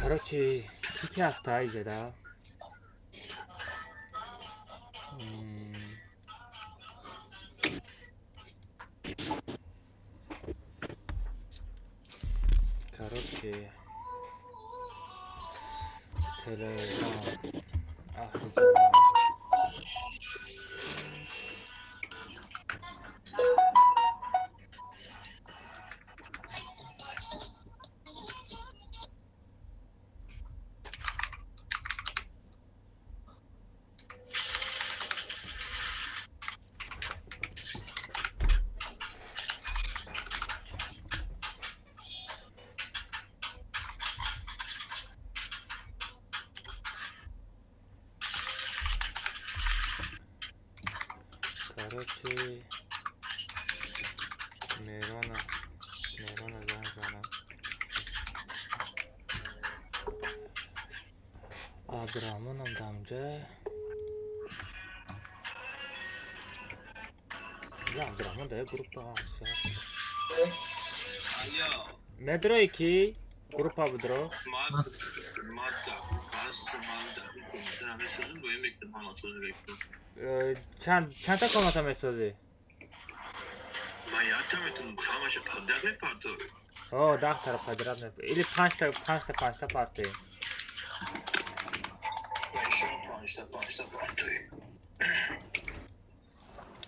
Короче, ки ки ҳаста иҷода? Короче, Телеграм. Аҳли ҷамоат. Короче, Мерона, Мерона занг занам. Абдурахмонам дамҷа. Я Абдурахмон да группа ҳаст. Медрои ки группа будро? Чандта комната месозӣ? О, 10 тара подряд меп или панҷта, панҷта, панҷта партоем.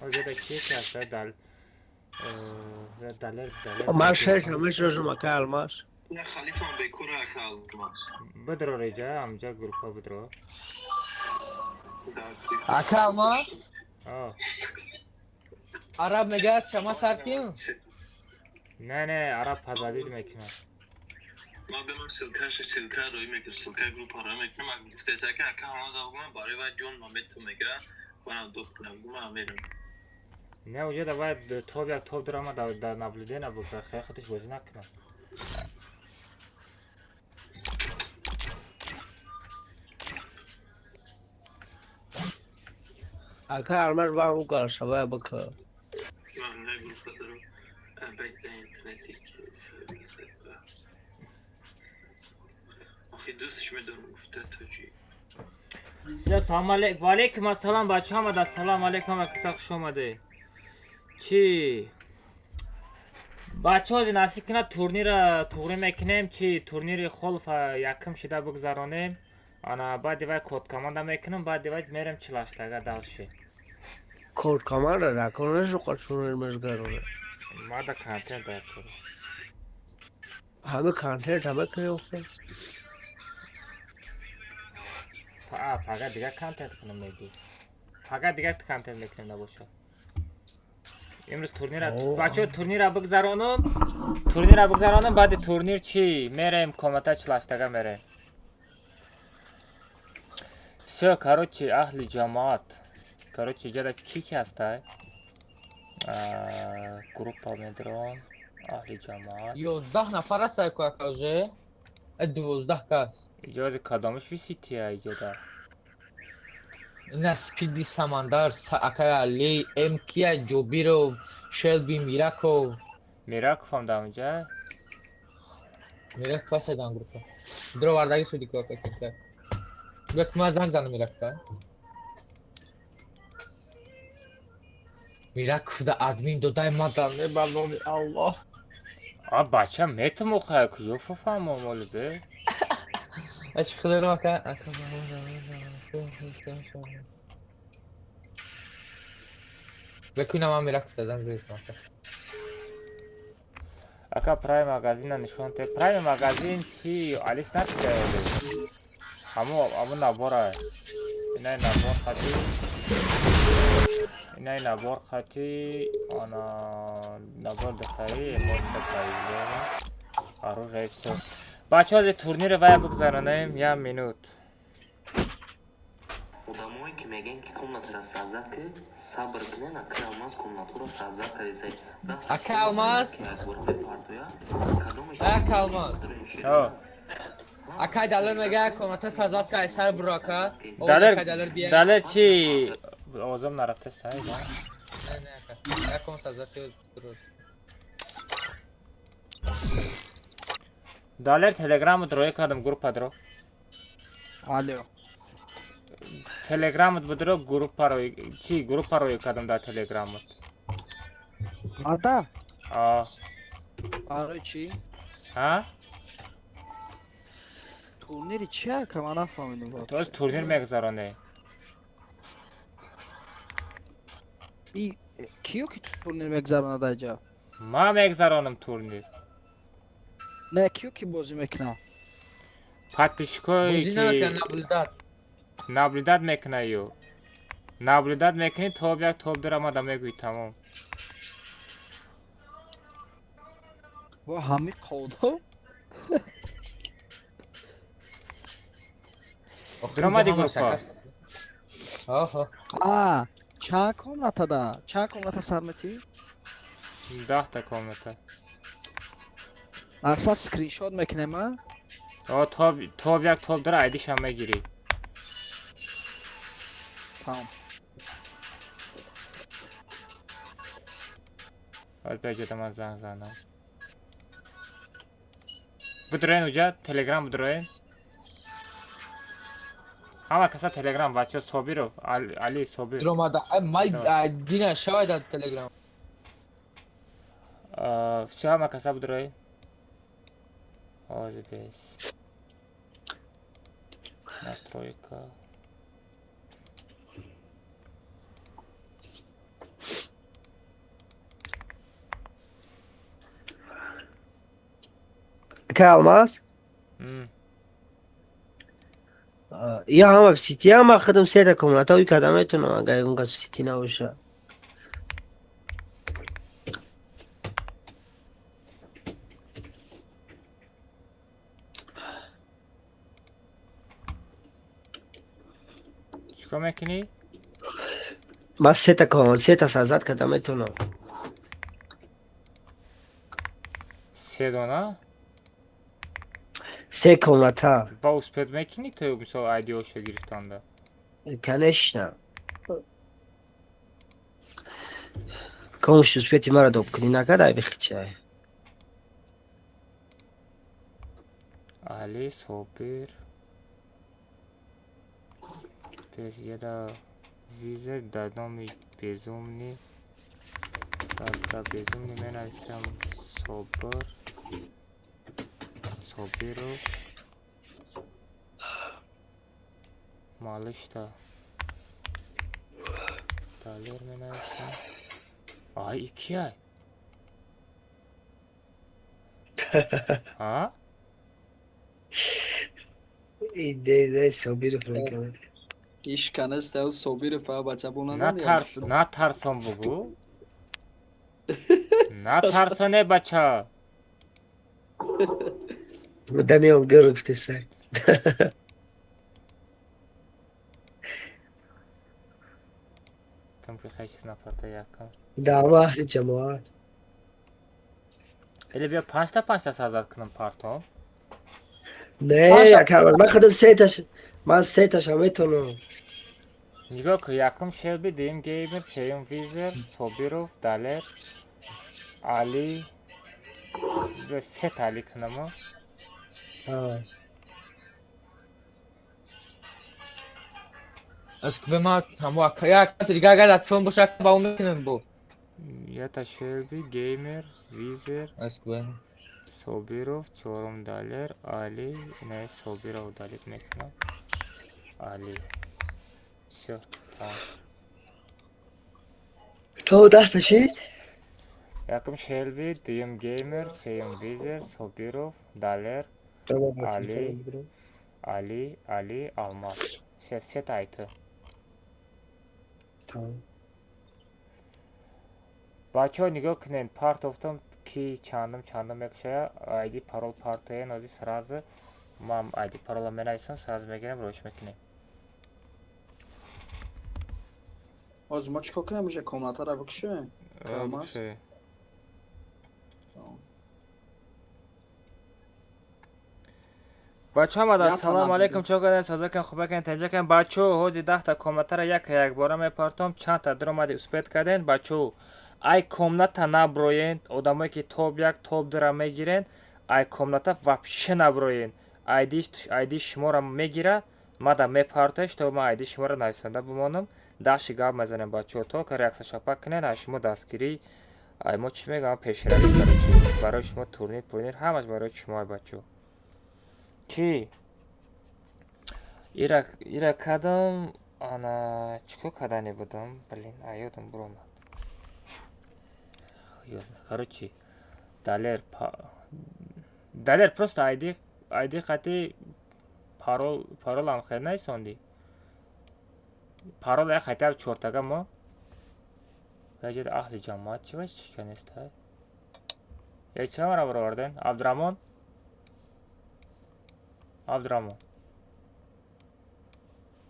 Оҷода ки ки ҳаста дал далер, далер. Ман шаш мешиносам, ака Алмаз. Бидро реҷа, амҷа группа бидро. Ака Алмаз? О. Араб мегӯяд, шама сарким? Не, араб подводить мекунад. Ман ба ман ссылка ш, ссылка рои мекунам, ссылка группа рои мекунам. Ак гуфтеса ки ака ҳамон завгуман барои вай ҷон ма мету мега, манам духтунам гуман мерам. Не, уже давай топ як топ дорама дар наблюдение бука, хеле худаш бозӣ накунад. Ака Алмаз, ба ҳамун голосовая бика. Ман не группа дорам. Бекда интернети. Охи дӯстш медорам, гуфта тоҷи. Салом алейкум, ва алейкум ассалом, бача омада, ассалому алейкум, ҳама каса хуш омадед. Чӣ? Бачаҳо, ҳозир насиб кунад, турнира туғрӣ мекунем, чи турнири холфа якум шида бигзаронем. Ана баъди вай код команда мекунем, баъди вай мерем чилаштага дальше. Код команда накунешу турнир мезгароне. Мада контент дар кор. Ҳами контент ҳама киёфта. Пага дигар контент кунем мегӣ. Пага дигар контент мекунем набошад. Имрӯз турнира бачаҳо, турнира бигзаронам, турнира бигзаронам, баъди турнир чӣ мерем, комната чилаштага мерем. Всё, короче, аҳли ҷамоат. Короче, иҷода ки ки ҳастай? Группа медрон, аҳли ҷамоат. 11 нафар аст ака ака уже. 12 кас. Иҷози кадомиш висития иҷода? Ина Спиди Самандар, акай Али, МК Ҷобиров, Шелби Мираков. Мираковам дамҷа? Мираков аст дар группа. Дро вардаги шуди ку ака кунка. Бек ма занг занам Миракова. Мираков да админ додай ма да не ба номи Аллоҳ. А бача метумохая, куҷо фаҳмом оли бе? Аш худро ака ака. Бекуна ма Мираков да занг занам ака. Ака, прайм магазина нишон те. Прайм магазин чи алиш нашида оли. Ҳамо набора. Инай набор хати. Инай набор хати, ана набор духтари, эмоция появление. Оружие, всё. Бачаҳо, зи турнири вая бигзаронем, як минут. Одамое ки мегӯянд, ки комнатаро создать ки, сабр кунен, ака Алмаз комнатаро создать кардесай. Ака Алмаз? Ака Алмаз. О. Акай Далер мега комната создать ка, сар буро ака. Далер, Акай Далер бия. Далер чи овозам нарафтаст, ай, да? Не, ака. Як ком создать буро. Далер, телеграмот роя кардам, группа дро. Алло. Телеграмот будро, группа рои чи, группа роя кардам дар телеграмот. Мада? А. Барои чӣ? Ҳа? Турнири чи ака, ман нафаҳмидам. То турнир мегузароне. И киё ки турнир мегузаронад айҷа? Ман мегузаронам турнир. Не, киё ки бозӣ мекунад? Подписчикое Бозӣ ки намекунад, наблюдать. Наблюдать мекунад ю. Наблюдать мекунӣ, топ як, топ дура мада мегӯӣ, тамом. Бо ҳами қодо? Дуромадӣ группа? Оҳо. А, чанд комната да? Чанд комната сар метӣ? 10 та комната. Мақсад, скриншот мекунем, а? О, топ як, топ дура айдишам мегирӣ. Тамом. Ҳол беҷода ман занг занам. Бидроен уҷа, телеграм бидроен. Ҳама каса телеграм, бачаҳо, Собиров, Али, Собир. Дуромада. Май дина шавай дар телеграм. Всё, ҳама каса бидроен. Ҳозир бес. Настройка. Ака Алмаз? М. Я ҳама в сети, ама худам сета комната ой карда метавонам, агар ягон кас в сети набоша. Чикор мекунӣ? Ман сета ком сета создать карда метавонам. Се дона? Се комната. Ба успеть мекунӣ ту, мисол, айдиошо гирифтанда? Конечно. Комш успети мара доп кунӣ накард, ай бихичай. Али, Собир. Без яда виза дар номи Безумный. Да Безумный менависам Собир. Собиров. Малышта. Далер менависам. Ай, и кияй? А? Иде Собиров рекалад. Ишканеста Собиров, а бача бо назан. Натарс, натарсон бугу. Натарсоне, бача. Дамион гыр гуфтесай. Там ки хай чиз напарта якам. Даъва аҳли ҷамоат. Эле биё, панҷта панҷта создать кунам партом. Не, ака Алмаз, ман худам сеташ, ман сеташа метавонам. Нигоҳ кун, якум Шелби, дуюм Геймер, сеюм Визер, Собиров, Далер, Али. Биё, сета Али кунамо. А. Аз ки ма ҳамо ака як дига агар дар телефон боша, ба ӯ мекунем бо. Ята Шелби, Геймер, Визер, Аз ки Собиров, чорум Далер, Али, не, Собиров удалить мекунам. Али. Всё, тамом. То 10 та шид? Якум Шелби, дуюм Геймер, сеюм Визер, Собиров, Далер, Али. Али, Али, Алмаз. Се, сета айты. Тамом. Бачаҳо, нигоҳ кунед, партофтам, ки чандум чандум мекушая, айди парол партоя нози, сразу ман айди парола менависам, сразу мегирем, роиш мекунем. Ҳозир мо чӣ кор кунем, уже комнатаро бикушем? Алмаз? Бикушай. Тамом. Бачаҳо, омада. Я Салому танаб алейкум, чо кардед, соза кан, хуба кан, танҷа кан, бачаҳо. Ҳози 10 та комнатара яка якбора мепартом, чандта дуромади, успеть карден, бачаҳо. Ай комната наброен, одамое ки топ як, топ дура мегирен, Ай комната вообще наброен. Айди шуморо мегира, мада мепартоед, что ман айди шуморо нависонда бимонам. Даши гап мезанем, бачаҳо, только реакция шапак кунед. Ай шумо дастгирӣ, ай мо чӣ мегӯям, пешравӣ, короче, барои шумо турнир пурнир ҳамаш барои шумо, бачаҳо. Чӣ ира кардам, ана чӣ кор кардане будам, блин, ёдам буромад. Короче, Далер, Далер, просто айди қати парол, паролам хел наисондӣ. Парол як хотя бы чортага мо яҷед. Аҳли ҷамоат чӣ вай чика неста? Я чӣ мара бароварден? Абдураҳмон, Абдураҳмон.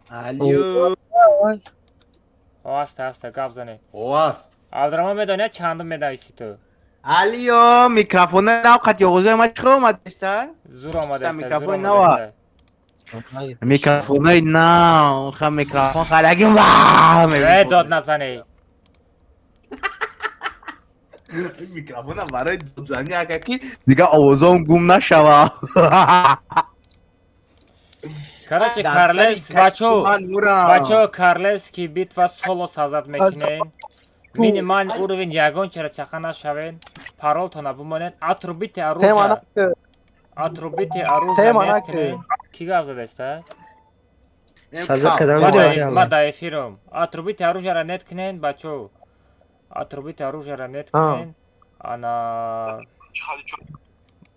Алё. Аста аста гап занед. Оас. Абдураҳмон, медонӣ, чандум медависи ту? Алё, микрофон нав қати оғозои ма чӣ омадеста? Зур омадеста. Микрофон нава. Микрофонои нав, ха, микрофон хараги ва. Э, дод назанӣ. Микрофона барои додзанӣ, ака, ки дига овозом гум нашава. Короче, Карлес, бачо, бачо, Карлевский битва соло создать мекунем. Минимальный уровень, ягон чара чақа нашавен. Паролтона бимонед. Отрубите оружие. Отрубите оружие нет кунен. Ки гап задаста? Создать кардам. Ма да эфиром. Отрубите оружие ра нет кунен, бачо. Отрубите оружие ра нет кунен. Ана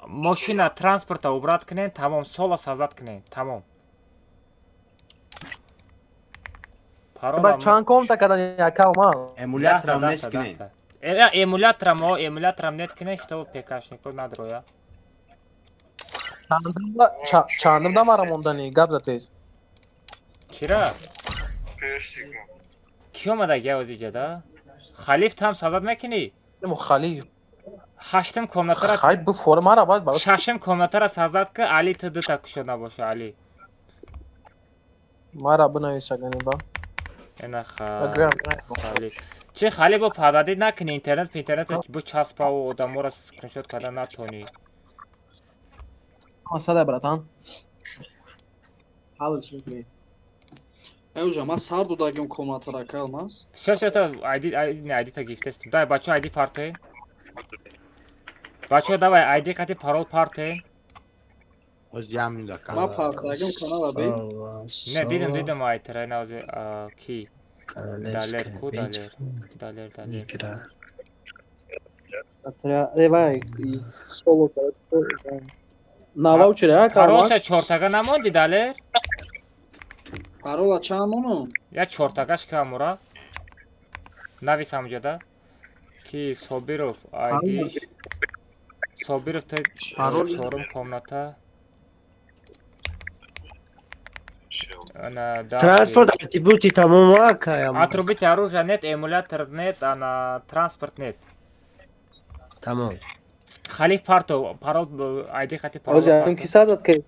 мошина транспорта убрать кунен, тамом, соло создать кунен, тамом. Ба чанд комната кардани, ака омад? Эмуляторам нет кунен. Эмуляторам, о, эмуляторам нет кунен, чтобы ПКшнико надроя. Чандум да мара мондани, гап за тез. Кира? Ки омада гавози ҷада? Халиф, там создать мекунӣ? Халиф. Ҳаштум комнатара. Хай, бу фор мара бад баро. Шашум комнатара создать ки, Али, ту дута кушод набоша, Али. Мара бинавис агани ба. Ина Халиф. Чи Халиф, бо падади накунӣ, интернет интернет бу часпаву одаморо скриншот карда натонӣ. Масада, братан. Ҳалш мекунӣ. Э, уже ман сар додагим комнатара, калмас. Всё, всё, то айди, айди та гифтестим. Давай, бачо, айди партоен. Бачо, давай, айди қати парол партоен. Ман партагим канала би. Не, дидам, дидам, айтра, навзи ки. Далер ку, Далер. Далер, Далер. Э, вай, соло навау чира, Паролша чортага намонди, Далер? Парола чанд мону? Я чортагаш камура. Навис ҳамҷода. Ки Собиров айдиш. Собиров те чорум комната. Транспорт атрибути тамом, ака. Отрубите оружие нет, эмулятор нет, ана транспорт нет. Тамом. Халиф, парто, парол, айди хати парол. Озя, ки сазад ки?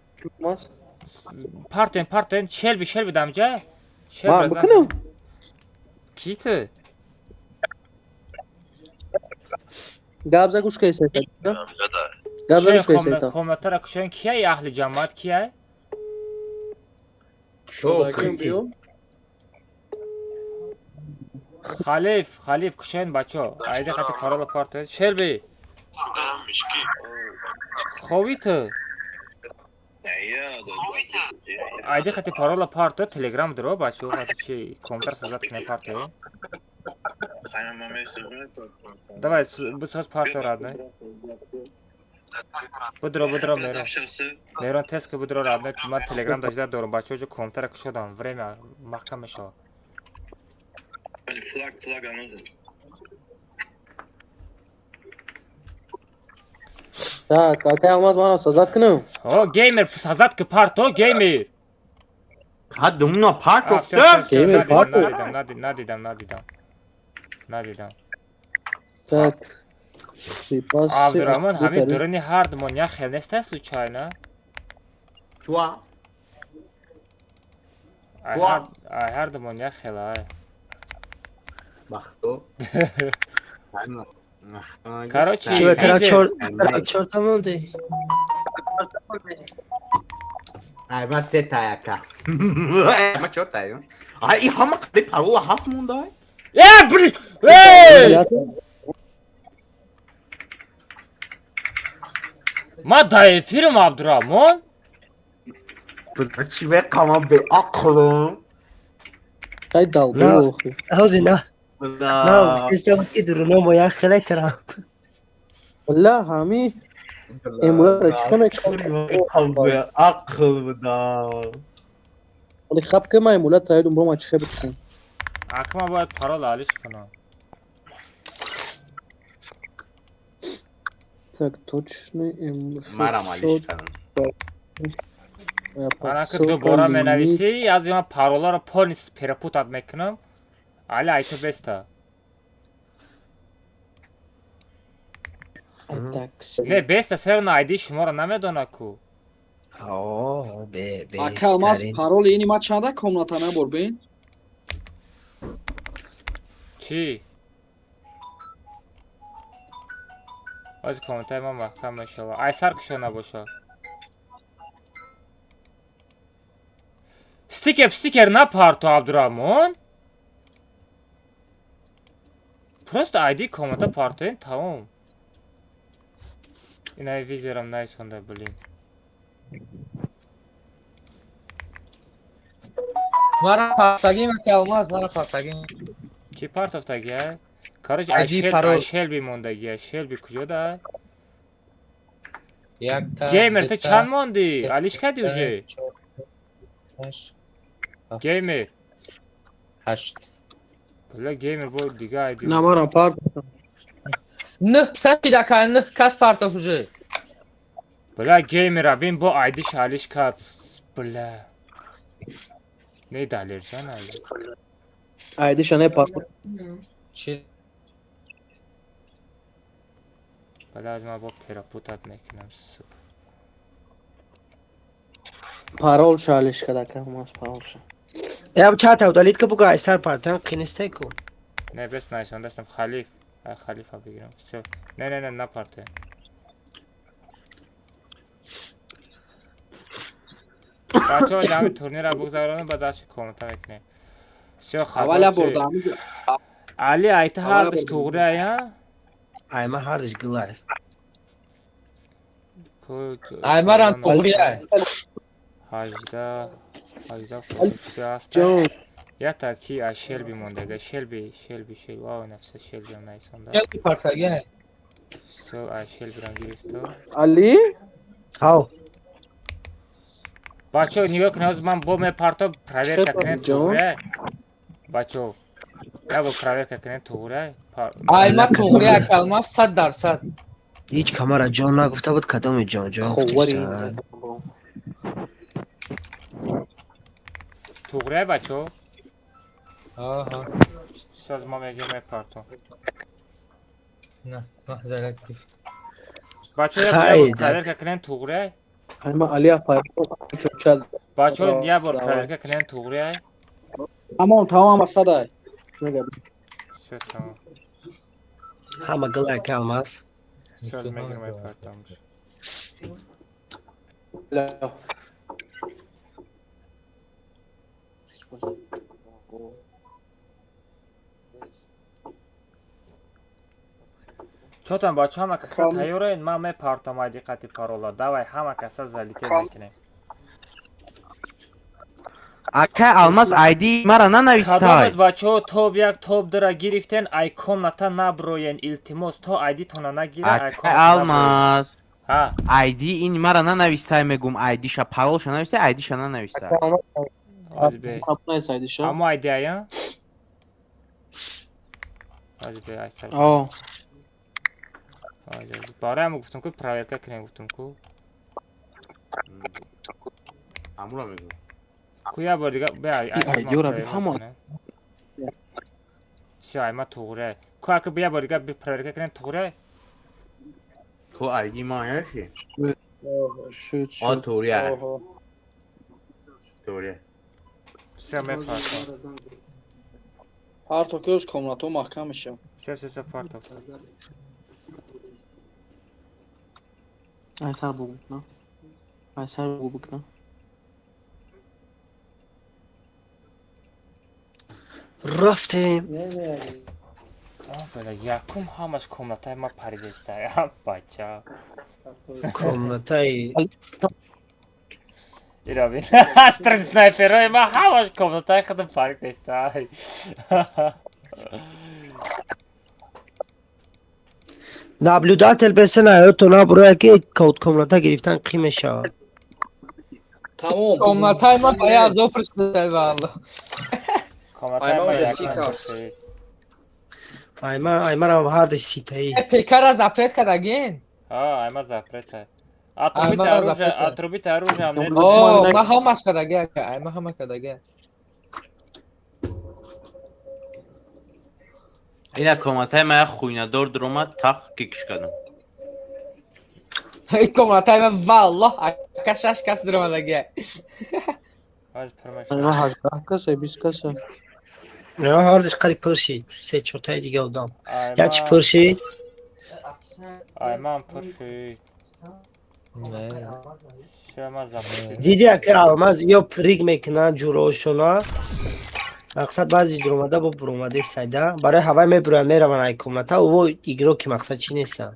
Партоен, партоен, шелби, шелби дамҷа. Ман бикунам? Ки ту? Гап за гӯш кайса. Гап за гӯш кайса. Комнатара кушоен, кияй аҳли ҷамоат, кияй? Шодагим биё. Халиф, Халиф, кушоен, бачо. Айди хати парола партоен. Шелби. Хови ту? Айди хати парола парто, телеграм дро, бачо, хати чи компьютер создать кне парто. Давай, бисоз парто, родной. Будро, будро, Мерон. Мерон, тест ки, будро, родной, ман телеграм дажда дорам, бачо, ҷо компьютера кушодам, время маҳкам мешавад. Флаг, флаг, ануза. Так, ака Алмаз, мана создать кунам? О, геймер, создать ки парто, геймер. Кадумна парто. Геймер парто. Надидам, надидам, надидам. Надидам. Так. Абдурахмон, ҳамин дуруни ҳардумон як хел неста случайно? Чуа? Ай ҳардумон як хел, ай. Бахто. Короче, Чӣ ба визер. чор чор та монди? Ай, ма се та яка. Ма чор та. Ай, и ҳама қариб парола ҳафт монда. Э, блин! Эй! Ма да эфирим, Абдурахмон. Чӣ веқама беақлам. Ай долбоёб охи. Ҳози на. На, теста ки дуруно як хеле тарам. Валла ҳами эмулятора чӣ мекунам? Беақл будам. Вале хаб ки ман эмулятора едум бо ма чӣ бикунам? Акма бояд парол алиш кунам. Так, точно Марам алиш кардам. Ана ки дубора менависӣ, аз ман пароларо полностью перепутать мекунам. Али айто беста. Не, беста серно айди шуморо намедона ку. О, бе бе. Ака Алмаз, пароли ини ма чанда комната набор бин? Чӣ? Ози комнатаи ма маҳкам мешава. Ай сар кушо набоша. Стикер стикер напарто, Абдурахмон. Просто айди комната партоен, тамом. Инай визерам найсонда, блин. Мара партагим, ака Алмаз, мара партагим. Ки партофтагия? Короче, ID ай парол. ай Шелби мондагия. Шелби куҷо да? Якта. Геймер, ту дута, чанд монди? се, Алиш кардӣ уже? чор, панҷ, ҳафт, Геймер. ҳашт. Бля, геймер бо дига айди. На, марам парт. Нӯҳ кас шида, ака, нӯҳ кас партоф уже. Бля, геймера бин, бо айдиш алиш кард. Бля. Не, Далерҷон али. Айдиша не парт. Чи? Бля, аз ман бо перепутать мекунам, сука. Парол ша алиш када, ака Алмаз, парол ша. Я чата удалить ка буга, ай сар партам қинистай ку. Не, бес найсондастам халиф. Ай халифа бигирам. Всё. Не, не, не, напарте. Бачаҳо, ҷамъи турнира бугзаронем, ба дашти комната мекунем. Всё, Аввал хато. бурда. Али, айта Аввал ҳардуш бурда. туғри ая? Ай ма ҳардуш гулай. Ай марам туғри ай. 18 18 аст. Ҷон. Ята ки ай Шелби мондага. Шелби, Шелби, Шелби. Вау, нафса Шелби ам найсонда. Шелби партагим. Всё, ай Шелбирам гирифту. Али? Ҳав. Бачаҳо, нигоҳ кунед, ҳозир ман бо мепарто, проверка Чӣ кунед, ҷон? туғри. Бачаҳо, як бор проверка кунед, туғри. Ай ма туғри, ака Алмаз, 100%. Ҳеҷ камара ҷон нагуфта буд, кадоми ҷон ҷон Ховари. гуфтиста. Туғри, бачаҳо? Аҳа. Сейчас ма мегирам, мепартом. На, маҳзара гирифт. Бачаҳо, як Хай, бор проверка кунед, туғри. Ай ма Али парол чат. Бачаҳо, як бор Давай. проверка кунед, туғри. Тамом, тамом, асадай. Мега. Всё, тамом. Ҳама гулай, ака Алмаз. Сейчас мегирам, мепартом. Ля. Чотан, бачаҳо, ҳама каса тайёред? Ман мепартом ай диққати парола. Давай, ҳама каса залететь мекунем. Ака Алмаз, айди мара нанавистай. Кадомед, бачаҳо, топ як, топ дура гирифтен, ай комната наброен, илтимос, то айдитона нагира, ай Ака комната наброен. Алмаз, Ҳа. айди ин мара нанавистай мегум, айдиша паролша навистай, айдиша нанавистай. Ака Алмаз. Ҳози бе. Айдиша. Ҳамо айди ая? Ҳози бе, ай сар. О. Ҳози, ҳози. Барои ҳамо гуфтум ку, проверка кунем гуфтум ку. Ҳамура мегум. Ку як бор дига бе ай И айдиёра би ҳамон. Всё, ай ма туғри. Ку ака як бор дига би проверка кунем, туғри? Ту айди ма яши? Шуд, А шуд. туғри ай. Туғри. Всё, мепартом. Парто ки оз комнато маҳкам мешавад. Всё, всё, всё, партофта. Ай сар бугу кна. Ай сар бугу кна. Рафтем. Бля, якум ҳамаш комнатаи ма паридеста. Бача. Комнатаи Ира бин. Стрим снайперои ма ҳамаш комнатаи худам паридеста. Наблюдатель бесена ҳаёто набуроя ки комната гирифтан қӣ мешавад. Тамом. Комнатаи ма ба я азо пур шуда валло. Комнатаи ма Айман уже якум сикас. шид. Айма аймарам ҳардаш ситаи. ПК-ра запрет кардагин? А, айма запрета. Отрубите Аймара оружие, запрета. отрубите оружие, ам нет. О, ма ҳамаш кардаги ака, ай ма ҳама кардаги. Ина комнатаи ма як хуйнадор дуромад, тақ кикш кардам. Комнатаи ма валлоҳ ака шаш кас дуромадаги. Ҳоз пур Ай ма мешавад. 18 каса, 20 каса. На ҳардаш қариб пур шид. Се чортаи дига одам. Як чи Айма, пур шид. аймам пур шид. Не. Шама запрет. Диди ака алмаз ё приг мекунанд ҷуроошона. Мақсад баъзе дуромада бо буромаде сайда. Барои ҳавай мебуроянд мераванд ай комната. Уво игроки мақсад чӣ нестанд.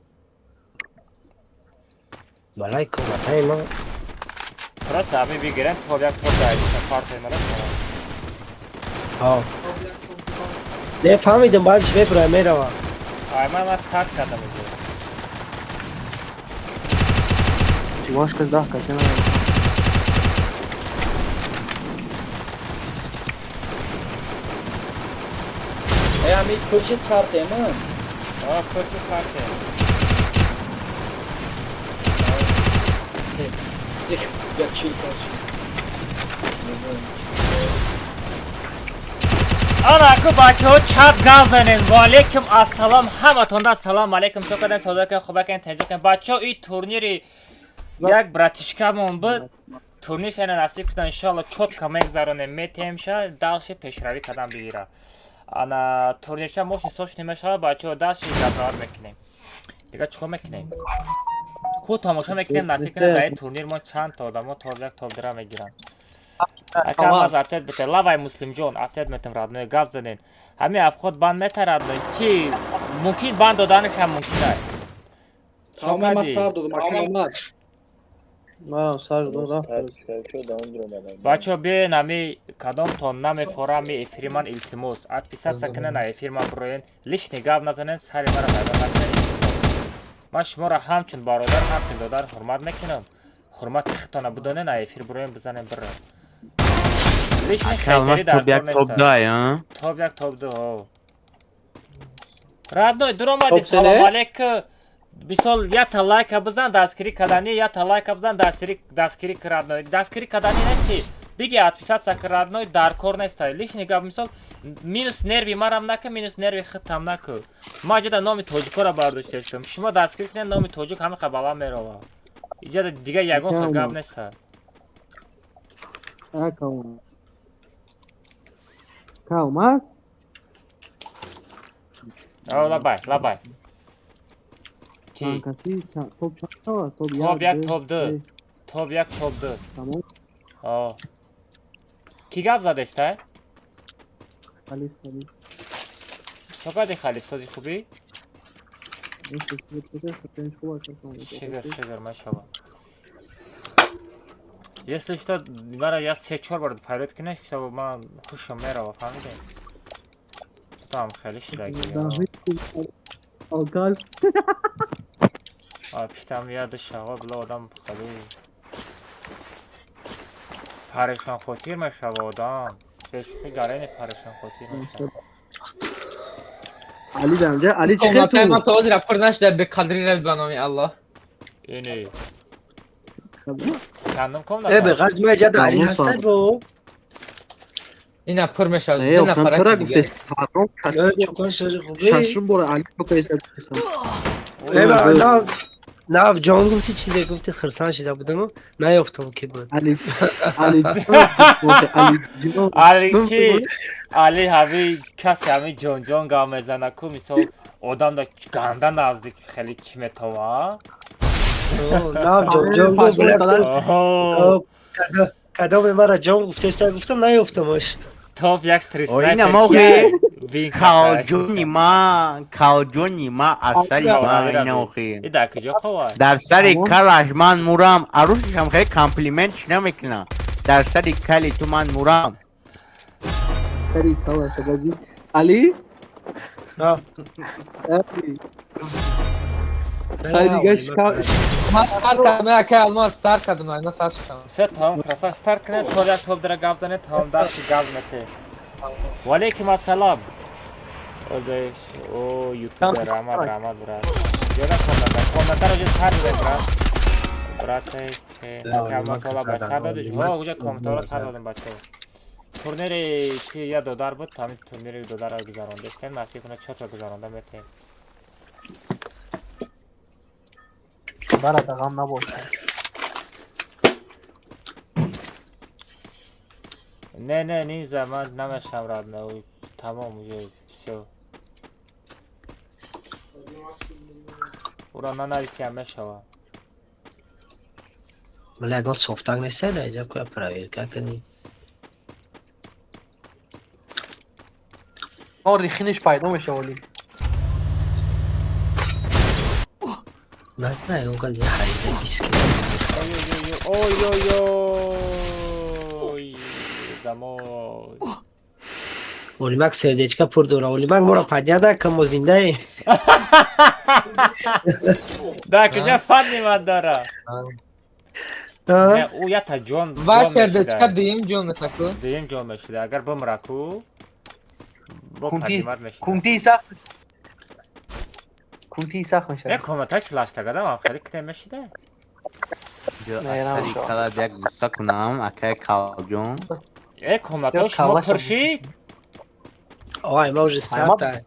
Балай комнатаи ма Просто ами бигирем топ як топ дайдиша партой мара. ҳа. Не фаҳмидам баъзеш мебуроянд мераванд. Айма ма старт кардам уже. 8 кас, 10 кас, на. Э, ами курчи сартем. А, курси парте. Зих як чил кас. Ана ку бачаҳо чат гав занен. Ва алейкум ассалом ҳаматонда салом алейкум. Чо карден содо кен хуба кен таҷо кен. Бачаҳо и турнири як братишкамон буд. Турнир шана насиб кунад иншоалло чётко мегзаронем метемша дальше пешравӣ кадан бигира. Ана турнирша мошин сош намешава бачаҳо дальше гаправат мекунем. Дига чикор мекунем? Ку тамошо мекунем насиб кунад дар ин турнир мо чанд та одамо топ як топ дира мегиранд. Ака маз ответ бите. Лавай Муслимҷон, ответ метем родной, гап занен. Ҳамин обход банд мета родной. Чи мумкин банд доданаш ҳам мумкин аст. Чо Тамом ма кардӣ? сар додам, ака омад. Ма сар додам. Бачаҳо биёен ҳами кадомтон намефора ҳами эфири ман илтимос. Отписаться кунен а эфир ман бироен. Лишний гап назанен, сари мара ғайбат накунен илтимос. Ман шуморо ҳамчун бародар, ҳамчун додар ҳурмат мекунам. Ҳурмати худтона бидонен, а эфир бироен бизанен бироен. Лишний Ака алмаз хейтери дар топ як кор топ нест. дай, а? Топ як топ ду ҳо. Родной дуромади Топ се салом не? алейкум. Мисол якта лайка бизан дастгирӣ кардани, якта лайка бизан дастгирӣ дастгирӣ ки родной. Дастгирӣ кардани нести. Биги отписаться ки родной дар кор неста. Лишний гап мисол минус нерви марам наку, минус нерви худтам наку. Ма ҷода номи тоҷикоро бардоштаистам. Шумо дастгирӣ кунед номи тоҷик ҳамақа баланд мерава. Иҷода дига ягон хел гап неста. Ака омад. Ка омад? О, лабай, лабай. Ки? Чанд каси? Топ чанд шавад? Топ Топ як, як, ду, топ ду. се. Топ як, топ ду. Тамом. О. Ки гап задеста? Халиф, халиф. Чо кардӣ халиф сози хубӣ? Шигр, шигр, машалла. Если что, мара я се чор бор фарёд кунеш, что ман ҳушам мерава, фаҳмидем? Там хеле шидаги. Алкаш. А пиштам яд шава била одам хеле парешон хотир мешава одам. Бешухи гарени парешон хотир мешава. Али данҷа, Али чӣ хел Комнатаи ту? ма то ҳозира пур нашуда беқадри ра ба номи Аллоҳ. Ини. Чандум Э комната? беғарз ма ҷада Али Тамом, ҳастай сар. бо. Ина пур мешавад, Не, ду охиран нафара тара дига. гуфтест. Фарром Э чокон сози хубӣ. шашум бора Али чокаиста гуфтестам. Э ба нав нав ҷон гуфти чизе гуфти хирсан шида будаму наёфтам ки буд. Али Али Али ҷон. Али ки Али ҳами касе ҳами ҷонҷон гап мезана ку мисол одам да ганда наздик хеле чӣ метова. Нав ҷон ҷон гуфт, Оҳо. Кадоме мара ҷон гуфтеста, гуфтам, наёфтамаш. Топ як стресс. Ой, ина мохи. Калҷони ман, калҷони ман, асали ман, ина охи. И дар куҷо хова? Дар сари калаш ман мурам, арӯсашам хеле комплимент намекунам. Дар сари кали ту ман мурам. Сари калаш агази. Али? Али. Хай дига шикам. Ман старт кардам, ака Алмаз, старт кардам, ман старт шудам. Все, тамом, красав, старт кунед, то як топ дара гап занед, тамом, дальше гап мете. Валейкум ассалам. Одеш, о, ютубер, раҳмат, раҳмат, брат. Ҷона комната, комнатаро ҷо сар додем, брат. Брате, че, Алмаз ҳола ба сар додиш? Ҳо, уҷа комнатаро сар додем, бачаҳо. Турнири чи я додар буд, ҳамин турнири додарро гузарондастем, насиб кунад, чорта гузаронда метаем. Барада ғам набошад. Не, не, низа, ман намешам родной, тамом, уже всё. Ура нанависиам мешава. Вале ягон софтак неста дар иҷа, куя проверка кунӣ. Он рихиниш пайдо мешава, Али. На ягон кас харида биски. Ой-ой-ой, домой. Олимак сердечка пур дора. Олимак моро подняда, ка мо зиндаем. Да, куҷа фанни дора? А? Не, ӯ ята ҷон Ва ҷон сердечка мешида. дуюм ҷон метаку. Дуюм ҷон мешида. Агар бимра ку, бо Кунти поднимать мешида. Кунти сахт. Кунти сахт Не, мешавад. комната чилашта гадам, ам хеле кне мешида. Ҷо Не, аз сари намешавад. калат як гусса кунам, акай калҷон. Э, комнатао Ё шумо калаша. пуршид? Ой, ма уже сарта.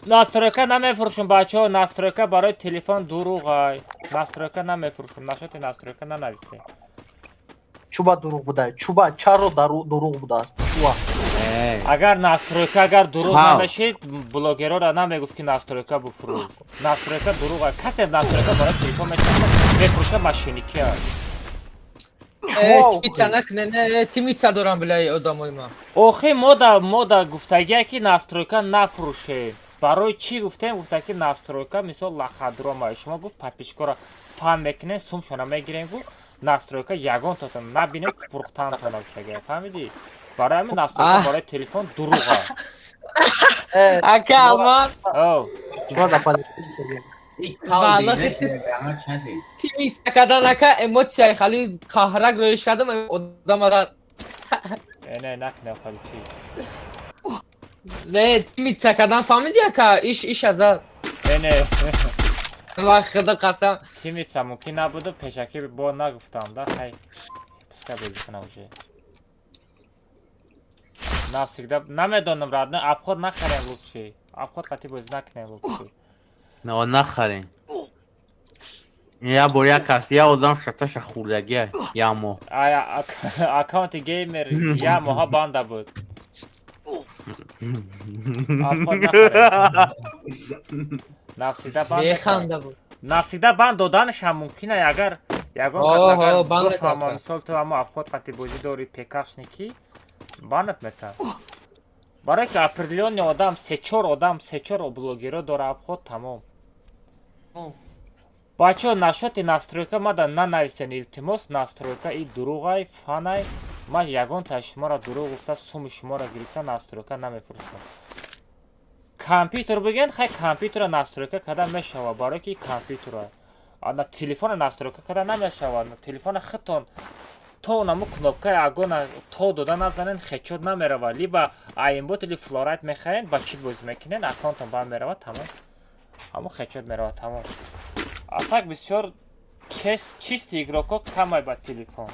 Настройка намефурӯшем, бачаҳо, настройка барои телефон дуруғай. Настройка намефурӯшем, нашоти настройка нанависем. Чуба дурӯғ буда? Чуба чаро дурӯғ будааст? Чуба. Э, Агар настройка агар дурӯғ Ҳав. намешид, блогерора намегуфт, ки настройка буфурӯш. Настройка дурӯға. Касе настройка барои телефон мешинаса, мефурӯша, мошенники аст. Э, тимица накне, не, тимица дорам, билай одамои ма. Охи, мода гуфтагия, ки настройка нафурӯшем. Барои чӣ гуфтем? Гуфта, ки настройка мисол лохотрома. Шумо, гуфт, подписчикоро фан мекунем, сумшона мегирем, гуфт, настройка ягонтатон набинем, фурӯхтантона гуфтагия. Фаҳмидӣ? Барои ҳамин настройка Аҳ. барои телефон дурӯға. Э, Ака Алмаз, О, чуба да пали. Валлахи тимица кардан, ака, эмоцияи хали қаҳрак роиш кардам, одамара. Э, не, накне хали чӣ. Не, тимица кардан, фаҳмиди, ака, иш азад. Не, не. Ва худо қасам. Тимица мумкин набуду, пешакӣ бо нагуфтам да, хай. Пускай бозӣ кунам уже. Навсегда намедонам, родной, обход нахарем лучше. Обход қати бозӣ накунем лучше. Но нахарем. Я бор як кас, я одам шаташа хӯрдагия, я моҳ. Ая аккаунти геймер я моҳа банда буд. Обход нахарем. Навсегда банд. Механда буд. Навсегда банд доданаш ҳам мумкин ай, агар ягон кас Оҳо, агар банд бифаҳма, метавад. мисол, ту ҳамо обход қати бозӣ дорӣ, пекашники, банат метавад. Барое ки определённый одам, се-чор одам, се-чор блогеро дора обход, тамом. Бачаҳо, нашоти настройка мада нанависен, илтимос. Настройка и дурӯғай, фанай. Ман ягонтаи шуморо дурӯғ гуфта, суми шуморо гирифта, настройка намефурӯшам. Компютер бигӯянд, хай, компютера настройка карда мешава, барое ки компютера. На телефона настройка карда намешава. На телефона худтон то наму кнопкаи агона то дода назанен, хечот намерава. Либо aimbot или флорайт мехарен, ба чит бозӣ мекунен, аккаунтон банд мерава, тамом. Ҳамун хечот мерава, тамом. А так бисёр чистый игрокҳо камай ба телефон.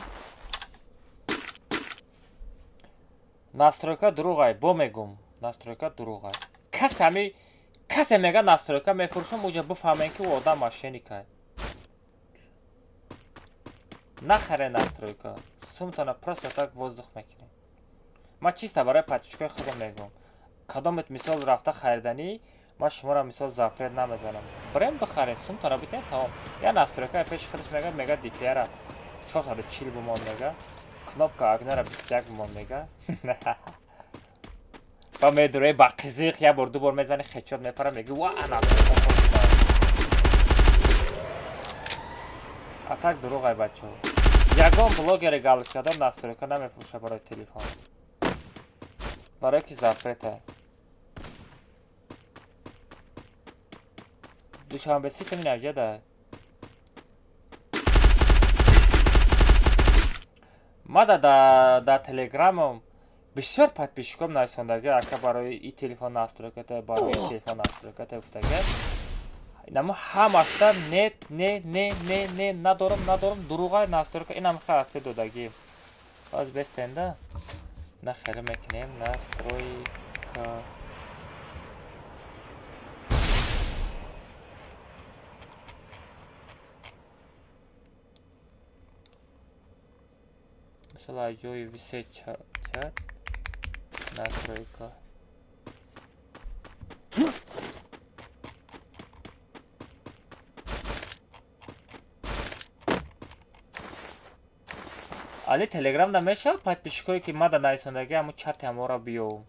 Настройка дурӯғай, бо мегум, настройка дурӯғай. Кас ҳами касе мега настройка мефурӯшам, уҷа бифаҳмем, ки ӯ одам мошенникай. Нахаре настройка, сумтона просто так воздух мекунем. Ман чисто барои подписчикои худам мегӯм. Кадомет мисол рафта хариданӣ. Ман шуморо мисол запрет намезанам. Брем бихаред, сумтара битен, тамом. Я настройка пеши худаш мега, мега DPR-ра 440 бумон мега. Кнопка огнара 21 бумон мега. Ба медуре ба қизиқ я бор ду бор мезани хечот мепара меги ва ана. А так дурӯғ ай бачаҳо. Ягон блогери галочкадор настройка намефурӯша барои телефон. Барое ки запрета. Душанбе Сити минавҷада. Мада да телеграмам бисёр подписчиком нависондаги ака барои и телефон настройката, барои телефон настройката гуфтага. Инама ҳамашта не не не не не надорам, надорам, дурӯға настройка инам хеле додаги. Баз бестенда на хеле мекунем настройка. Мисол ҷои висе чат настройка. Али телеграм да мешава подписчикое ки мада нависондаги ҳамун чати ҳаморо биёвум.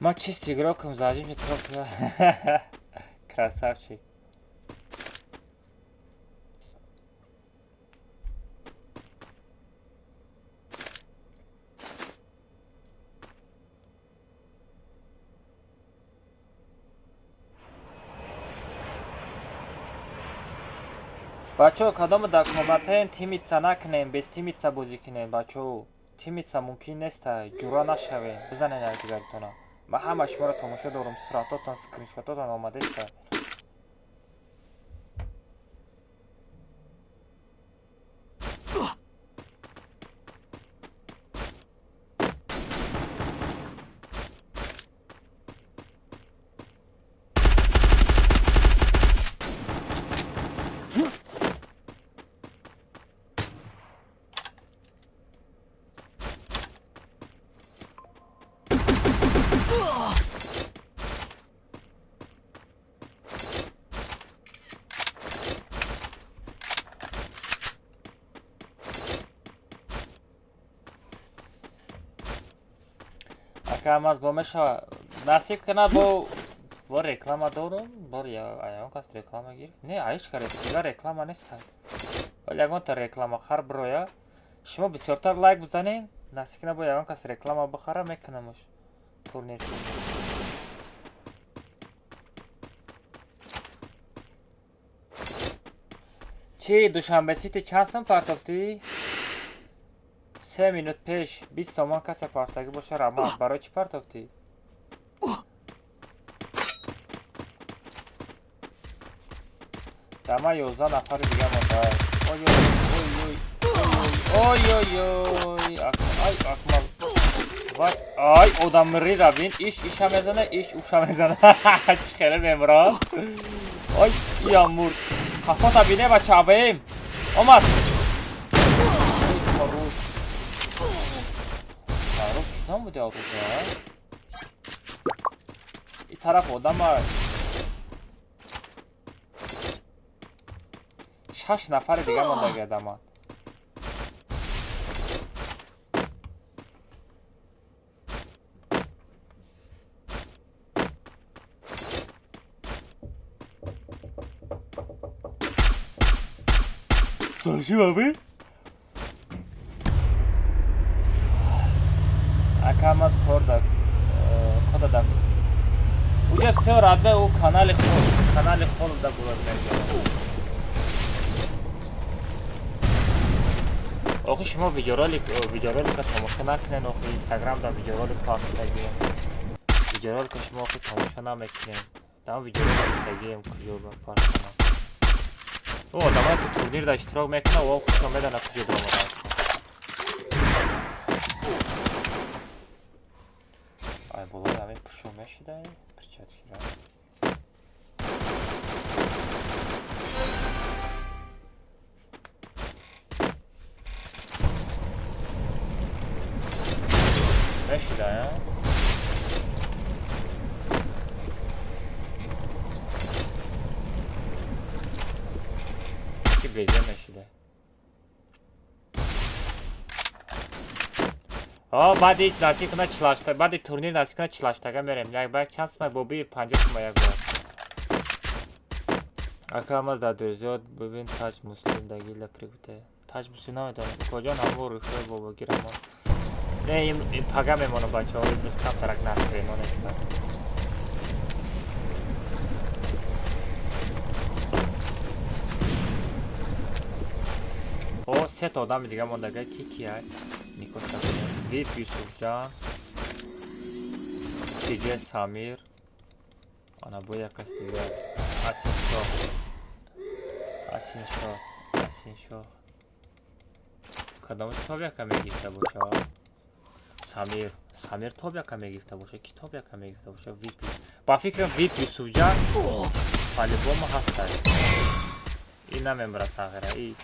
Ман чист игрокам зажим топ. Красавчик. Бачаҳо кадомо дар комнатаен тимитса накунем, без тимитса бозӣ кунем, бачаҳо. Тимитса мумкин неста, ҷура нашавем, бизанем якдигаритона. Ман ҳама шуморо тамошо дорам, суратотон, скриншототон омадеста. Акамаз бо мешава насиб кана бо бо реклама дорум, бор я аён кас реклама гирифт. Не, аиш каре, дигар реклама нест. Вале ягонта реклама хар броя. Шумо бисёртар лайк бизанед, насиб кана бо ягон кас реклама бихара мекунамуш. Турнир. Чи Душанбе Сити чанд сум партофтӣ? 3 минут пеш 20 сомон каса партагӣ боша рамат. Барои чӣ партофтӣ? Дама 11 нафари дига монда. Ой ой ой ой ой ай Акмал. Вай ай одамри бин иш иша мезана, иш уша мезана. Чӣ хеле мемра. Ой иям мурд. Қафота бине бача абем. Омад. Чӣ буди оруза? И тараф одама 6 нафари дига мондаги адама. Соши Акамаз корда кода да. Уже всё родной у канале хол, канале хол да булад мега. Охи шумо видеоролика тамошо накунед, охи Инстаграм да видеоролик партагием. Видеоролика шумо охи тамошо намекунед. Там видеоролик тагием куҷо ба партана. О, одамое ки турнир да иштирок мекунад, о худшон медонад куҷо биромаданд. Ай болои ҳамин пушо мешида, перчаткира. беза мешида. О, баъди насиб куна чилашта, баъди турнир насиб куна чилаштага мерем. Як ба чанд сумай бобии 50 сума як бор. Ака Алмаз дар дӯзиёт бибин Таҷ Муслим дагила пригуте. Таҷ Муслим намедонам. Укоҷон ҳамо рӯшои бобогирамон. Не, им пага мемонам бачаҳо, имрӯз камтарак настроено нестам. О, сета одами дига мондага ки кия? Нико Сабир, Вип Юсуфҷан, Тиҷе Самир, ана бо як кас дига. Асиншоҳ. Асиншоҳ, Асиншоҳ. Кадомаш тобяка мегирифта боша? Самир, Самир тобяка мегирифта боша? Ки тобяка мегирифта боша? Вип. Ба фикрам Вип Юсуфҷан по-любому ҳастай. Ин намембара сағира. И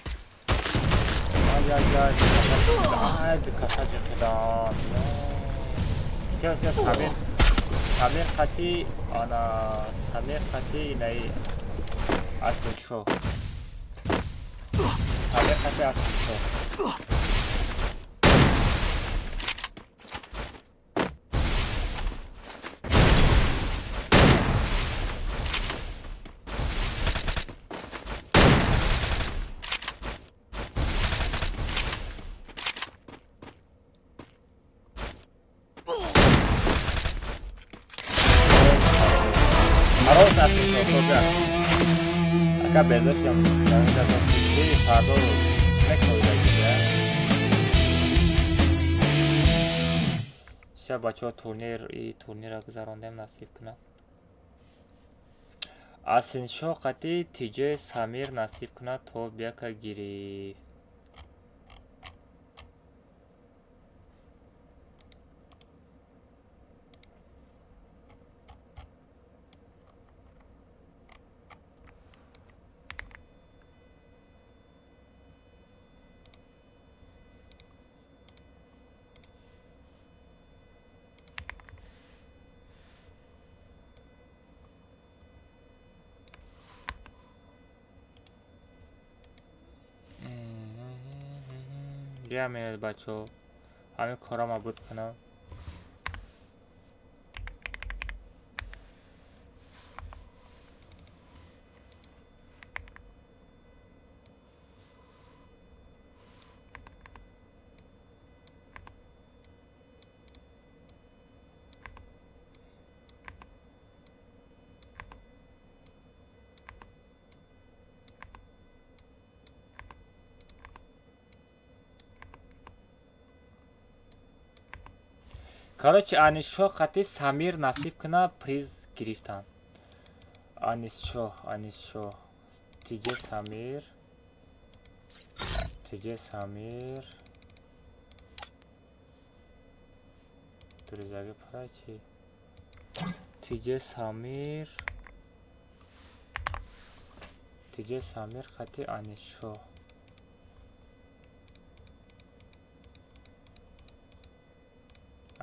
Ай, ай, ай, ай, ду каса ҷиқидан. Всё, всё, Самир. Самир қати, ана, Самир қати инаи Асиншоҳ. Самир қати Асиншоҳ. Ҳарос Асиншоҳ тоҷа. Ака безошам, фардо чӣ мекунӣ? Всё, бачаҳо, турнир и турнирро гузарондем, насиб кунад. Асиншоҳ қати Тиҷе Самир насиб кунад то бияка гирифт. Як минут бачаҳо, ҳамин корро мабуд кунам. Короче, Анисшоҳ қати Самир насиб куна приз гирифтан. Анисшоҳ, Анисшоҳ. Тиҷе Самир. Тиҷе Самир. Туризаги пара чи? Тиҷе Самир. Тиҷе Самир қати Анисшоҳ.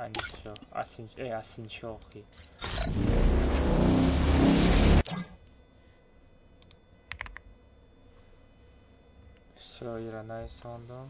Анисшоҳ, Асин, Асиншоҳи. Всё, ира наисондам.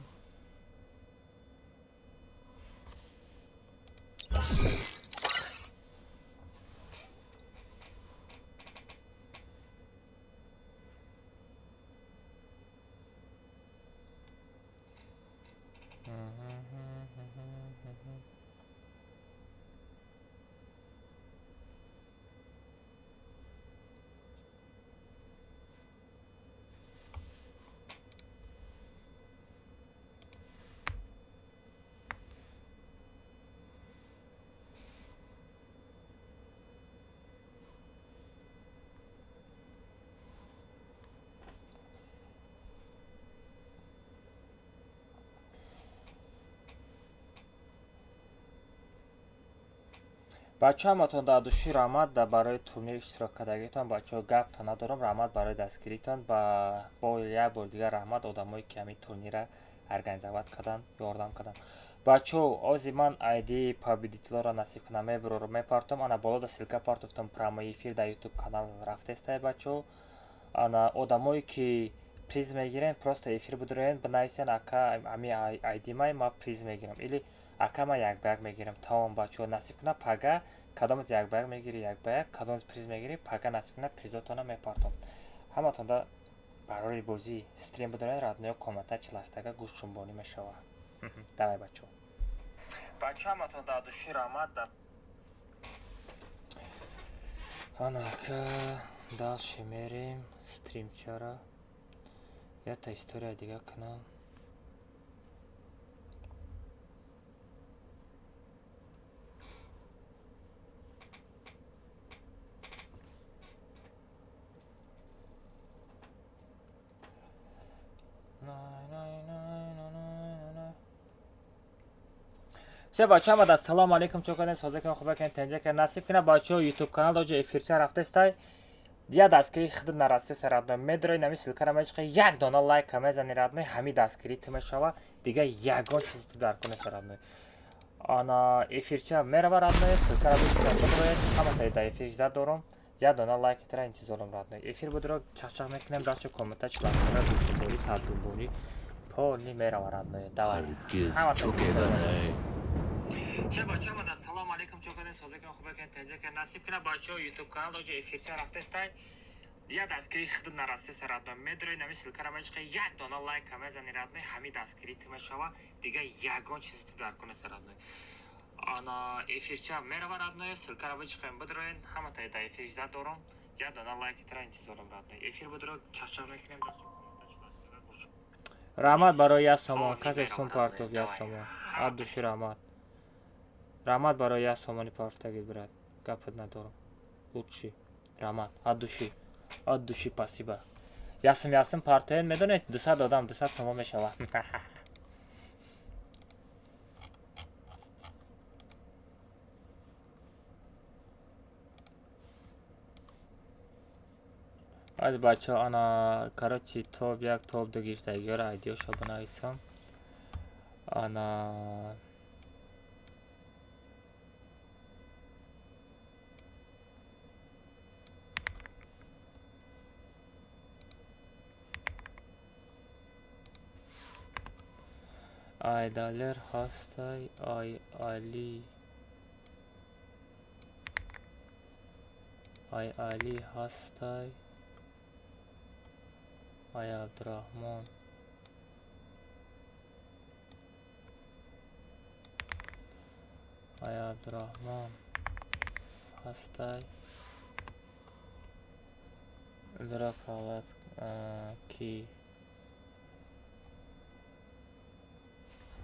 Бачаҳо, ҳаматон дар души раҳмат дар барои турнир иштирок кардагитон. Бачаҳо, гапта надорам, раҳмат барои дастгиритон. Ба бо як бор дигар раҳмат одамое ки ҳамин турнирра организовать кардан, ёрдам кардан. Бачаҳо, ози ман айди победителоро насиб кунам, мебурорам, мепартом. Ана боло да ссылка партофтам, прямой эфир дар ютуб канал рафтестай бачаҳо. Ана одамое ки Приз мегирем, просто эфир будуроен, бинависен: ака, ами айдимай, ма приз мегирам или ака, ма як ба як мегирам. Тамом, бачаҳо, насиб куна, пага кадомат як ба як мегирӣ, як ба як, кадомат приз мегирӣ, пага насиб куна, призотона мепартом ҳаматонда. Барори бозӣ стрим будорен, родной, комната чилаштага гӯшчунбонӣ мешавад. Давай, бачаҳо, бачаҳо, ҳаматон дар души раҳмат. Анака дальше мерем. Стримчара якта история дига кунам. Все, бачаҳо, омада. Ассалому алайкум, чо кардем? Соза кунем, хуба кунем, тенҷа кунем. Насиб кунем, бачаҳо, ютуб канал доҷа эфирча рафтестай. Я дастгирии худ нарасиса, родной, медрои, нами ссылкара мечиқа, як дона лайка мезани, родной, ҳами дастгирӣ ту мешава. Дига ягон чиз ту дар кунеса, родной. Ана эфирча мерава, родной, ссылкара бидроед. Ҳаматаи да эфир жда дорум, як дона лайкитра интизорум, родной. Эфир будро, чахчах мекунем, дача комната чиластара, гӯшуборӣ, сарҷунбонӣ полный мерава, родной. Давай. Че, бачаҳо, омада. Ассалому алайкум, чо кардем? Соза кунем, хуба кунем, тенҷа кунем. Насиб кунем, бачаҳо, ютуб канал доҷа эфирча рафтестай. Я дастгирии худ нарасиса, родной, медрои, нами ссылкара мечиқа, як дона лайка мезани, родной, ҳами дастгирӣ ту мешава. Дига ягон чиз ту дар кунеса, родной. Ана эфирча мерава, родной, ссылкара бичиқем, бидроен. Ҳаматаи да эфир жда дорум, як дона лайкитра интизорум, родной. Эфир будро, чахчах мекунем. Раҳмат барои як сомон. Касе сум партов, як сомон, от души раҳмат. Раҳмат барои як сомони партаги, брат, гапат надорам, лучший. Раҳмат от души, от души спасибо. Ясм ясм партоен, медонед, 200 одам 200 сомон мешавад. Аз бачаҳо, ана, короче, топ як, топ ду гирифтагиёро айдиёшо бинависам. Ана айдалер ҳастай, ай али, ай али ҳастай, ай Абдураҳмон, ай Абдураҳмон ҳастай. Дракалат ки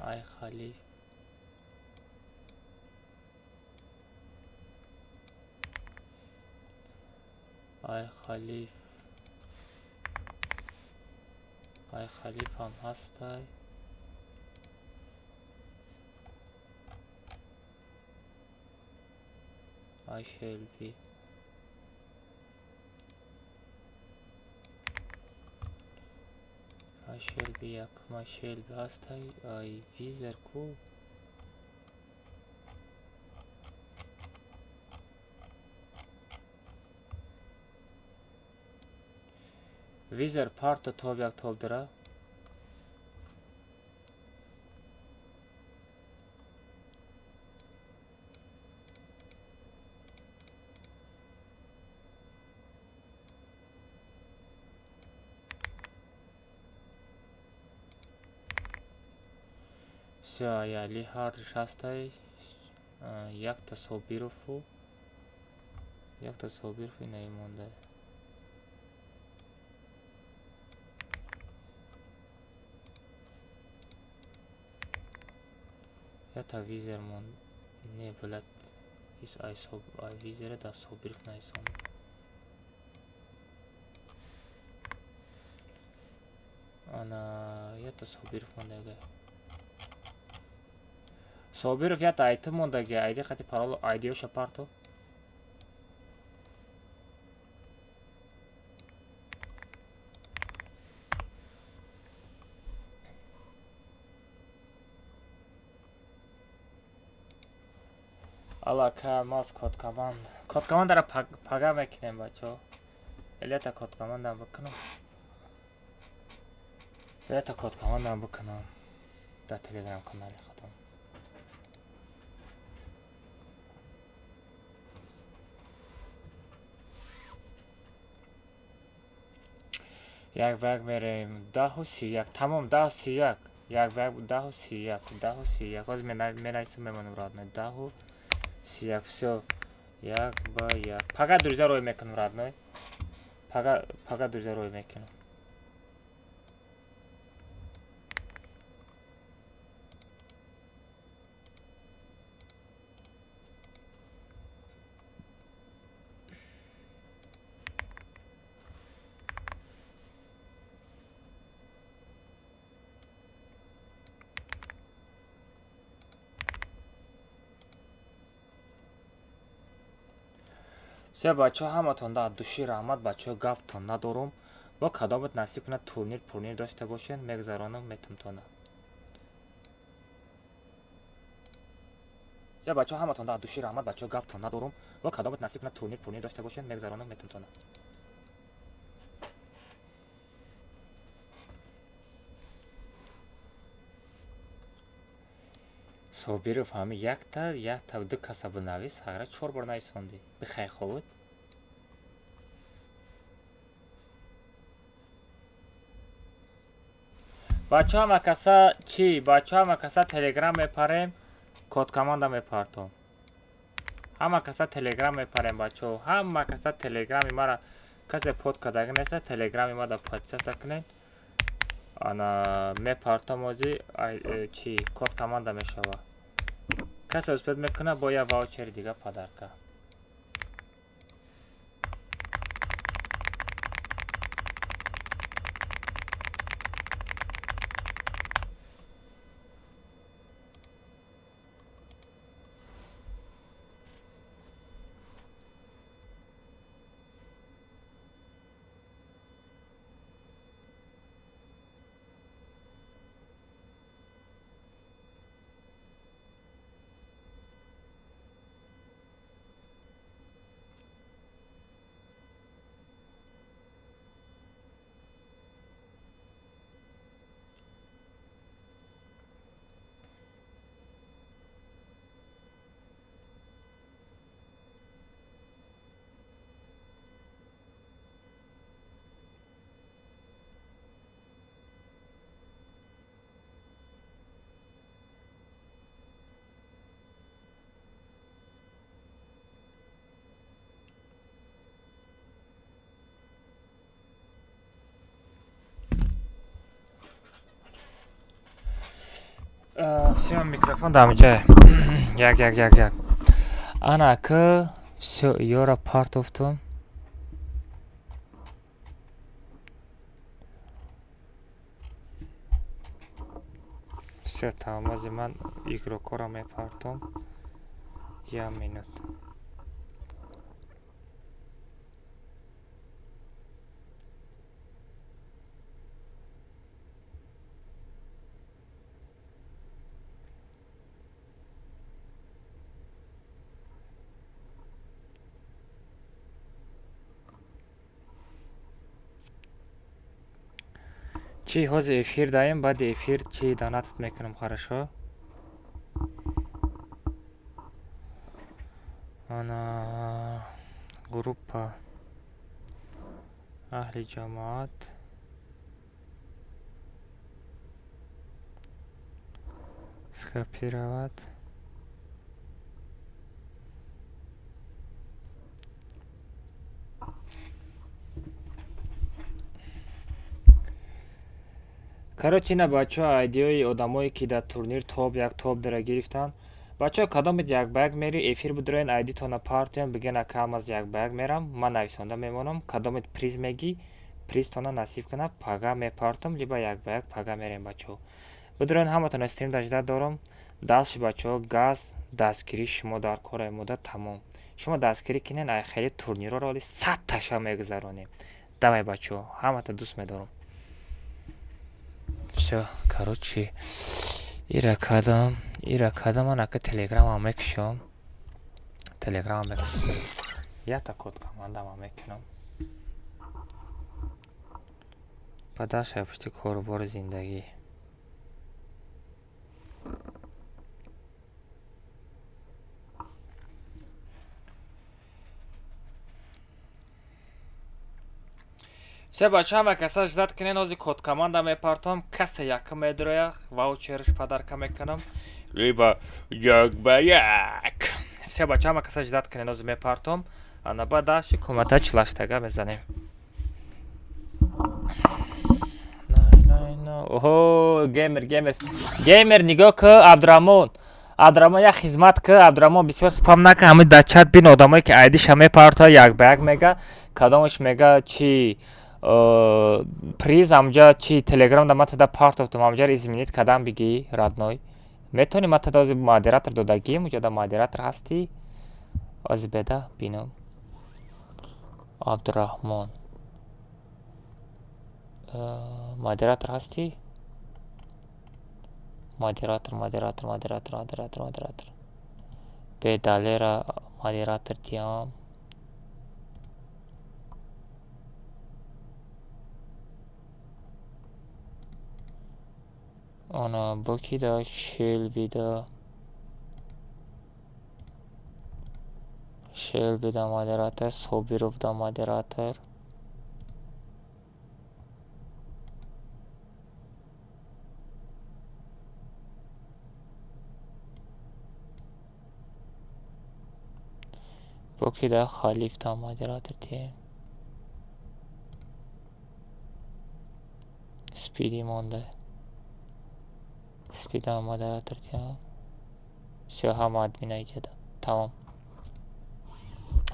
ай Халиф, ай Халиф, ай Халиф ҳам ҳастай. Ай Шелби, ай Шелби якма, Шелби ҳастай. Ай Визер ку? Визер парто топ як, топ дара. Всё, али ҳардуш ҳастай. Якта Собирову, якта Собиров инаи монда. Якта Визер монд. Не, блядь, ис ай соб, ай Визере да Собиров наисон. Ана якта Собиров мондага. Собиров якта айтим мондаги, айди хати паролу айдиёша парто. Аллака маз код команд. Код командара пага мекунем, бачаҳо. Элета код командам бикунам. Ята код командам бикунам дар телеграм канали худам. Як ба як мерем, 10:31, тамом, 10:31, як ба як, 10:31, 10:31. Ҳозир менависам, мемонам, родной, 10:31, всё, як ба як. Пага друзья рой мекунам, родной, пага, пага друзья рой мекунам. Се бачаҳо, ҳаматонда аз души раҳмат, бачаҳо, гаптон надорум. Бо кадомат насиб кунад, турнир пурнир дошта бошен, мегзаронам, метумтона. Се бачаҳо, ҳаматонда аз души раҳмат, бачаҳо, гаптон надорум. Бо кадомат насиб кунад, турнир пурнир дошта бошен, мегзаронам, метумтона. Собиров, ҳами якта, якта, ду каса бинавис, ҳагра чор бор нависондӣ. Бихай ховуд. Бачаҳо, ҳама каса чӣ? Бачаҳо, ҳама каса телеграм мепарем, код команда мепартом. Ҳама каса телеграм мепарем, бачаҳо. Ҳама каса телеграми мара касе под кардагӣ неста, телеграми ма да подписаться кунед. Ана мепартом ози чӣ код команда мешава. Касе успеть мекунад, бо як ваучери дига подарка. Всё, микрофон дар ҷае. Як, як, як, як. Ана ка, всё, ёра партофтум. Всё, тамом, ози ман игрокора мепартом. Як минут. Чӣ, ҳозир эфир даем, баъди эфир чӣ донатат мекунам, хорошо? Ана группа аҳли ҷамоат. Скопировать. Короче, ина, бачаҳо, айдиёи одамое, ки дар турнир топ як, топ дара гирифтанд. Бачаҳо, кадомед як ба як мери, эфир бидроен, айдитона партоем, биген, ака Алмаз, як ба як мерам, ман нависонда мемонам, кадомед приз мегӣ, призтона насиб кунад, пага мепартом, либо як ба як пага мерем, бачаҳо. Бидроен, ҳаматона стрим дажда дорам. Дастши, бачаҳо, газ, дастгирии шумо дар кораи мода тамом. Шумо дастгирӣ кинен, ай хеле турнирҳоро оли садташа мегузаронем. Давай, бачаҳо, ҳамата дӯст медорам. Всё, короче, ира кардам, ира кардам, ман ака телеграмам мекушам. Телеграмам мекушам. Якта код командама мекунам. Баъд шай пушти корубори зиндагӣ. Все, бача, ҳама каса ждать кунен, ҳозир код команда мепартом, касе якм медроя, ваучерш подарка мекунам, либо як ба як. Все, бача, ҳама каса ждать кунен, ҳозир мепартом, ана баъд даши комната чилаштага мезанем. Оҳо, геймер, геймер, геймер, нигоҳ ку, Абдураҳмон. Абдураҳмон, як хизмат ку, Абдураҳмон, бисёр спам нака, ҳами дар чат бин одамое ки айдиша мепарта, як ба як мега, кадомаш мега чи приз амҷа чи телеграм да ман тада партофтум, амҷаро изменить кадам бигӣ, родной. Метавонӣ, ман тада ҳозир модератор додагим, уҷода модератор ҳастӣ. Ҳозир беда бинам. Абдураҳмон. Модератор ҳастӣ? Модератор, модератор, модератор, модератор, модератор. Бедалера модератор диҳам. Ана бокида шелбида. Шелбида модератор, Собировда модератор. Бокида Халифда модератор диҳем. Спиди монда. Спида модератор диҳам. Всё, ҳама админа иҷода. Тамом.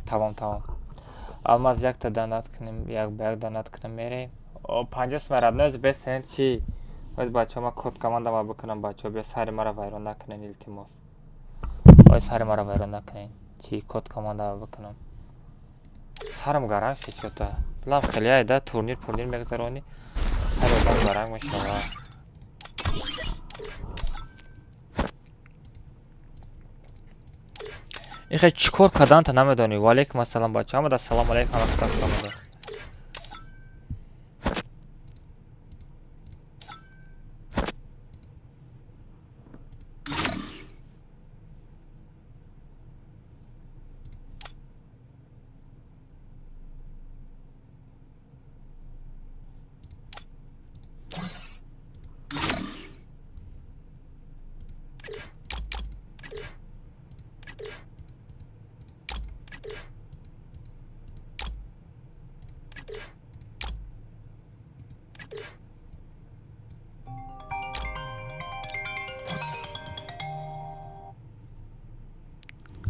Тамом, тамом. Алмаз, якта донат кунем, як ба як донат кунем, мерем. 50 сум, родной, бесен чи? Оз бачаҳо, ман код командама бикунам, бачаҳо, биё сари маро вайрон накунен, илтимос. Ой, сари маро вайрон накунен. Чи код командама бикунам. Сарам гаранг шид чё-то. Билам хеле айда турнир пурнир мегзаронӣ. Сари одам гаранг мешавад. Ихе чӣ кор карданта намедонӣ. Ваалейкум ассалом, бача. Ҳамада салом алейкум, ҳама хуш омадед.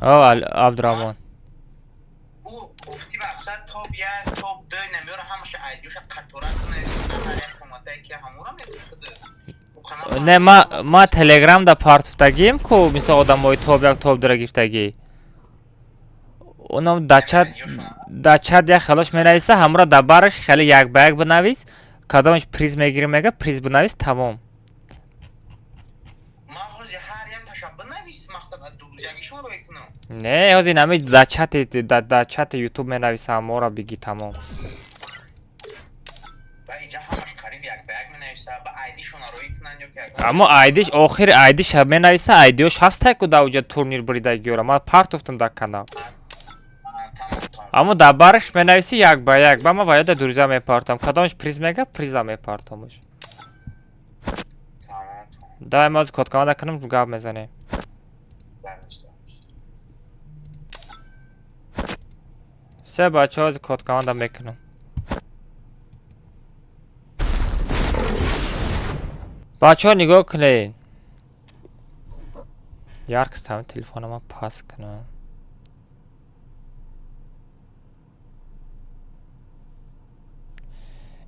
О, Абдураҳмон. Ӯ гуфти мақсад топ як, топ ду намеёра, ҳамаша айдиёша қатора кунад, ҳар як коматае ки ҳамора мегуфт. Не, ма телеграм да партуфтагием ку, мисол одамои топ як, топ дура гирифтагӣ. Онам дар чат як хелош менависа, ҳамора дар бараш хеле як ба як бинавис, кадомаш приз мегирӣ мега, приз бинавис, тамом. Ман ҳозир ҳар якташа бинавис, мақсад дурӯзягишон рой кунам? Не, ҳозир нами дар чати ютуб менависа, ҳамора бигӣ, тамом. Ва инҷа ҳамаш қариб як ба як менависа, ба айдишона рой кунанд ё ки Аммо айдиш охири айдиша менависа, айдиёш ҳастай ку дар уҷа турнир буридагиёра ман партофтам дар канал. Аммо дар бараш менависӣ як ба як, ба ман ваёда дурӯза мепартам, кадомаш приз мега, приза мепартамуш. Давай, ма ҳозир код команда кунам, гап мезанем. Все, бачаҳо, ҳозир код команда мекунам. Бачаҳо, нигоҳ кунед. Яркость ҳами телефонама паст кунам.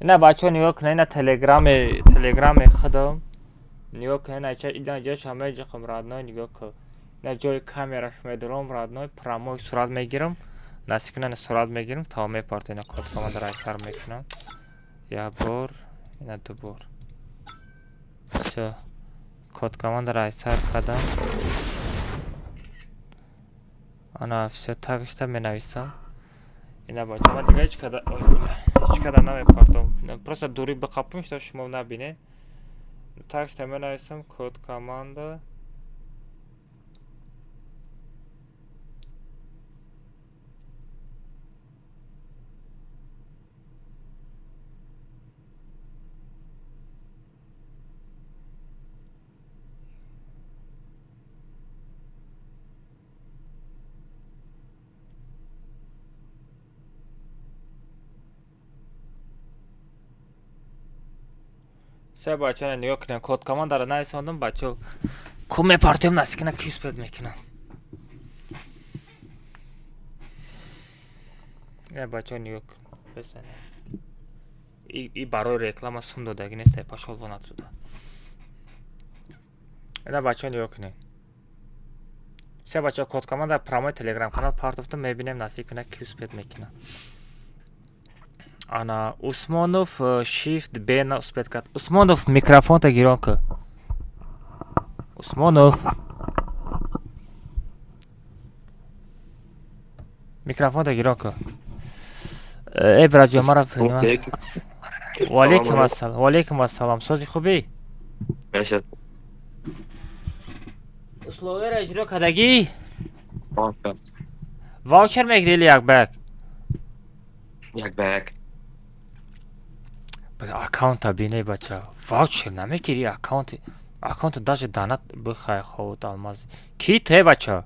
Ина, бачаҳо, нигоҳ кунед, ина телеграми худам. Нигоҳ кунед, ина ина ҷоша меҷиқам, родной, нигоҳ кун. Ина ҷои камераш медорам, родной, прямой сурат мегирам. Насиб кунад, ина сурат мегирам, то мепартам, ина код командаро айсар мекунам. Як бор, ина ду бор. Всё. Код командаро айсар кардам. Ана всё, тагишта менависам. Ина бача, ман дига ҳеч када, ой, бля, ҳеч када намепартом. Просто дурӣ биқапум, что шумо набинед. Такста менависам код команда. Се бача, нигоҳ кунем, код командаро нависондум, бачо. Ку мепартем, насикина ки успед мекунам. Э, бачо, нигоҳ кун. Бесане. И барои реклама сум додагӣ нест, пошёл вон отсюда. Ина, бачо, нигоҳ кунед. Се бача, код команда прямой телеграм канал партофтум, мебинем, насиб куна ки успед мекунам. Ана Усмонов shift B на успед кард. Усмонов, микрофонта гирон ку. Усмонов. Микрофонта гирон ку. Э, браҷо, мара принимай. Ва алейкум ассалом. Ва алейкум ассалом. Сози, хубӣ? Условияро иҷро кардагӣ? Ваучер мегирӣ или як ба як? Як ба як. Аккаунта биней, бача. Ваучер намегирӣ, аккаунти аккаунта даже донат бихай, ховут алмаз. Ки те, бача?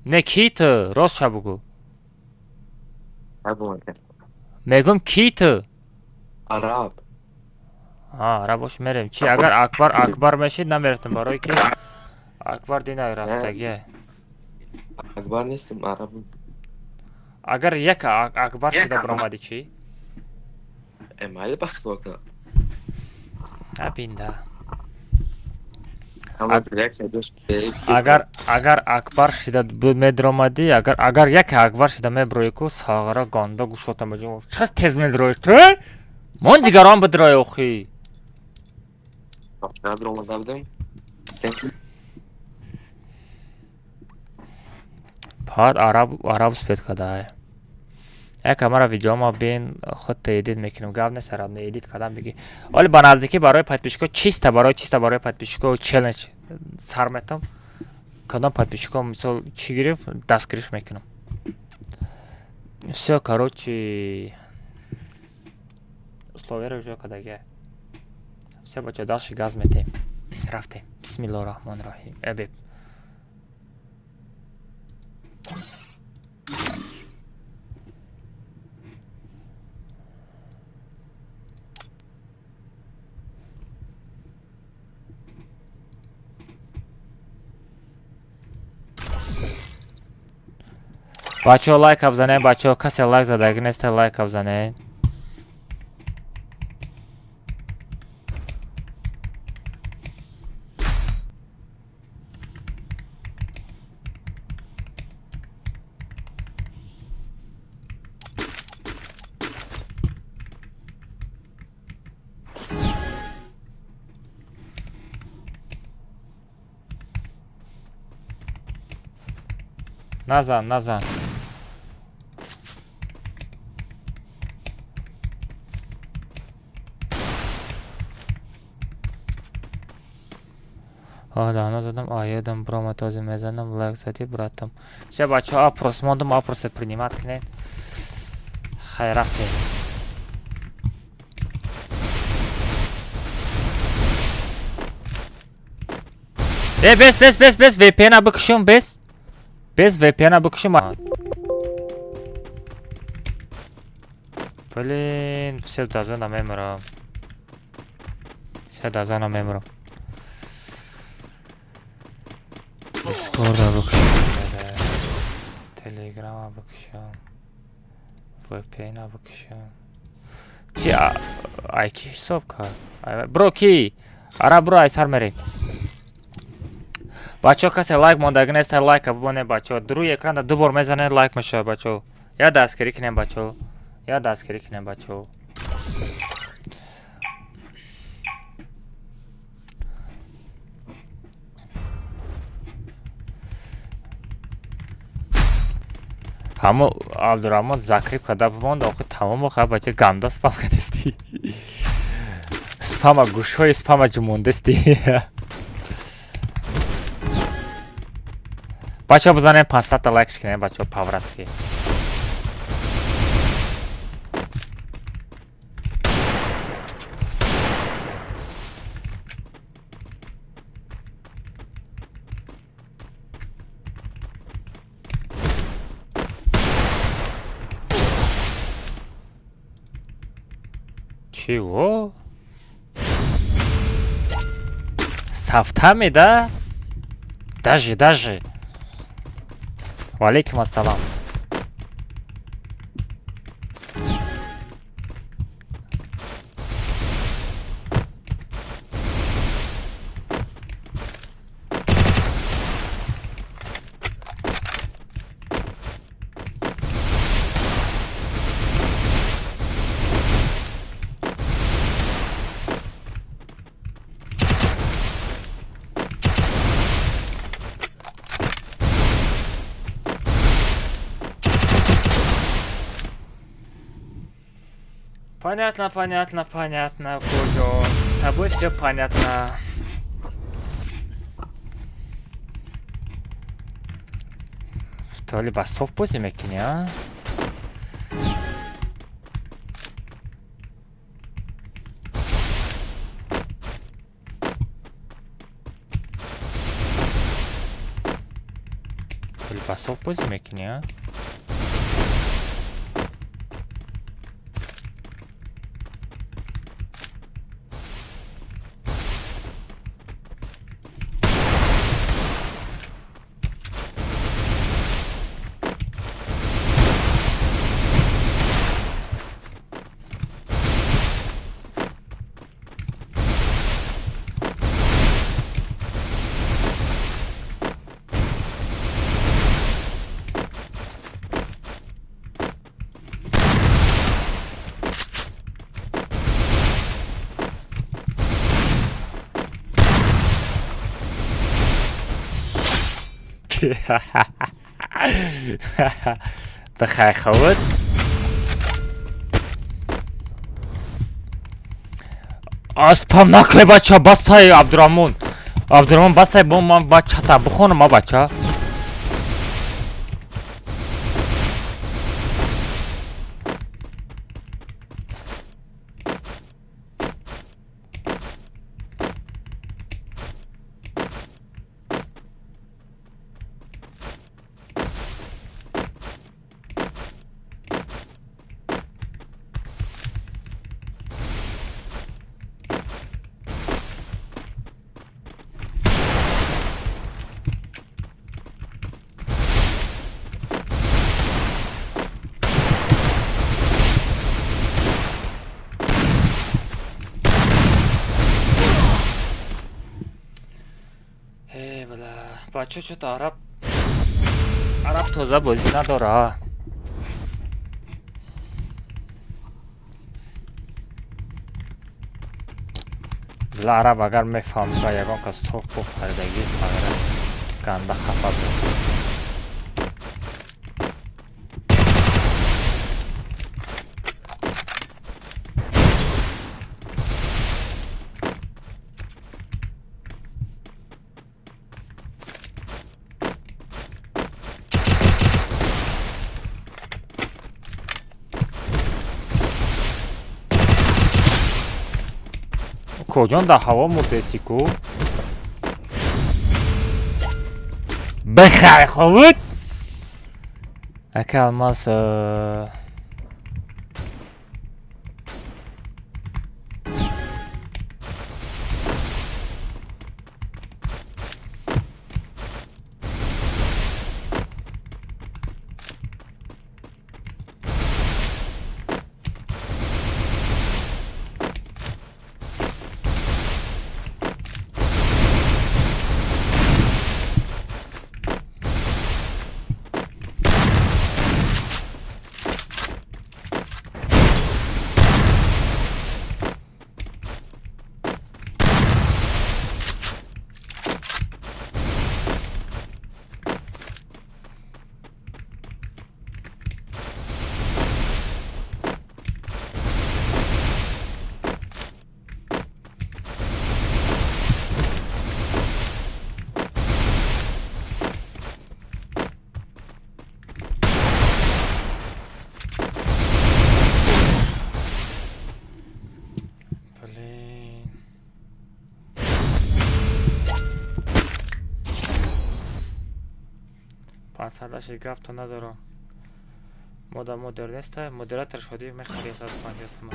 Не, ки ту? Ростша бугӯ. Мегӯм, ки ту? Араб. Араб бош, мерем. Чи, агар Акбар, Акбар мешид, намерафтам, барое ки Акбар дина рафтагия. Акбар нестам, араб. Агар як Акбар шуда биромадӣ, чӣ? Майли, бахт вока. Абинда. Агар Акбар шида медромадӣ, агар як Акбар шида меброӣ, ку сағара ганда гӯшота меҷум. Чӣ тез медроӣ ту? Мон дигарон бидроӣ охи. Омада будам. Фақат араб, араб успед кардаа. Як камара видеома бин, худта эдит мекунем, гап нест, араб эдит кардам бигӣ. Оли ба наздикӣ барои подписчико чисто, барои чисто барои подписчико челлендж сар метам. Кадом подписчико, мисол, чӣ гирифт, дастгириш мекунам. Всё, короче, условияро иҷро кардагия. Всё, бача, дальше газ метем. Рафтем. Бисмиллоҳи раҳмони раҳим. Эбеб. Бачаҳо, лайка бизанед, бачаҳо, касе лайк задагӣ неста, лайка бизанед. Назан, назан. Даҳно задам, ёдам биромад, този мезанам, лайк задӣ, братам. Всё, бачаҳо, опрос мондум, опросе принимать кунед. Хайр, рафтем. Э, бес, бес, бес, бес, VPN-а бикушум, бес. Бес, VPN-а бикушум. Блин, все до зона мемирам. Все до зона мемирам. Дискорда бикушам, Телеграма бикушам, VPN-а бикушам. Чи, ай ки ҳисоб кард? Бро, ки? Ара, бро, ай сар мерем. Бачаҳо, касе лайк мондагӣ неста, лайка бимонед, бачаҳо. Рӯи экранда ду бор мезанед, лайк мешавад, бачаҳо. Я дастгирӣ кунем, бачаҳо. Я дастгирӣ кунем, бачаҳо. Ҳамо Абдурахмон закреп карда бимонд, охи тамом охи бача ганда спам кардасти. Спама гӯшҳои спама ҷумондасти. Бачаҳо бизанем 500 та лайк шикнем бачаҳо по-братски. Чего? Софтами, да? Даже, даже. Валейкум ассалам. Понятно, понятно, понятно, Кузё. С тобой все понятно. То ли басов пози мекини, а? То ли басов пози мекини, а? Бихай хавд. Аспам накле бача басай Абдурахмон. Абдурахмон басай бо ман бачата бихонам а бача. Бача чё-то араб тоза бозӣ надора. Била араб агар мефаҳмид ба ягон кас соф боф харидагӣ фақат ганда хафа буд. Коҷон дар ҳаво мурдеси ку? Бихай ховуд! Ака Алмаз Масъалаши гапто надорам. Мода модер неста, модератор шудӣ, мехари 150 сумон.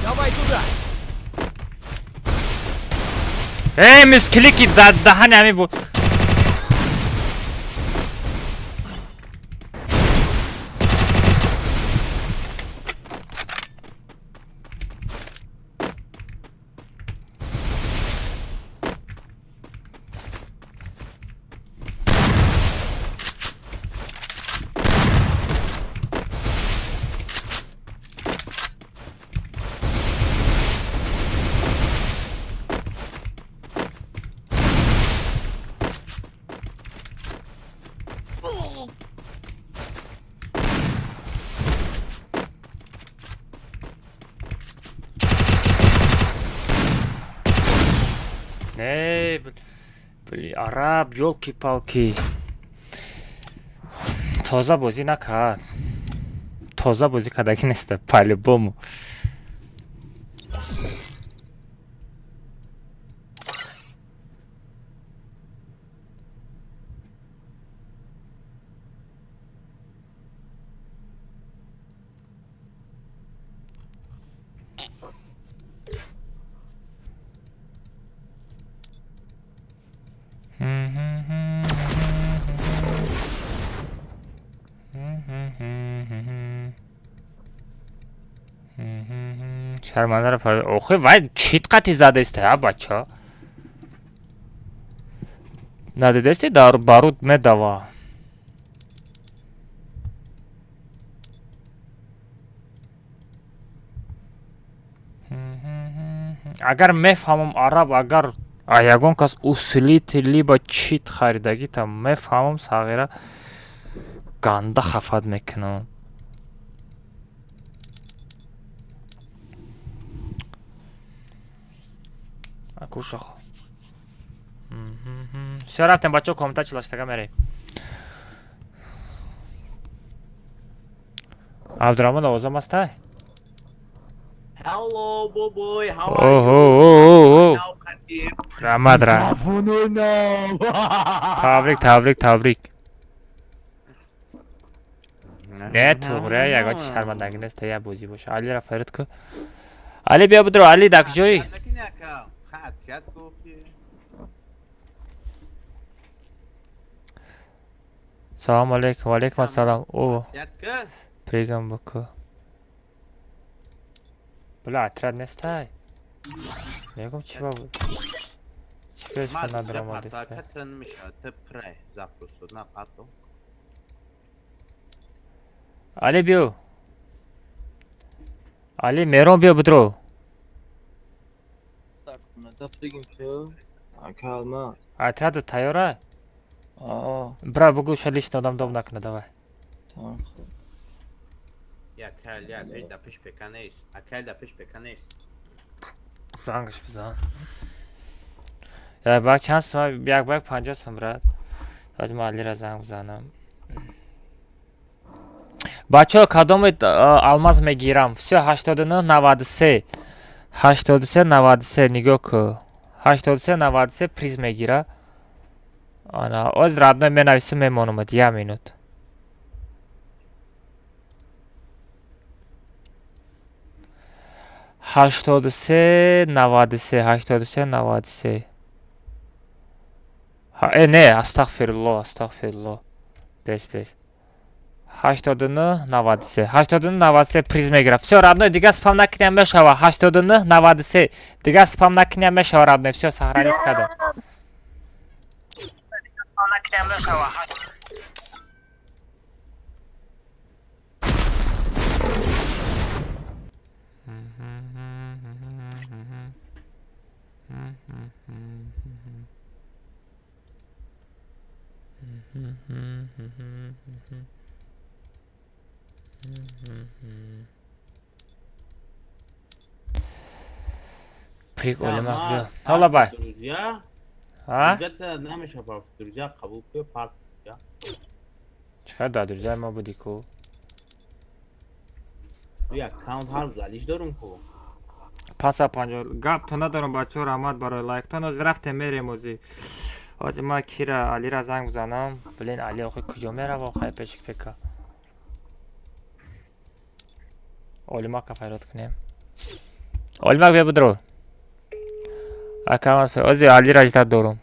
Давай туда! Эй, мисклики дар даҳани ҳамин буд. Не, араб, ёлки-палки. Тоза бозӣ накард. Тоза бозӣ кардагӣ неста, по-любому. Шармандаро фар охи вай чит қати задаиста, а бача? Надидасти, дар баруд медава. Агар мефаҳмам араб, агар ягон кас усилитель либо чит харидагита мефаҳмам, сағира ганда хафат мекунам. Акушахо. Всё, рафтем, бачаҳо, комната чилаштага мерем. Абдураҳмон, овозам ҳастай? Hello, boy. How are Оҳо, you? оҳо. Now, Khatib. Раҳмат, раҳмат. Табрик, табрик, табрик. Не, туғрия, ягон чи шармандагӣ нест, я бозӣ боша. Алира фарид ку. Али, биё бидро, Али, дар куҷоӣ? Накини ака. Хатият гуфти. Салому алейкум, валейкум ассалом. О, Хатият ки? пригам буку. Бля, отряд нестай. Мегум, чӣ ба буд? Чӣ пеш Ма надромадиста? Катран миша, ты пре запросу на пато. Али, биё. Али, Мерон, биё бидро. Ака, Алмаз. Отряду тайёра? Аа. Бра, бугӯ, ша лично одам дом накуна, давай. Тамом. Я кал, я пеш да пеш пека нест. Акал да пеш пека нест. Зангаш бизан. Як бак чанд сум? Як бак 50 сум, брат. Ҳозир ман Алира занг бизанам. Бачаҳо, кадоме алмаз мегирам? Всё, 89 93. 83 93, нигоҳ ку. 83 93 приз мегира. Ана, оз родной менависам, мемонамад, я минут. 83 93, 83 93. Не, астағфирулло, астағфирулло. Бес, бес. 89 93. 89 93 приз мегирад. Всё, родной, дига спам накуням мешава. 89 93. Дига спам накуням мешава, родной. Всё, сохранить кардам. Спам накуням мешава. Прикольно, биё. Ҳала бай. Друзья? А? Друзья намеша парт. Друзья қабул кун парт. Чӣ да друзья ма буди ку? Ду аккаунт ҳар залиш дорум ку. 550 гап то надорам бачаҳо, раҳмат барои лайктон. Ҳозир рафтем мерем ҳозир. Ҳозир ман кира Алира занг бизанам. Блин, Али охи куҷо мерава охай пешик пека? Олимака файрод кунем. Олимак бия бидро. Аккаунт ҳозир Алира ждать дорум.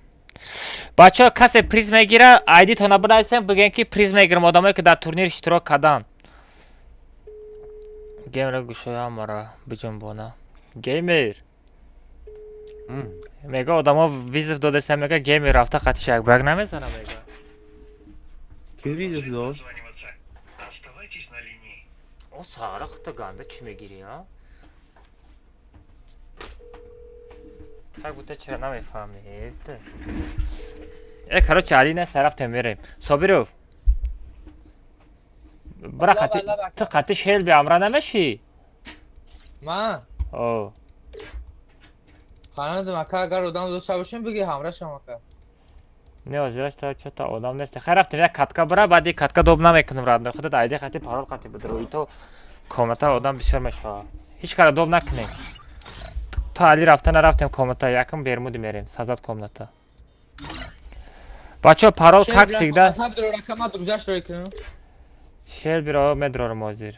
Бачаҳо, касе приз мегира, айдитона бинависем, бигӯем ки приз мегирам, одамое ки дар турнир иштирок карданд. Геймера гӯшои ҳамаро биҷунбона. Геймер. Мега одамо вызов додеса, мега геймер рафта қатиш як брак намезана мега. Ки вызов дод? О сара хата ганда чӣ мегирӣ, а? Так будто чира намефаҳмед. Э, короче, Али нест, рафтем мерем. Собиров. Бира қати ту қати шел биамра намешӣ? Ман? О. Ханадам ака, агар одам дошта бошем биги ҳамрашам ака. Не, ҳозираш та чота одам нест. Хай рафтем як катка бира, баъди катка доб намекунем родной. Худат айди қати парол қати бидро. И то комната одам бисёр мешавад. Ҳеҷ кара доб накунем. То Али рафта нарафтем комната, якм Бермуди мерем, создать комната. Бачаҳо, парол как всегда. Шел биро медрорам ҳозир.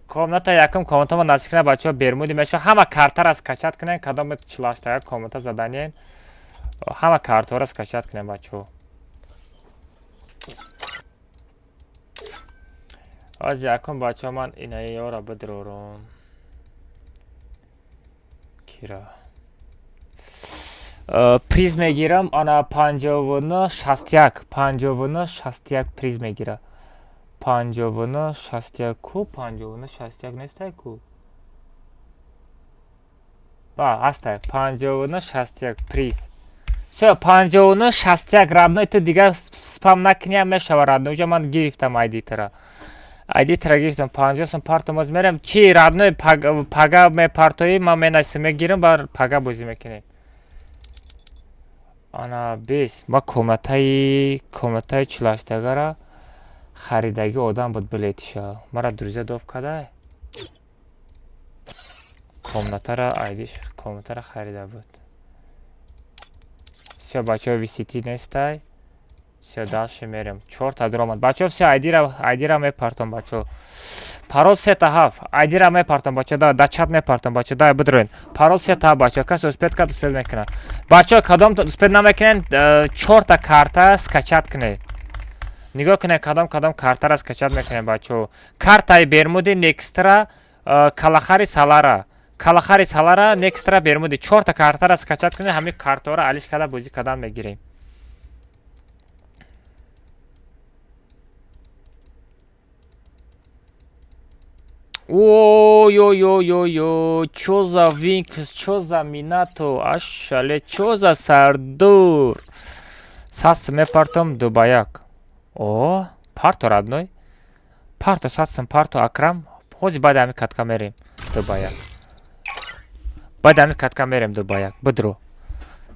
Комната якм комната ма наздик на бачаҳо Бермуди мешава. Ҳама картаро скачать кунен, кадоме чилаштага комната заданien. Ҳама картаҳоро скачать кунен бачаҳо. Ҳозир якум бачаҳо ман инаиёро бидрорам. Кира. Приз мегирам, ана 59 61, 59 61 приз мегира. 59 61 ку, 59 61 нестай ку? Ба, ҳастай, 59 61 приз. Всё, 59 61 родной, ту дигар спам накунӣ мешава родной. Уҷа ман гирифтам айдитра. Айдитра гирифтам, 50 сум партом оз мерем. Чи родной пага мепартоӣ, ман менасим мегирам, бар пага бозӣ мекунем. Ана бес, ма комнатаи чилаштагара харидагӣ одам буд билетиша. Мара друзья доб кадай. Комнатара айдиш, комнатара харида буд. Всё, бачаҳо, VCT нестай. Всё, дальше мерем. Чорта дуромад. Бачаҳо, всё, айдира мепартом, бачаҳо. Парол сета ҳафт. Айдира мепартом, бачаҳо, да, да чат мепартом, бачаҳо, дай бидроен. Парол сета ҳафт, бачаҳо. Касе успеть кард, успеть мекунад. Бачаҳо, кадом успеть намекунед, чорта карта скачать кунед. Нигоҳ кунед, кадом картаро скачать мекунед, бачаҳо. Картаи Бермуди, Некстра, Калахари Салара. Калахари Салара, Некстра, Бермуди. Чорта картаро скачать кунед, ҳамин картаҳоро алиш карда бозӣ кардан мегирем. Ой-ой-ой-ой-ой, чё за Винкс, чё за Минато, ашале, чё за Сардур. Сас мепартом дубаяк. О, парто родной. Парто сасм, парто Акрам. Ҳози баъди ҳамин катка мерем дубаяк. Баъди ҳамин катка мерем дубаяк. Бидро.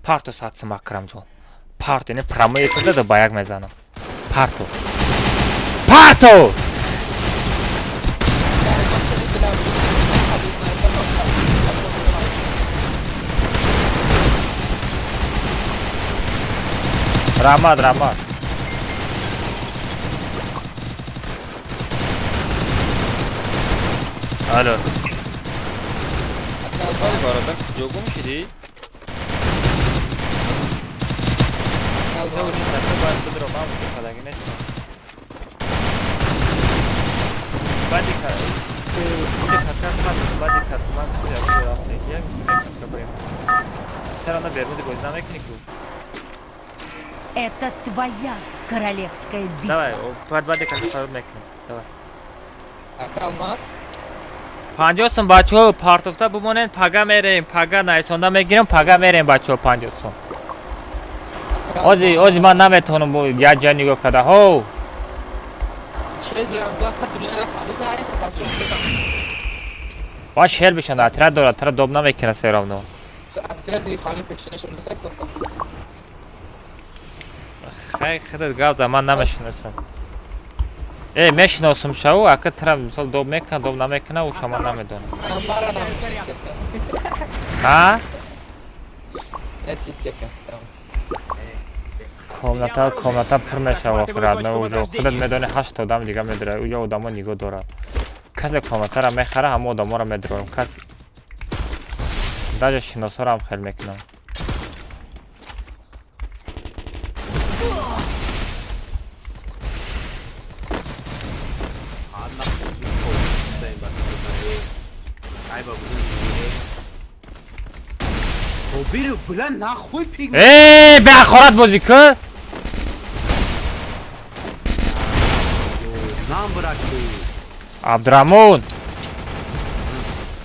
Парто сатсм Акрамҷон. Парто, ин прямой эфирда дубаяк мезанам. Парто. Парто! Раҳмат, раҳмат. Алло. Бародар, куҷо гум шудӣ? Все уже сафе бояд бидро, ман уже кадаги нестам. Баъди уже катка хат, баъди кат ман чизи ягон ҷо рафта, як катка барем. Чаро на бермуди бозӣ намекунӣ ку? Это твоя королевская битва. Давай, баъди катка фарёд мекунем. Давай. Ака Алмаз? 50 сум, бачаҳо, партофта бимонед, пага мерем, пага найсонда мегирем, пага мерем, бачаҳо, 50 сум. Ози, ози ман наметавонам як ҷа нигоҳ карда. Ҳов. Ва шер бишанд, отряд дорад, тара доб намекунад всё равно. Хай, худат гап зан, ман намешиносам. Э, мешиносам шаву, ака тара мисол доб мекунад, доб намекунад, уша ман намедонам. Ҳа? Комната, комната пур мешава охират, на уҷо. Худат медонӣ, ҳашт одам дига медурад, уҷо одамо нигоҳ дорад. Касе комнатаро мехара, ҳама одаморо медурам. Кас даже шиносоро ҳам хел мекунам. Э, беахорат бозӣ кун. Абдурамон,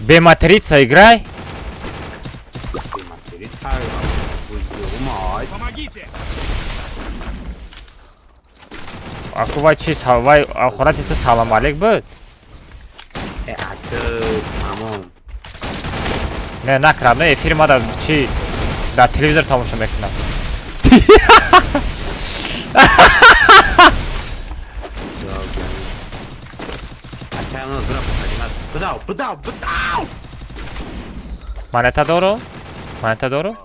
бематерица играй. Помогите! Аку вай чи вай ахорати ту салом алейк буд? Э, аку, тамом. Не, накрад, не, эфири ма дар чи дар телевизор тамошо мекунам. Бидав, бидав! Монета дорум? Монета дорум?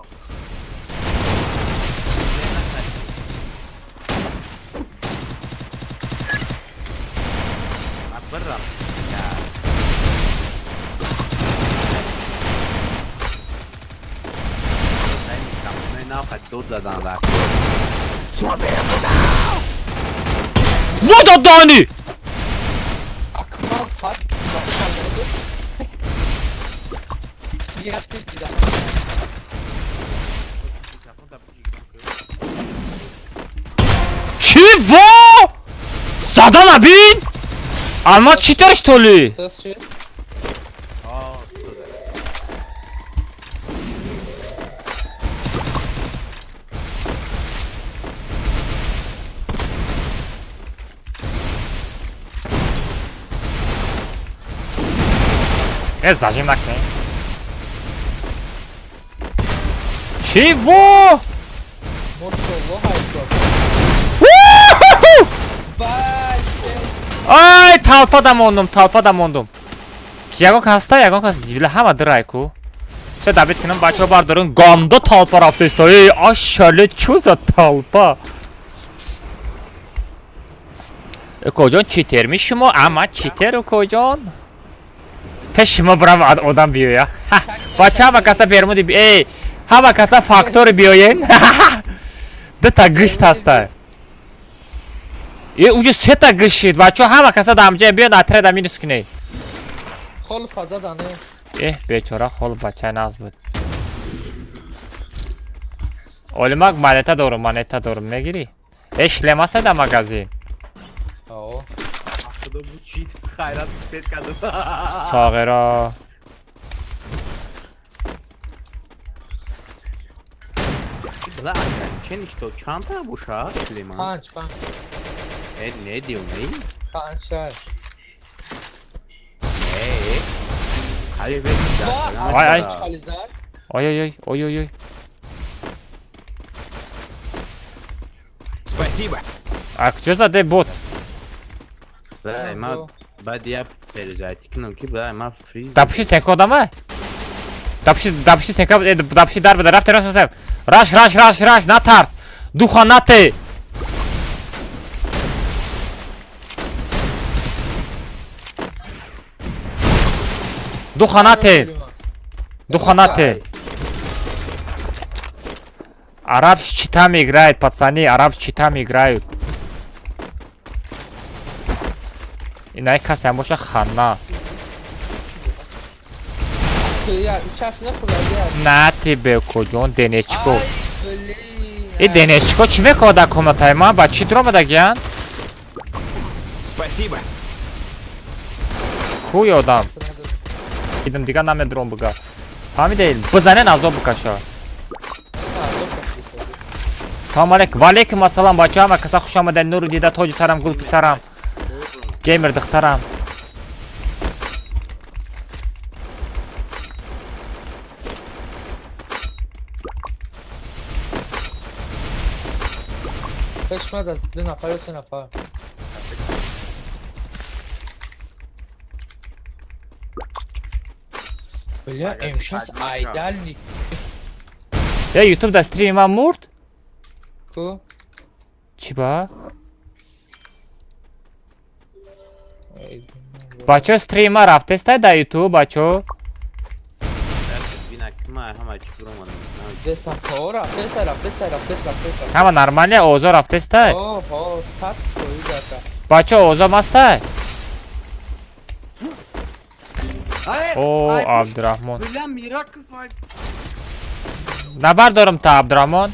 What дани? Акмал пак. Чего? Зада набин? Алмаз читер, что ли? Э, зажим накне. Чего? Ай, толпада мондум, толпада мондум. Ягон кас ҳаста, ягон кас зибила ҳама дирай ку. Все добить кунам, бачаҳо бардорун, ганда толпа рафта иста. Эй, ашале, чӯ за толпа? Укоҷон, читер ми шумо? Ама читер, укоҷон? Пеш шумо бурам одам биёя. Бача, ҳама каса бермуди, эй, ҳама каса фактори биёен. Дута гишт ҳаста. Э, уҷо сета гишт шид. Бачаҳо, ҳама каса дамҷа биён, отряда минус кунед. Хол фаза дане. Эҳ, бечора хол бачаи нағз буд. Олимак, монета дорум, монета дорум, мегирӣ? Э, шлем аста дар магазин? О. Соғиро. Чанд та боша шлема? Панҷ, панҷ. Э, не дил, не? Панҷ, шаш. Э, али. Ай, ай. Ой, ой, ой, ой, ой, ой. Спасибо. А куҷо заде бот? Бай, ма баъд я перезайти кунам ки бай ма фриз. Да пуши стенка одама? Да пуши, да пуши стенка, э, да пуши дар бада, рафте, рафте, раш, раш, раш, раш, натарс. Духа нате. Духа нате. Духа нате. Араб с читами играет, пацаны, араб с читами играют. Инай касе боша хана. На тебе куҷон денечко. И денечко чӣ мекунад дар комнатаи ман? Ба чӣ дуромадагиян? Спасибо. Куй одам. Идам дигар намедуром буга. Фаҳмидед? Бизанен азоб бикаша. Салом алейкум. Ва алейкум ассалом бача, ҳама каса хуш омадед. Нуру дида тоҷи сарам, гул писарам. Геймер духтарам. Пешмад аз ду нафар ё се нафар. Бля, М6 айдални. Я YouTube да стрими ман мурд? Ку? Чӣ ба? Бачо стрими ман рафтестай дар YouTube, бачо? Ҳама нормально, овозо рафтестай? Бачо овозо мастай? О, Абдурахмон. Набардорам та Абдурахмон.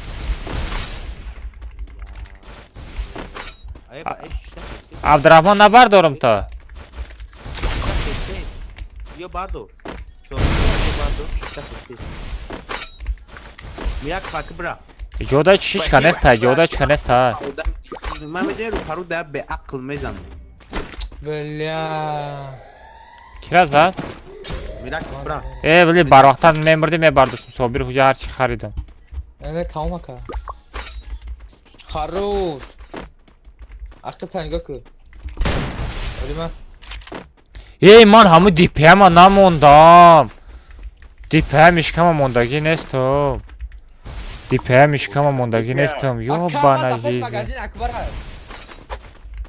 Абдурахмон набардорам та. Ҷода чичка неста, ҷода чичка неста. Ман медонам ру пару да бе ақл мезанам. Бля. Кира зад? Э, вали барвақтан мемурдим, мебардостум. Собир ҳуҷа ҳарчи харидам. Не, тамом ака. Хорош. Ақиб та нигоҳ кун. Олима. Эй, ман ҳамун ДПМ-а намондам. ДПМ ишкама мондагӣ нестам. ДПМ ишкама мондагӣ нестам. Ёбана жизнь.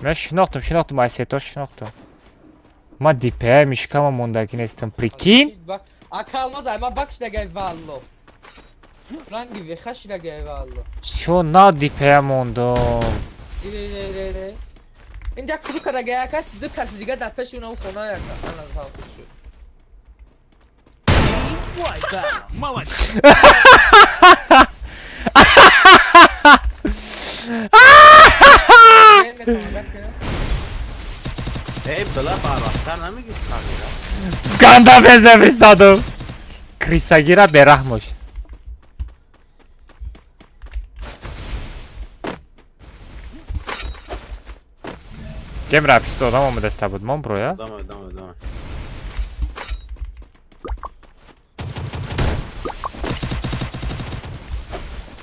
Ман шинохтам, шинохтам, ай сето шинохтам. Ман ДПМ ишкама мондагӣ нестам. Прикинь? Ака алмаз, ай ман бак шидагай валло. Ранги веха шидагай валло. Чо на ДПМ мондам? Ин як круг кардагай ака, ду каси дига дар пеши уна хона яка. Ана фалк шуд. Молодец. Эй, била барвақттар намегӣ сағира. Ганда беза фиристодум. Крисагира бераҳмош. Гем рафист одам омадаста буд мон броя? Давай, давай, давай.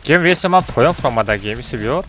Гем веса ман поён фуромада гемиси биёр.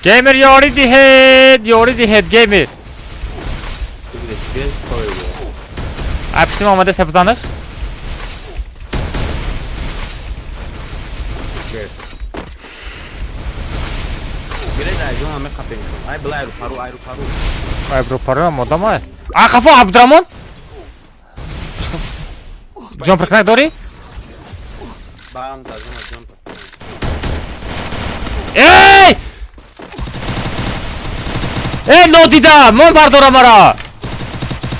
Gamer ёрӣ диҳед, ёрӣ диҳед, геймер. Апштим омада сабзанаш? Айру пару омодама. А қафо Абдурамон? Ҷон прикнак дорӣ? Эй! Эй, нодида! Мон бардора мара!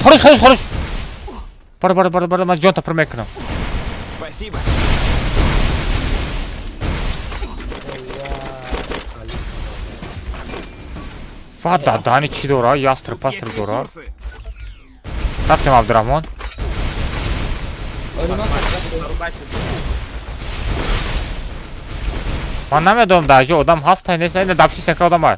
Хорош, хорош, хорош! Бара, бара, бара, бара, ман ҷонта пур мекунам. Спасибо. Фа дадани чӣ дора? Ястр пастр дора. Рафтем Абдурахмон. Ман намедонам дар ҷо одам ҳаст нест, не дапши сека одам ай.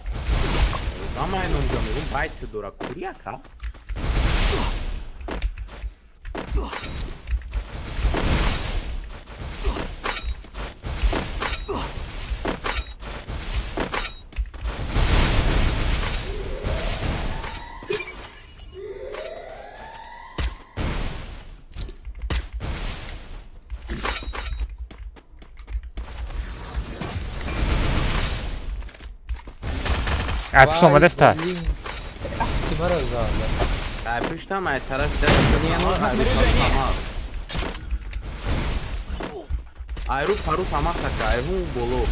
Пушт омадаста. Пуштам ай тараф даст. Айру пару памасака, айру боло.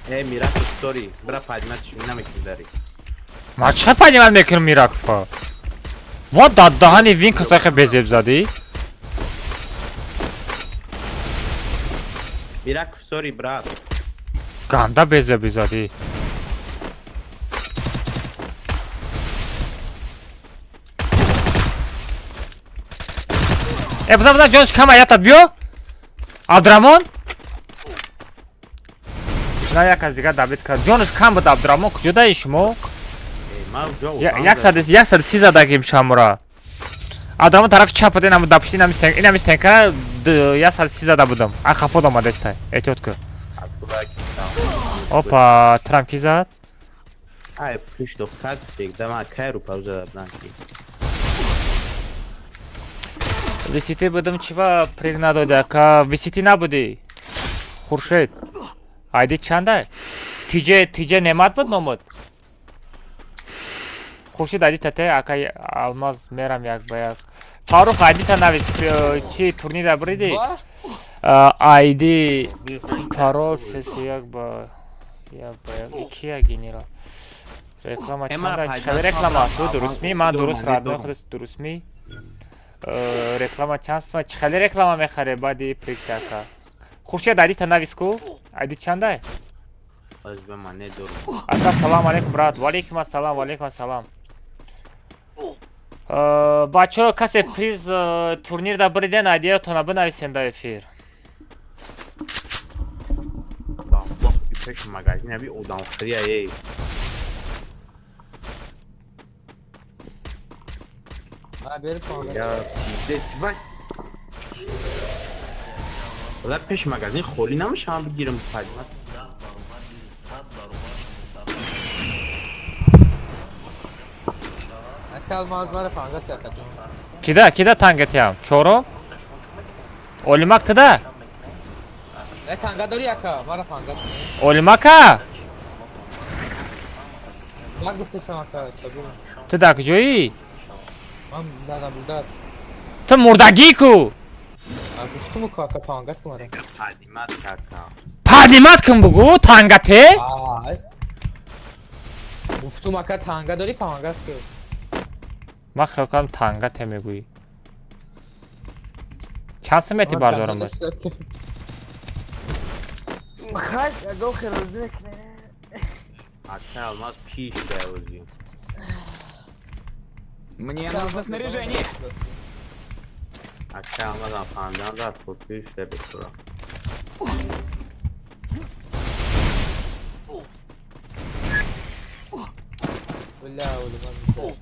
Э, Мираков, сори, бра поднимать намекунӣ дари. Ма чӣ поднимать мекунам Миракова? Ва дар даҳани вин касахе безеб задӣ? Мираков, сори, брат. Ганда безеби задӣ. Э, бизан, бизан, ҷонш кама, ятат биё. Абдураҳмон? На як аз дигар дабит кард. Ҷонш кам буд Абдураҳмон, куҷо даи шумо? 130 задагим шамура. Абдураҳмон тарафи чап буд, инам дапушти, инам стенка, инам стенка 130 зада будам. А хафод омадастай. Эҳтиёт кун. Опа, Трамп ки зад? Ай, пушт духтар сегда ма кайру пауза задам ки. Висити будам чива приг надоди, ака висити набуди. Хуршед. Айди чанда? Тиже, тиже немат буд номуд. Хуршед айди тате, ака Алмаз мерам як ба як. Фарух айди та навис, чи турнира буриди? Айди парол сеси як ба як ба як. Кия генерал? Реклама чанда? Чӣ реклама? Ту дурустми? Ман дуруст радной худат дурустми? Реклама чанд сум? Чӣ хеле реклама мехаре баъди пригтака? Хуршед айди та навис ку? Айди чандай? Аз ба ман недорам. Ака салам алейкум брат. Ва алейкум ассалам, ва алейкум ассалам. Бачаҳо касе приз турнир да буриден айдиятона бинависен да эфир. Пеш магазин аби одамхӯрия ей. Я пеш магазин холӣ намешавам бигирам падима. Кида, кида тангатиям? Чорум? Олимак тида? Не танга дори ака, мара фанга. Олимака? Ман гуфтасам ака, сабур. Ту дар куҷоӣ? Ман дар бурдат. Ту мурдагӣ ку? Гуфтуму ку ака танга ку мара. Падимат ака. Падимат кун бугу, тангате? Ай. Гуфтум ака танга дори фанга ку. Ман хиёл кардам тангате мегӯӣ. Чанд симети бардорам? Хай, агар хирозӣ мекунем. Ака Алмаз пиш даози. Мне нужно снаряжение. Ака Алмаз фандан зад худ пиш да бекура.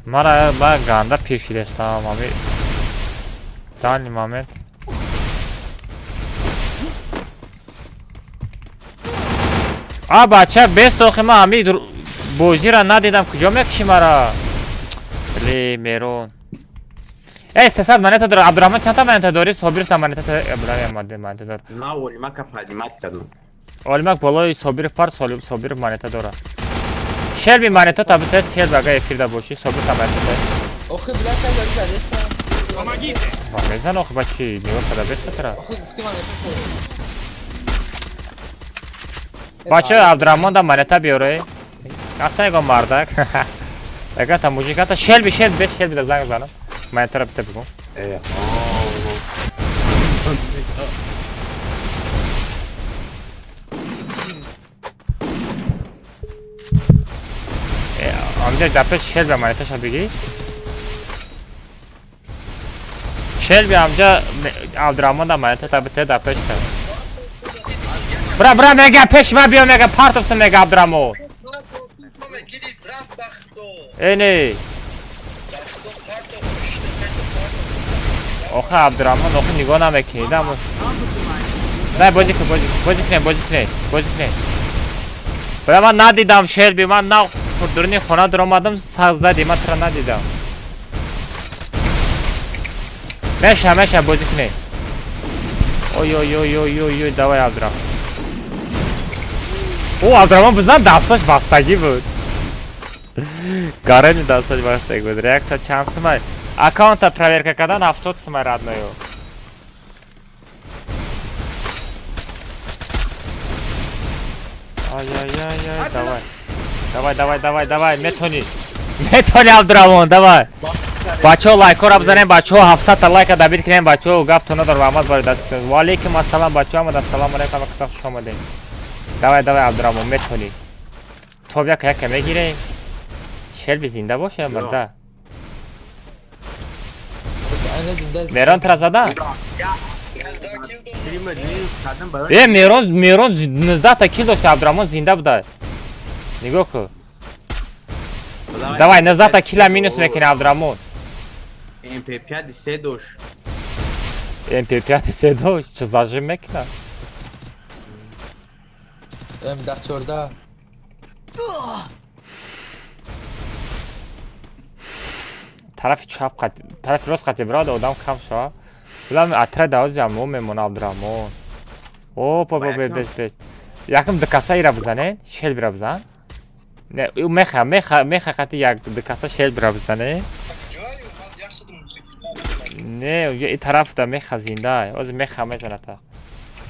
Мара ба ганда пир шидастам ами. Дани момент. А бача бес дохи ма ами бозира надидам куҷо мекуши мара. Ле мерон. Эй, 300 монета дор. Абдурахмон чандта монета дори? Собиров та монета бля монета дор. Ма Олимака падимат кардам. Олимак болои Собиров пар Собиров монета дора. Шелби монета та битес шелби ага эфирда боши Собиров та монета. Охи бля шай зади задеста. Помогите. Ва мезан охи бачи нигоҳ када беста тра. Охи гуфти монета. Бача Абдурахмон да монета биёре. Аслан ягон мардак. Ягон та мужик ата шелби шелби бес шелби да занг занам. Монетара бите бигум. Э. Амҷа дар пеш шелби монеташа бигӣ. Шелби амҷа Абдурахмон да монета бите дар пеш та. Бра, бра, мега пеш ма биё, мега партофтам, мега Абдураҳмон. Э, не. Охе Абдурахмон, охе нигоҳ намекунӣ. Дам. Дай бозӣ кун, бозӣ кун, бозӣ кунем, бозӣ кунем, бозӣ кунем. Бля, ман надидам Шелби, ман на дуруни хона дуромадам, саг зади, ман тура надидам. Меша, меша, бозӣ кунем. Ой, ой, ой, ой, ой, ой, давай Абдурахмон. О, Абдурахмон бизан дасташ бастагӣ буд. Гарани дасташ бастагӣ буд. Реакция чанд сумай? Аккаунта проверка кардан 70 сумай родною. Ай, ай, ай, ай, давай. Давай, давай, давай, давай, метони. Метони Абдурахмон, давай. Бачаҳо лайкҳоро бизанем, бачаҳо 700 та лайка добить кунем, бачаҳо гапто надор раҳмат барои даст. Ва алейкум ассалом бачаҳо, омада ассалому алейкум ва қисам хуш омадем. Давай, давай Абдурахмон, метони. Топ яка яка мегирем. Шелби зинда боша мурда. Мерон тра зада? Э, Мерон, Мерон 19 та килл дошт, Абдурахмон зинда буда. Нигоҳ кун. Давай, 19 та килла минус мекунӣ Абдурахмон. MP5 се дошт. MP5 се дошт, чӣ зажим мекунад? М14. Тарафи чап қати, тарафи рост қати бирад, одам кам шава. Билам атра давози мо мемона Абдурахмон. О, па ба бес бес. Якм дикаса ира бизане, шел бира бизан. Не, ӯ меха, меха, меха қати як дикаса шел бира бизане. Не, и тараф да меха зинда. Ози меха мезана та.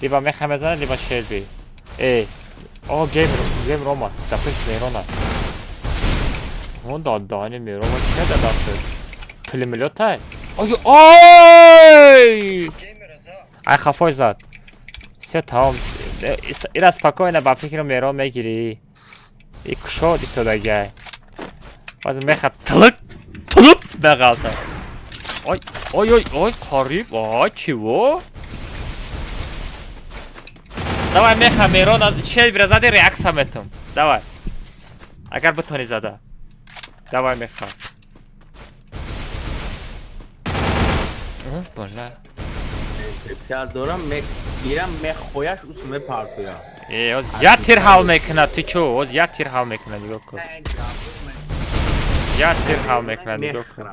Либо меха мезана, либо шелби. Э, о геймер, геймер омад. Да пеш Мерона. Он да дани Мерона чӣ да даст? Пулемётай? Ой, ой! Ай хафой зад. Все тамом. Ира спокойно ба фикри Мерон мегирӣ. И кушод истодагиай. Баъз меха тилик тилик меғалта. Ой, ой, ой, ой, қариб, ой, чего? Давай меха Мерон шел бира зади реакция метум. Давай. Агар битони зада. Давай меха. Бля. MP5 дорам, мегирам, мехояш, ус мепартоям. Э, оз я тир ҳал мекунад, ту чо? Оз я тир ҳал мекунад, нигоҳ кун. Я тир ҳал мекунад, нигоҳ кун.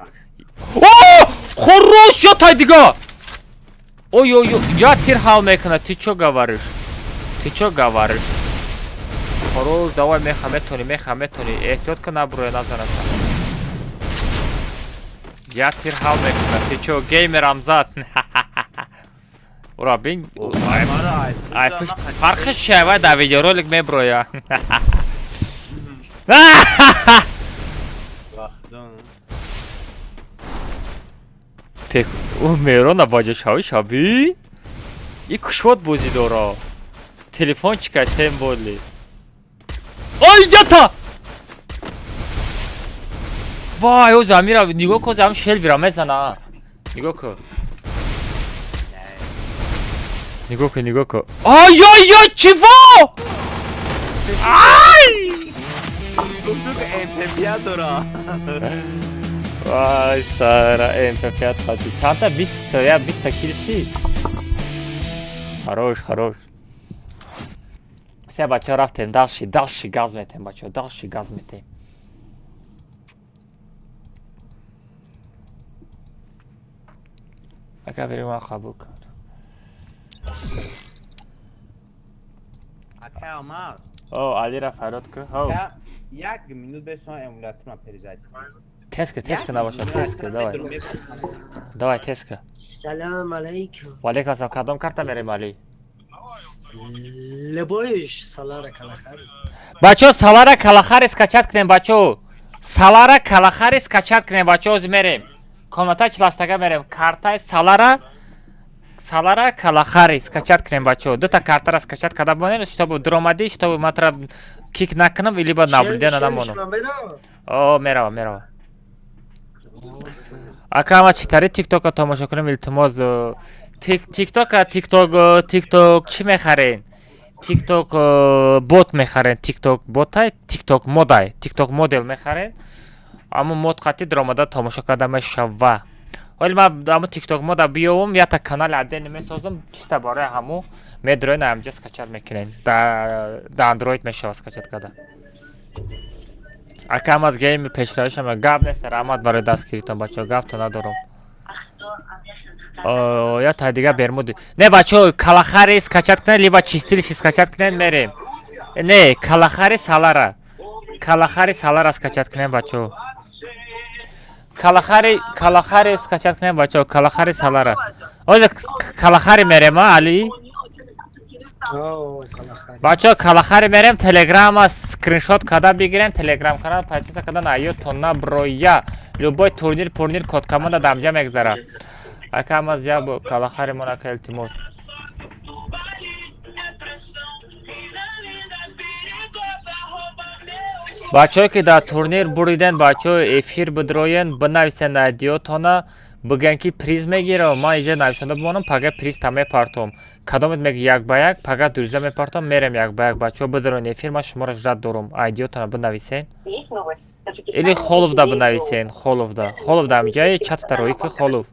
О! Хорош, я тай дига! Ой, ой, ой, я тир ҳал мекунад, ты чо говоришь? Ты чо говоришь? Хорош, давай меха метони, меха метони. Эҳтиёт кун набурӯя назанад. Я тир ҳал мекунад, ты чо? Геймерам зад. Ура, бин. Ай, пушт фарқиш шава дар видеоролик меброя. Пек, ӯ Мерона баҷа шави шаби? И кушод бозӣ дора. Телефон чика тем боли. Ой, ята! Вай, ӯ замира нигоҳ кун, зам шелбира мезана. Нигоҳ кун. Нигоҳ кун, нигоҳ кун. Ай, ай, ай, чего? Ай! MP5 дора. Вай, сара, MP5 қати. Чандта? 20 та, я 20 та килл шид. Хорош, хорош. Се бачаҳо рафтем, дальше, дальше газ метем, бачаҳо, дальше газ метем. Агар бери ман қабул кун. Ака Алмаз. О, Алира фарёд кун. Ҳо. Як минут бесон эмулятор перезайти. Теска, теска набошад, теска, давай. Давай, теска. Салам алейкум. Ва алейкум ассалом. Кадом карта мерем, Али? Лебоиш Салара Калахари. Бачаҳо, Салара Калахари скачать кунем, бачаҳо. Салара Калахари скачать кунем, бачаҳо, ҳозир мерем. Комната чиластага мерем. Картаи Салара Салара Калахари скачать кунем, бачаҳо. Дута картара скачать карда бонем, чтобы дуромадӣ, чтобы ман тура кик накунам, либо наблюдение намонам. О, мерава, мерава. Ака, ма чӣ тари тиктока тамошо кунем, илтимос. Тиктока, тикток, тикток чӣ мехарен? Тикток бот мехарен, тикток ботай, тикток модай, тикток модел мехарен. Аммо мод қати дуромада тамошо карда мешава. Ҳоли ман ҳамун тикток мода биёвум, якта канали отдельно месозам, чиста барои ҳаму медроен, ҳамҷа скачать мекунен. Да андроид мешава скачать карда. Акам аз гейми пешравишам гап нест, раҳмат барои дастгиритон, бачаҳо, гапто надорам. Я та дига бермуди. Не, бачаҳо, Калахари скачать кунед, либо чистилиши скачать кунед, мерем. Не, Калахари Салара. Калахари Салара скачать кунед, бачаҳо. Калахари, Калахари скачать кунед, бачаҳо, Калахари Салара. Ҳозир Калахари мерем, а, Али? Бачаҳо, Калахари мерем, телеграма скриншот карда бигирен, телеграм канал подписка карда наётон наброя. Любой турнир, пурнир, код команда дамҷа мегзара. Акам аз ябо Калахари мон, ака, илтимос. Бачаҳое ки дар турнир буриден, бачаҳо, эфир бидроен, бинависен айдиётона, бигӯян ки приз мегирам, ман иҷа нависонда бимонам, пага приз та мепартом. Кадомет меги як ба як, пага дурза мепартом, мерем як ба як. Бачаҳо, бидроен эфир, ман шуморо ждать дорум. Айдиётона бинависен. Или холовда бинависен, холовда. Холовда ҳамҷаи чатта роӣ ки холов.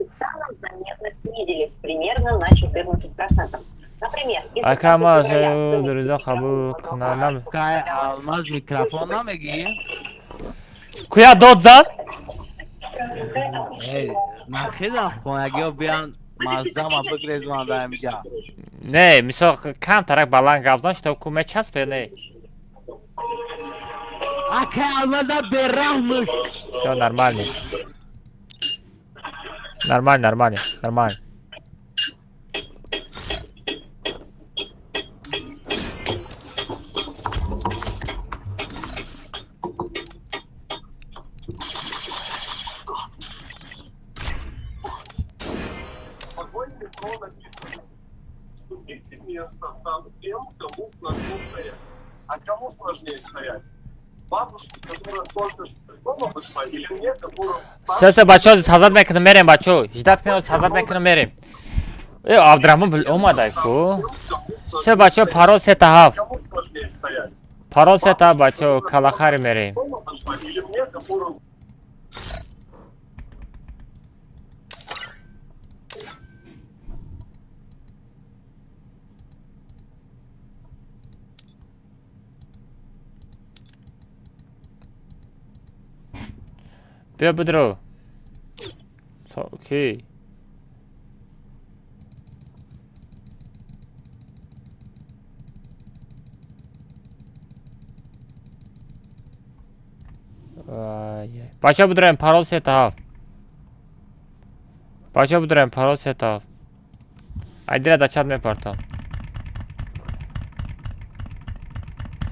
Снизились примерно на 14%. Например, Акама дурза қабул кунам. Кай Алмаз микрофон намегӣ? Куя дод зад? Ман хелам хонагиҳо биан маззама бигрезонанд дар инҷа. Не, мисол камтарак баланд гап зан, чтоб ку мечаспе, не. Акай Алмаза бераҳмш. Всё нормально. Нормально, нормально, нормально. А кому сложнее стоять? Бабушке, которая только что из дома вышла, или мне, которую... Всё, всё, бачаҳо, сазад мекунам, мерем, бачаҳо. Ждать кунем, сазад мекунам, мерем. Э, Абдурахмон омадай ку. Всё, бачаҳо, парол сета ҳафт. Парол сета ҳафт, бачаҳо, Калахари мерем. Или мне, которую... Биё бидро. Окей. Бачаҳо, бидроем, парол сета ҳафт. Бачаҳо, бидроем, парол сета ҳафт. Айдира да чат мепартам.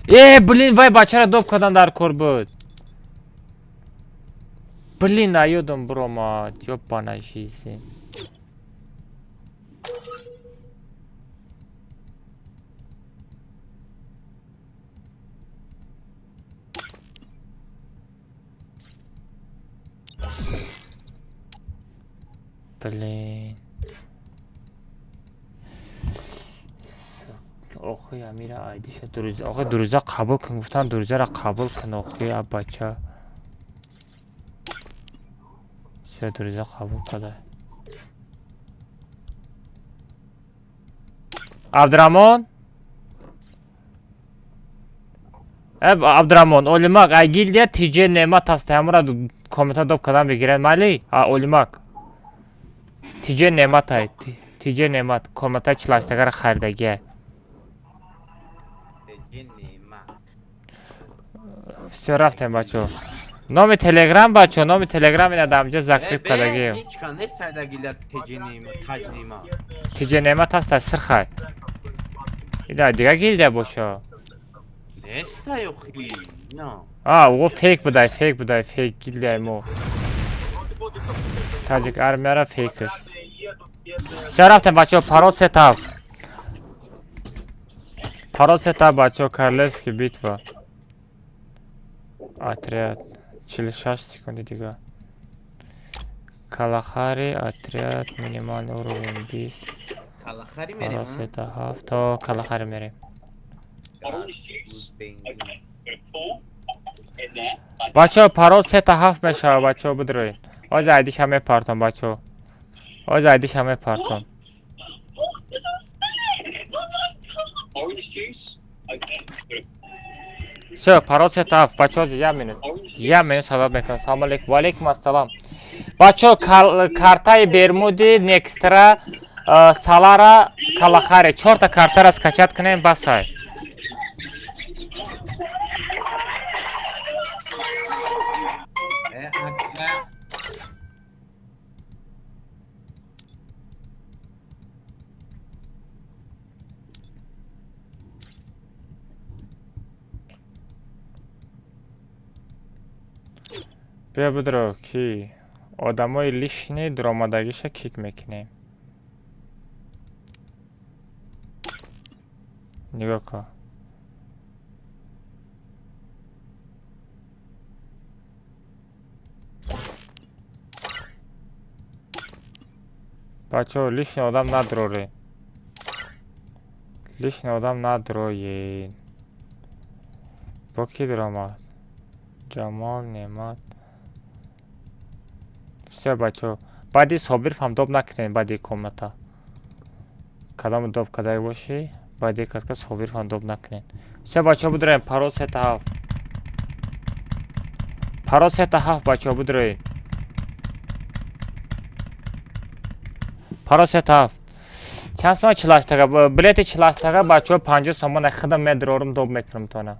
Э, блин, вай бачаро доб кардан дар кор буд. Блин, наёдам бромад, ёбана жизнь. Блин. Охи, Амира айдиша дуруза. Охи, дуруза қабул кун, гуфтан дурузаро қабул кун, охи, а бача. Всё, дуруза қабул карда. Абдураҳмон? Э, Абдураҳмон, Олимак, ай гилдия ТЖ Неъмат ҳаст, ҳамура комментар доб кардан бигиред, майли? А, Олимак. ТЖ Неъмат ай, ТЖ Неъмат, комментар чилаштагара харидагия. Всё, рафтем, бачаҳо. Номи телеграм, бачаҳо, номи телеграм ина дамҷа закреп кардагием. Ҳеч кас нест сайдагила ТЖ Неъмат, Таҷ Неъмат. ТЖ Неъмат ҳаст, сирхай. Ида дига гилдия боша. Нестай охи. На. А, о фейк будай, фейк будай, фейк гилдияи мо. Таҷик армияра фейкш. Всё, рафтем, бачаҳо, парол сета ҳафт. Парол сета ҳафт, бачаҳо, Королевский битва. Отряд 46 секунди дига. Калахари, отряд, минимальный уровень 20. Калахари мерем? Парол сета ҳафт, то Калахари мерем. Бачаҳо, парол сета ҳафт мешавад, бачаҳо, бидроед. Ҳозир айдиша мепартом, бачаҳо. Оз айдиша мепартом. Всё, парол сета ҳафт. Бачаҳо, як минут. Як минут сабаб мекунам. Салом алейкум. Ва алейкум ассалом. Бачаҳо, картаи Бермуди, Некстра, Салара, Калахари. Чорта картара скачать кунем, басай. Биё бидро, ки одамои лишний дуромадагиша кик мекунем. Нигоҳ кун. Бачаҳо, лишний одам надуроред. Лишний одам надуроед. Бо ки дуромад? Ҷамол, Неъмат. Всё, бачаҳо. Баъди Собиров ҳам доб накунед баъди комната. Кадом доб кадай бошӣ, баъди катка Собиров ҳам доб накунед. Всё, бачаҳо, бидроем, парол сета ҳафт. Парол сета ҳафт, бачаҳо, бидроед. Парол сета ҳафт. Чанд сома чилаштага? Билети чилаштага, бачаҳо, 50 сомона худам медрорум, доб мекунам тона.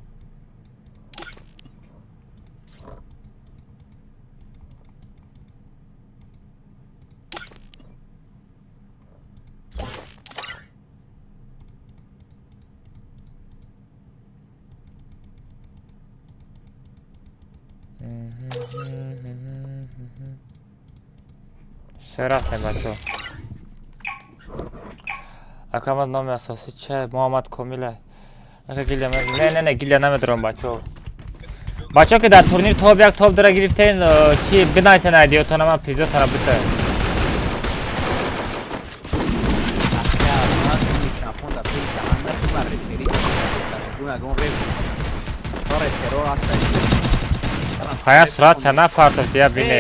Се рафтем, бачаҳо. Акамад номи асосӣ че? Муҳаммад Комила. Ака гилия не не не гилия намедорам, бачаҳо. Бачаҳо, ки дар турнир топ як топ дора гирифтен, чи бинависен айдиётона, ман призотона битаем. Хая сурат ша напартофт, я бине.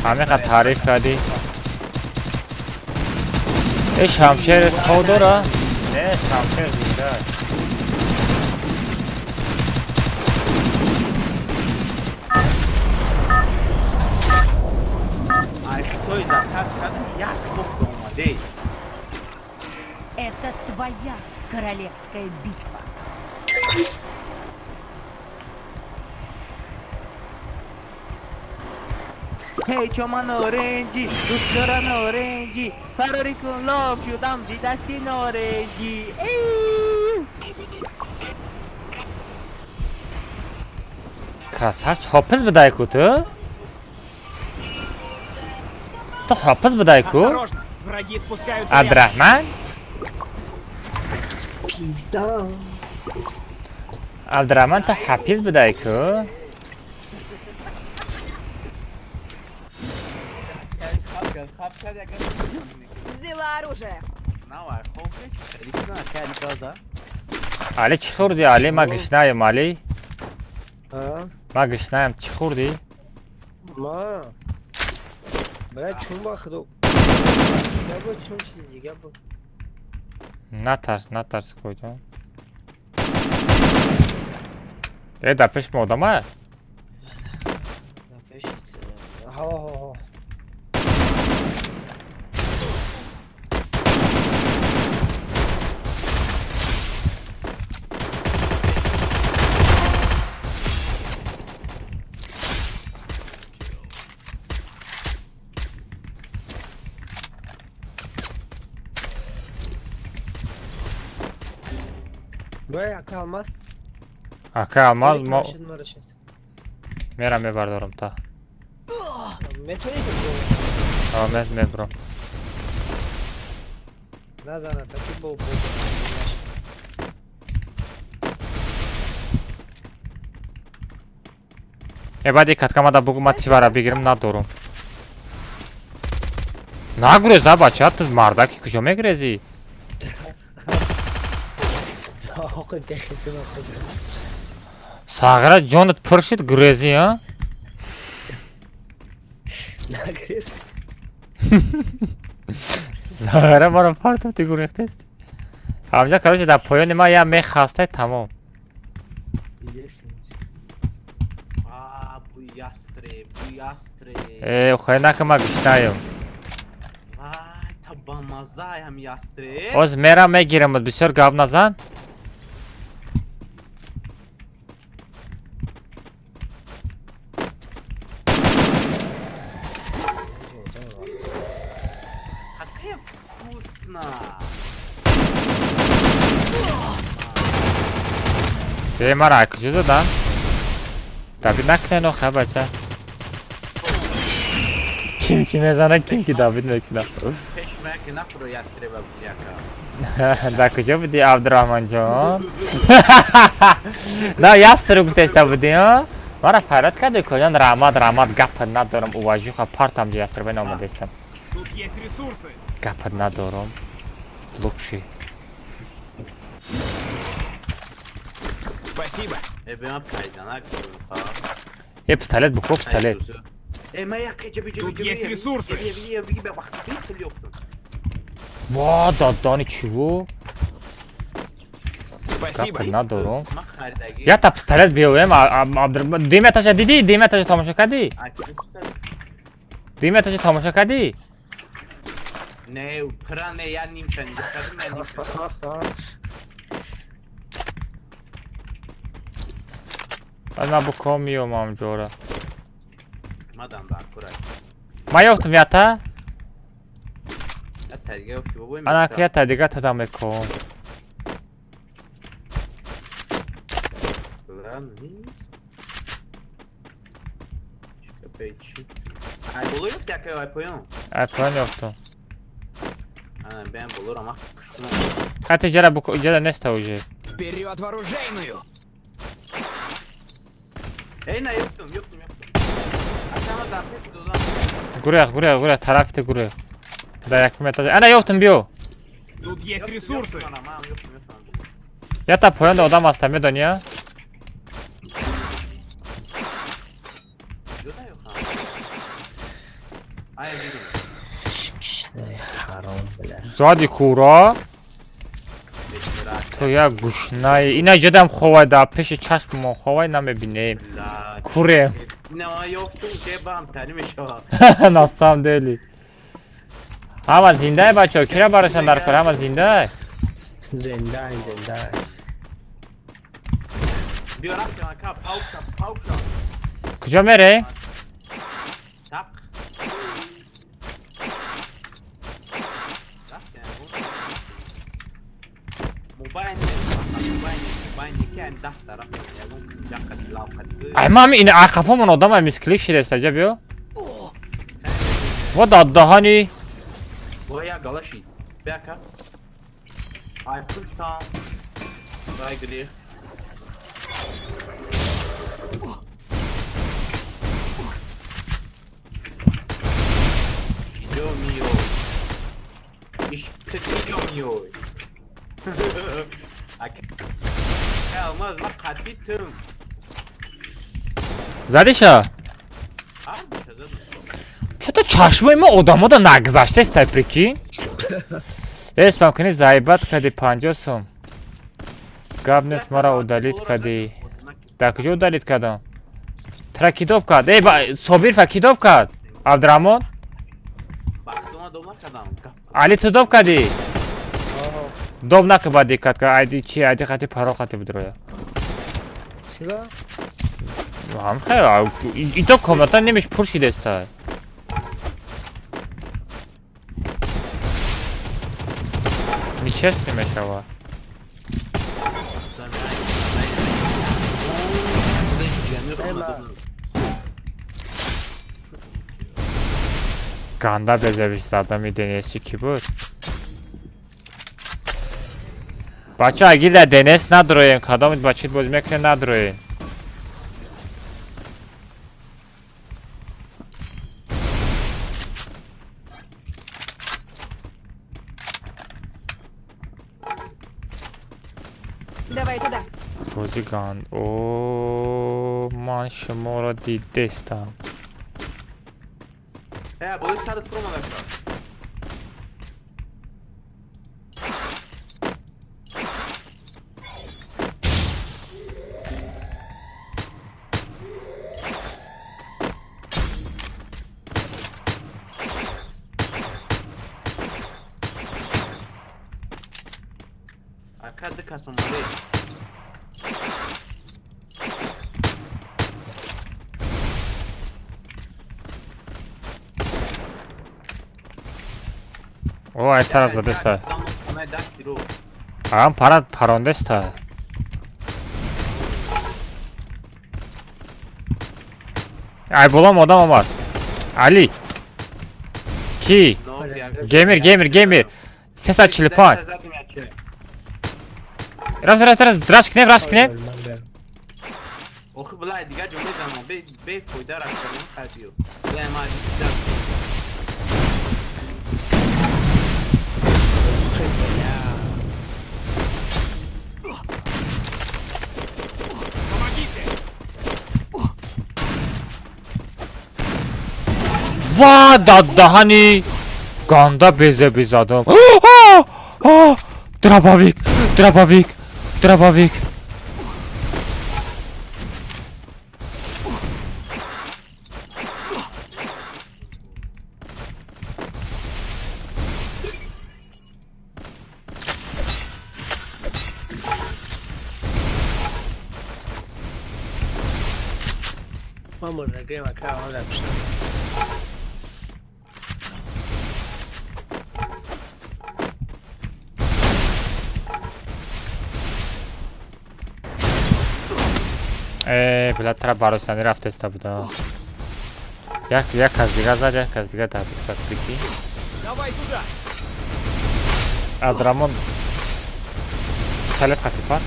Ҳамиқа таъриф кардӣ. Э, шамшер тов дора? Не, шамшер зинда. Ай, хитой заказ кардам, як топ омаде. Это твоя королевская битва. Ҳей, чома норинҷӣ, дӯст дора норинҷӣ, фарори кун лоб шудам зи дасти норинҷӣ. Красавчик, ҳофиз будай ку ту? Ту ҳофиз будай ку? Осторожно, враги спускаются рядом. Абдурахман? Пизда. Абдурахман, ту ҳафиз будай ку? Взяла оружие. Али, чӣ хӯрдӣ, Али? Ма гишнаем, Али. Ма гишнаем, чӣ хӯрдӣ? Ма. Бля, чун ба худо. Дига буд, чун чизи дига буд. Натарс, натарс, коҷон. Э, дар пеши мо одама? Дар пеши ҳо ҳо ҳо. Бля, ака Алмаз. Ака Алмаз, мо Парашют, парашют. Мерам, мебардорам та. Метавонӣ ки А, мебурам. Назана, таки бо бо. Э, баъди каткамада бугу, ма тивара бигирам, надорум. Нагурез, а бача, ту мардаки куҷо мегурезӣ? Оқи бехисима худ. Сағира ҷонат пур шуд, гурезӣ, а? Нагрез. Зара маро партофти, гурехтест. Ҳамҷа, короче, дар поёни ман як мех ҳастай, тамом. А, буй ястреб, буй ястреб. Э, охай нака, ма гушнаем. Вай, та бамазай ҳам ястреб. Оз мерам, мегирам, бисёр гап назан. Какая вкусно! Е, мара куҷо задам? Давид накунен, охай, бача. Ким ки мезана, ким ки давид мекуна. Пеш мая ки нахӯро ястреба буляка. Дар куҷо будӣ, Абдураҳмонҷон? На, ястру гуфтеста будӣ, а? Мара файрат кардӣ, коҷан, раҳмат, раҳмат, гапат надорам, уважуха, партам ҷо яструбай наомадестам. Тут есть ресурсы. Гапат надорам. Лучший. Спасибо. Э, бе ман пайда накунам. Е, пистолет буко, пистолет. Э, ман як ҷа биҷа. Тут есть ресурсы. Вақти Ва, дадани чиво? Спасибо. Гапат надорам. Ман харидагӣ. Якта пистолет биёвем, Абдур димяташа дидӣ? Димяташа тамошо кардӣ? Димяташа тамошо кардӣ? Не, пра не, я нимша нигоҳ кардам, я нимша. Баъд ман буком миём ҳамҷора. Мадам дар курай. Ман ёфтум ята? Я тадига ёфти, бобои. Ана ки ята дига тадам меком. Ладно. Чика печи. Ай, боло ёфти, ака, ай поён. Ай поён ёфтум. Ана, бем болоро ман кушкунам. Хати ҷара буко, ҷара неста уже. Вперед в оружейную! Эй, на, ёфтум, ёфтум, ёфтум. Ака, ман дар пеши додам. Гурех, гурех, гурех, тарафи гурех. Дар якум этаж. Ана ёфтум, биё. Тут есть ресурсы. Ёфтум, ана, ман ёфтум, ёфтум. Ята поёнда одам ҳаста, медонӣ, а? Ҷода ёфтам. Ай, дидум. Ҳаром, бля. Зади кура? Бечора. Ту як гушнаи. Ина ҷодам ховай, дар пеши чашммон ховай, намебинем. Ла. Курем. Ина ман ёфтум, ке ба ҳамтарӣ мешавад. На самом деле. Ҳама зиндаe, бачаҳо, кира барашон дар кор, ҳама зиндаe. Зинда, зинда. Биё, рафтем, ака, паукша, паукша. Куҷо мере? Тақ. Рафтем. Мобайл не, мобайл не, мобайл не, ки ам 10 рафтем, ягон яқат лавқат. Ай ман ин ақафомон одам ай мисклик шидаст, аҷа биё. Во дадаҳани. Во я галаши. Бя, ака. Ай пуштам. Вай гри. Киҷо миёй? Иш киҷо миёй? Ака, алмаз, ман қатъи тум. Задиша? Ҳар биша задам. Чото чашмои ма одамода нагзаштаст, ай прикинь. Эспам кунӣ, заебать кади, 50 сум. Гап нест, мара удалить кади. Дар куҷо удалить кардам? Тра кидоб кард. Эй, Собир фа кидоб кард. Абдураҳмон? Бахтума доб накардам. Али, ту доб кардӣ? Доб накӣ, ба диққат кар. Айди чи? Айди хати паро хати будроя. Чиба? Ҳам хел, ито комната немиш пур шидеста. Нечестно мешава. Ганда безавиш задами ДНС ки буд? Бача, агир дар ДНС надроем, кадом бачит бозӣ мекунем, надроем. Давай туда. Бозӣ ганд. О, ман шуморо дидестам. Болои сарат фуромада шуд. Ака ду кас омаде. О, ай тараф задеста. Ам парад парондеста. Ай болом одам омад. Али. Ки? Геймер, геймер, геймер. 345. Раз, раз, раз, раш кунем, раш кунем. Охи билай дига ҷо мезанам, бефоида раш кардем хабиё. Билай ма Ва дадаҳани ганда безе безадам. Дробовик, дробовик, дробовик. Била тара баросани рафтеста буда. Як як кас дига зад, як кас дига дад прики. Давай туда. Адрамон пистолет хатифар.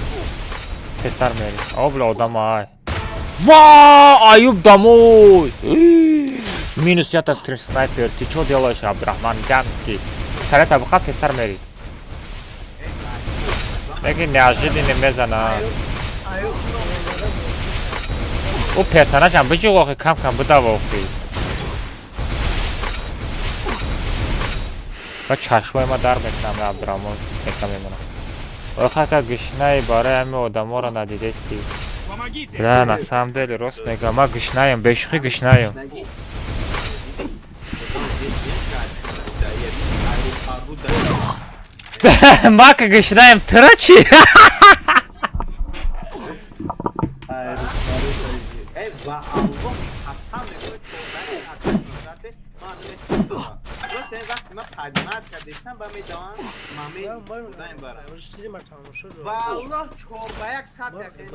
Тезтар мери. О, била одам ай. Ва, Аюб домой. Минус ята стрим снайпер. Ты чё делаешь, Абдурахман Ганский? Пистолет абухат тезтар мери. Лекин неожиданно мезана. Ӯ персонажам биҷуғ охи кам кам бидава охи. Ва чашмои ма дар мекунам Абдураҳмон стека мемонам. Охака гишнаи барои ҳами одаморо надидести. Да, на самом деле рост мегӯям, ман гишнаем, бешӯхӣ гишнаем. Ма ка гишнаем, тра чӣ? Ва Аллоҳ қасам мехӯрад, чордаҳи акашонзате ман намешиносам. Рост ин вақте ман поднимать кардестам ба медавам момент истифода мебарам. Ва Аллоҳ 4-1 сад якаи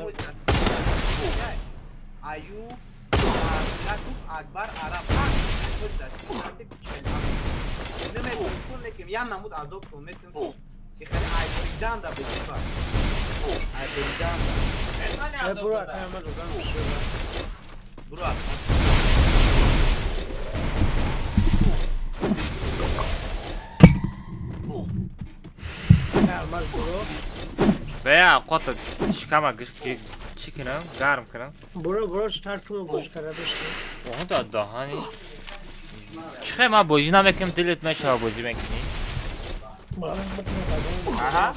Аюб, Якуб, Акбар, Араб намедонам лекин як намуд азоб кун метавон ки хеле айбриданда бесифат. Айбриданда. Буро ака. Бея, қота шикама гиш чӣ кунам? Гарм кунам. Буро, буро, старт кун, бозӣ карда дошти. Оҳ, да даҳани. Чӣ ман бозӣ намекунам, дилет мешава бозӣ мекунӣ? Аҳа.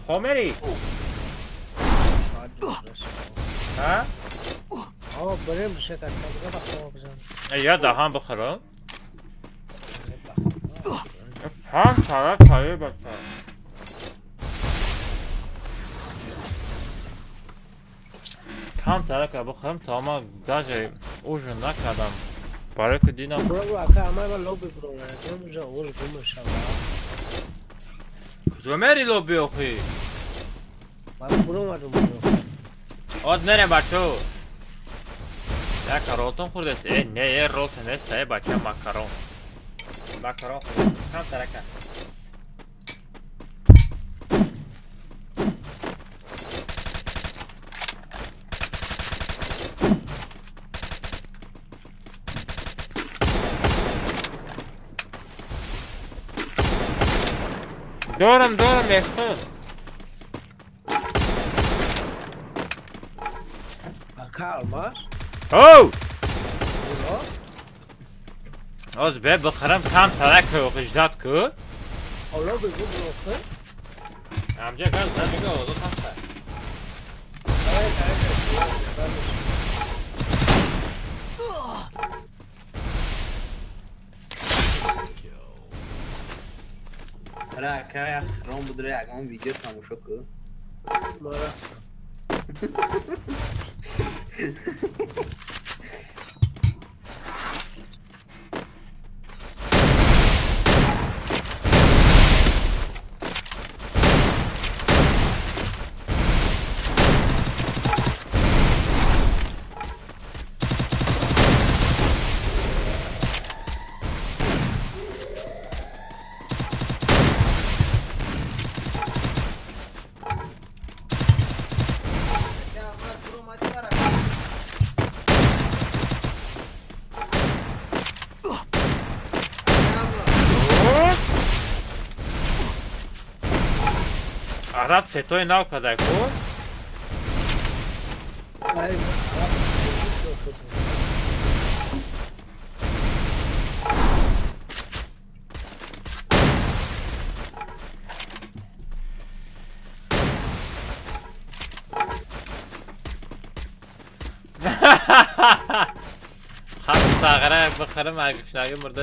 Хомери? Ҳа? О, барем шакар, дига ба хоб бизан. Я даҳан бихӯрам. Панҷ тараф тайёр бача. Кам тарака бихӯрам, то ман даже ужин накардам. Барои ки дидам. Бро, ака, ама лобби бро, уже оз гум мешава. Куҷо мери лобби охи? Ман бро омадам бро. Оз мерем бачо. Як ролтон хӯрдест. Э, не, э ролтон нест, э бача макарон. Макарон хӯрдест. Кам тарака. Дорам, дорам, яхта. Ака Алмаз. Оу! Оз бе бихарам кам тарак ждать ку. Алло бигу бирохи. Амҷа газ намега озод ҳаста. Ра ака як хром будра ягон видео тамошо ку. Мара. Араб сетои нав кадай ку? Хат сағара бихарам агишнаги мурда.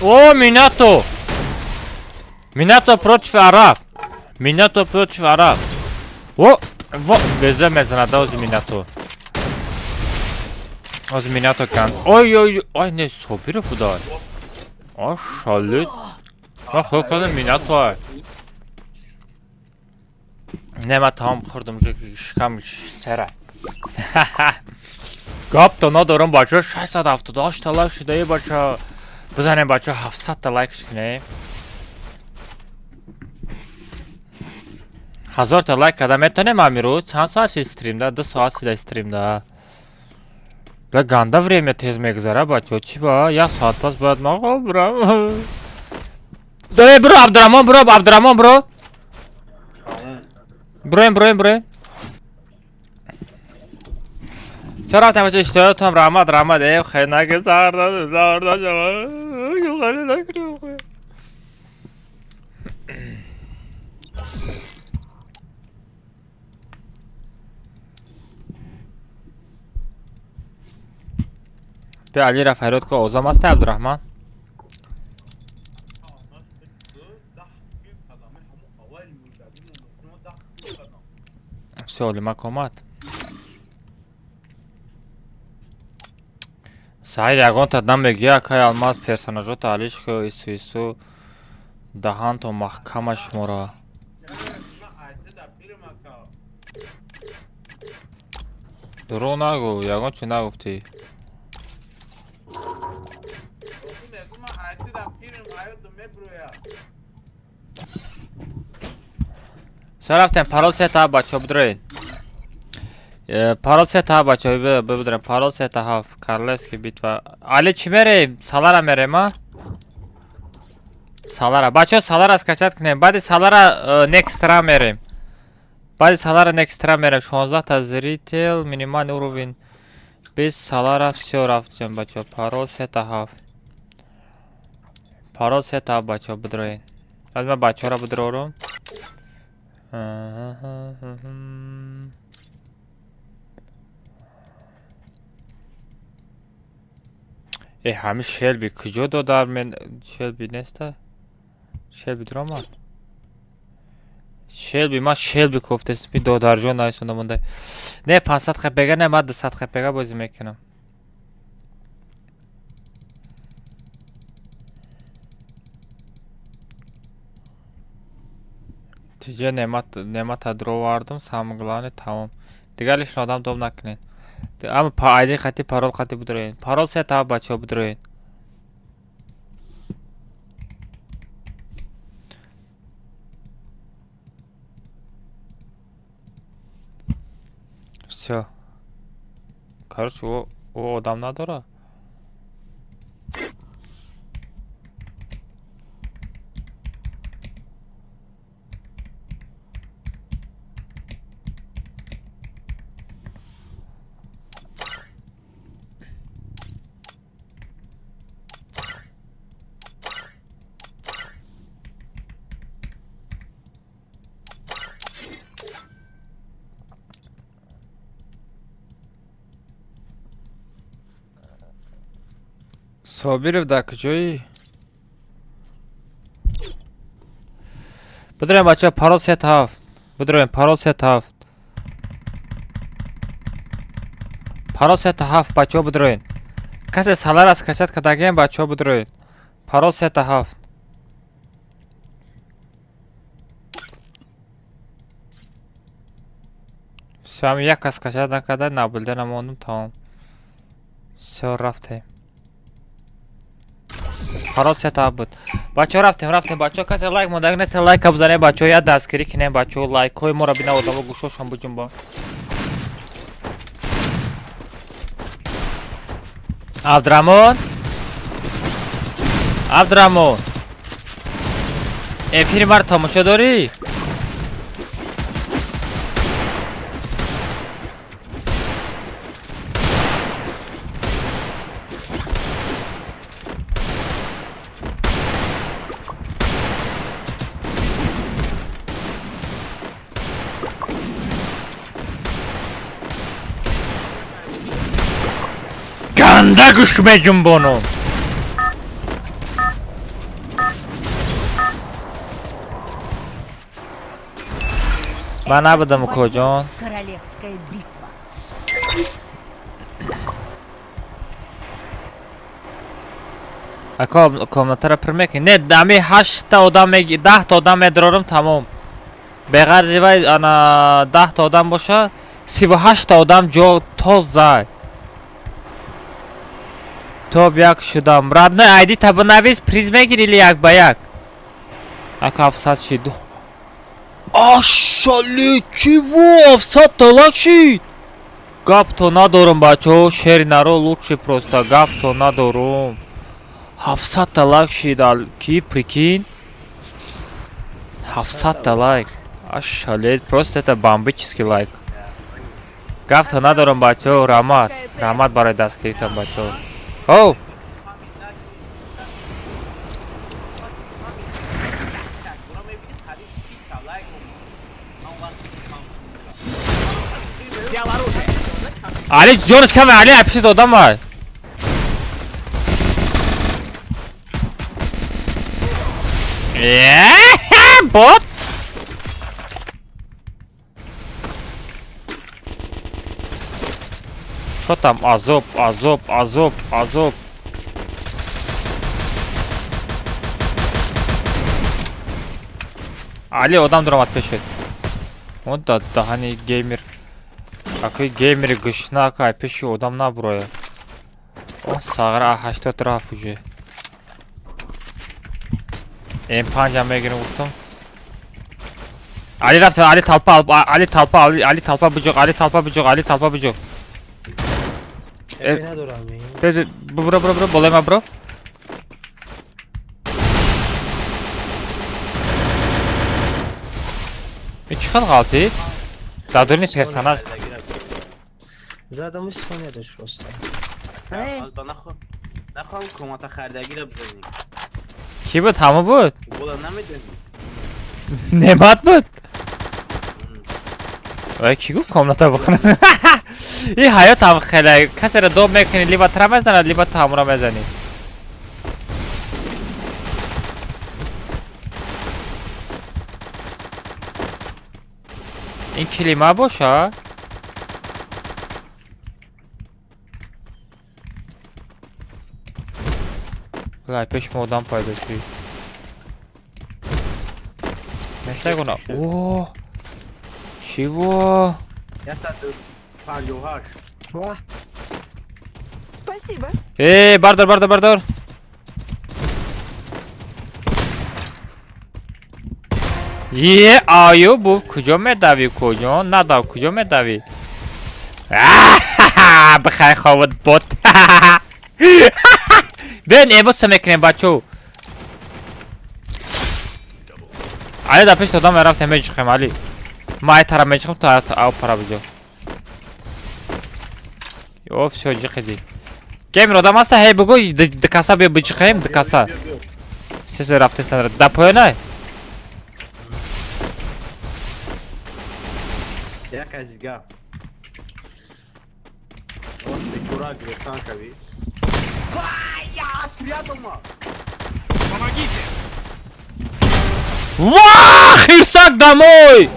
О, Минато! Минато против Араб! Минато против Араб! О! Во! Везе мезанада ози Минато. Ози Минато кан. Ой, ой, ой, не, Собиров удар. О, шалит. Ма хуй кардам Минато ай. Не, ма тамом хӯрдам, шикам сера. Гап то надорам, бача, 678 та лайк шудаи, бача. Бизанем, бача, 700 та лайкш кунем. 1000 та лайк карда метонем амирӯз? Чанд соат шид стримда? 2 соат шида стримда. Бля, ганда время тез мегузара, бачо. Чӣ ба? Як соат пас бояд ман хоб бирам. Давай, биро, Абдураҳмон, биро, Абдураҳмон, биро. Бироем, бироем, бироем. Чаро рафтем, бачо, иштиҳоятон раҳмат, раҳмат. Э, хе, наги сар зарда шава. Бیا Алира фарёд ку озом аст Абдураҳмон? Всё, Олимак омад. Саид ягонта намегӯя, акай Алмаз персонажота алиш ку ису ису даҳанто маҳкама шуморо. Дурӯғ нагӯ, ягон чӣ нагуфтӣ. Всё, рафтем, парол сета бачо бидроед. Парол сета бачо бидроем, парол сета ҳафт, Карлевский битва. Али чӣ мерем? Салара мерем, а? Салара. Бачо Салара скачать кунем. Баъди Салара Nextra мерем. Баъди Салара Nextra мерем. 16 та зритель, минимальный уровень. Без Салара всё рафтем, бачо. Парол сета ҳафт. Парол сета ҳафт, бачо бидроед. Аз ман бачаҳоро бидрорум. Э, ҳами Шелби куҷо додар мен Шелби неста? Шелби дуромад. Шелби ман Шелби кофтесми додарҷон найсонда монда. Не 500 хпг не ман 200 хпг бозӣ мекунам. Тиҷа Неъмат Неъмата дуровардум, самое главное тамом. Дигар лишний одам дом накунед. Ама айди қати парол қати бидроен. Парол се та бачаҳо бидроен. Всё. Короче, ӯ одам надора. Собиров дар куҷои? Бидроем бачаҳо, парол се та ҳафт. Бидроем, парол се та ҳафт. Парол се та ҳафт, бачаҳо бидроен. Касе салар аз кашад кардагием бачаҳо бидроен. Парол се та ҳафт. Всё, ҳами як кас кашад накарда, наблюда намондум, тамом. Всё, рафтем. Парол се та буд. Бачаҳо рафтем, рафтем, бачаҳо касе лайк мондаг нест, лайка бизанем, бачаҳо як дастгирӣ кинем, бачаҳо лайкҳои моро бина одамо гӯшошон буҷунбо. Абдураҳмон? Абдураҳмон. Эфири маро тамошо дорӣ? Ганда гӯш меҷунбонум. Ман набудам укоҷон. Королевская битва. Ака комнатаро пур мекунӣ? Не, ами ҳаштта одам меги, даҳта одам медорорам тамом. Беғарзи вай ана даҳта одам боша, 38та одам ҷо тоза. Топ як шудам. Родной айди та бинавис, приз мегири или як ба як? Ака 700 шид. Ашали чего? 700 талак шид? Гапто надорум бачаҳо, шери наро лучше просто гапто надорум. 700 талак шид, ки прикинь? 700 талак. Ашалет, просто это бомбический лайк. Гапто надорум бачаҳо, раҳмат. Раҳмат барои дастгиритон бачаҳо. Оу! Али ҷонаш каме, Али апишид одам ай. Бот! Что там? Азоб, азоб, азоб, азоб. Али одам дуромад пешед. Он да даҳани геймер. Акай геймери гушна акай пеши одам набуроя. Он сағра 80 рафт уже. М5 ам мегирем гуфтам. Али рафт, Али талпа, Али талпа, Али талпа буҷуқ, Али талпа буҷуқ, Али талпа буҷуқ. Бро, бро, бро, болои ма бро. Ин чӣ хел ғалтид? Дар дуруни персонаж. Задам Соня дошт просто. Нахоҳам комната харидагиро бизанем. Кӣ буд? Ҳама буд? Бола намедонем. Неъмат буд? Вай кӣ гуфт комната бихонам? И ҳаёт ҳам хеле касеро доб мекунӣ, либо тра мезанад, либо ту ҳамро мезанӣ. Ин килима боша? Лай пеш мо одам пайдо шуд. Несагона. О! Чего? 158. Спасибо. Эй, бардор, бардор, бардор. Е, Аюбов, куҷо медавӣ, куҷо? Надав, куҷо медавӣ? Бихай ховат бот. Бен, эбоса мекунем, бачо. Али да пеши одам рафтем меҷихем, Али. Ма ай тараф меҷихем, ту ай пара биҷо. О, всё, ҷиқиди. Геймер одам аста, ҳей бугӯ, дикаса биё биҷиқем, дикаса. Всё, всё, рафтеста. Да поёнай? Як азизга. Ош бечора гирифтан шавӣ. Помогите! Ва, хирсак домой!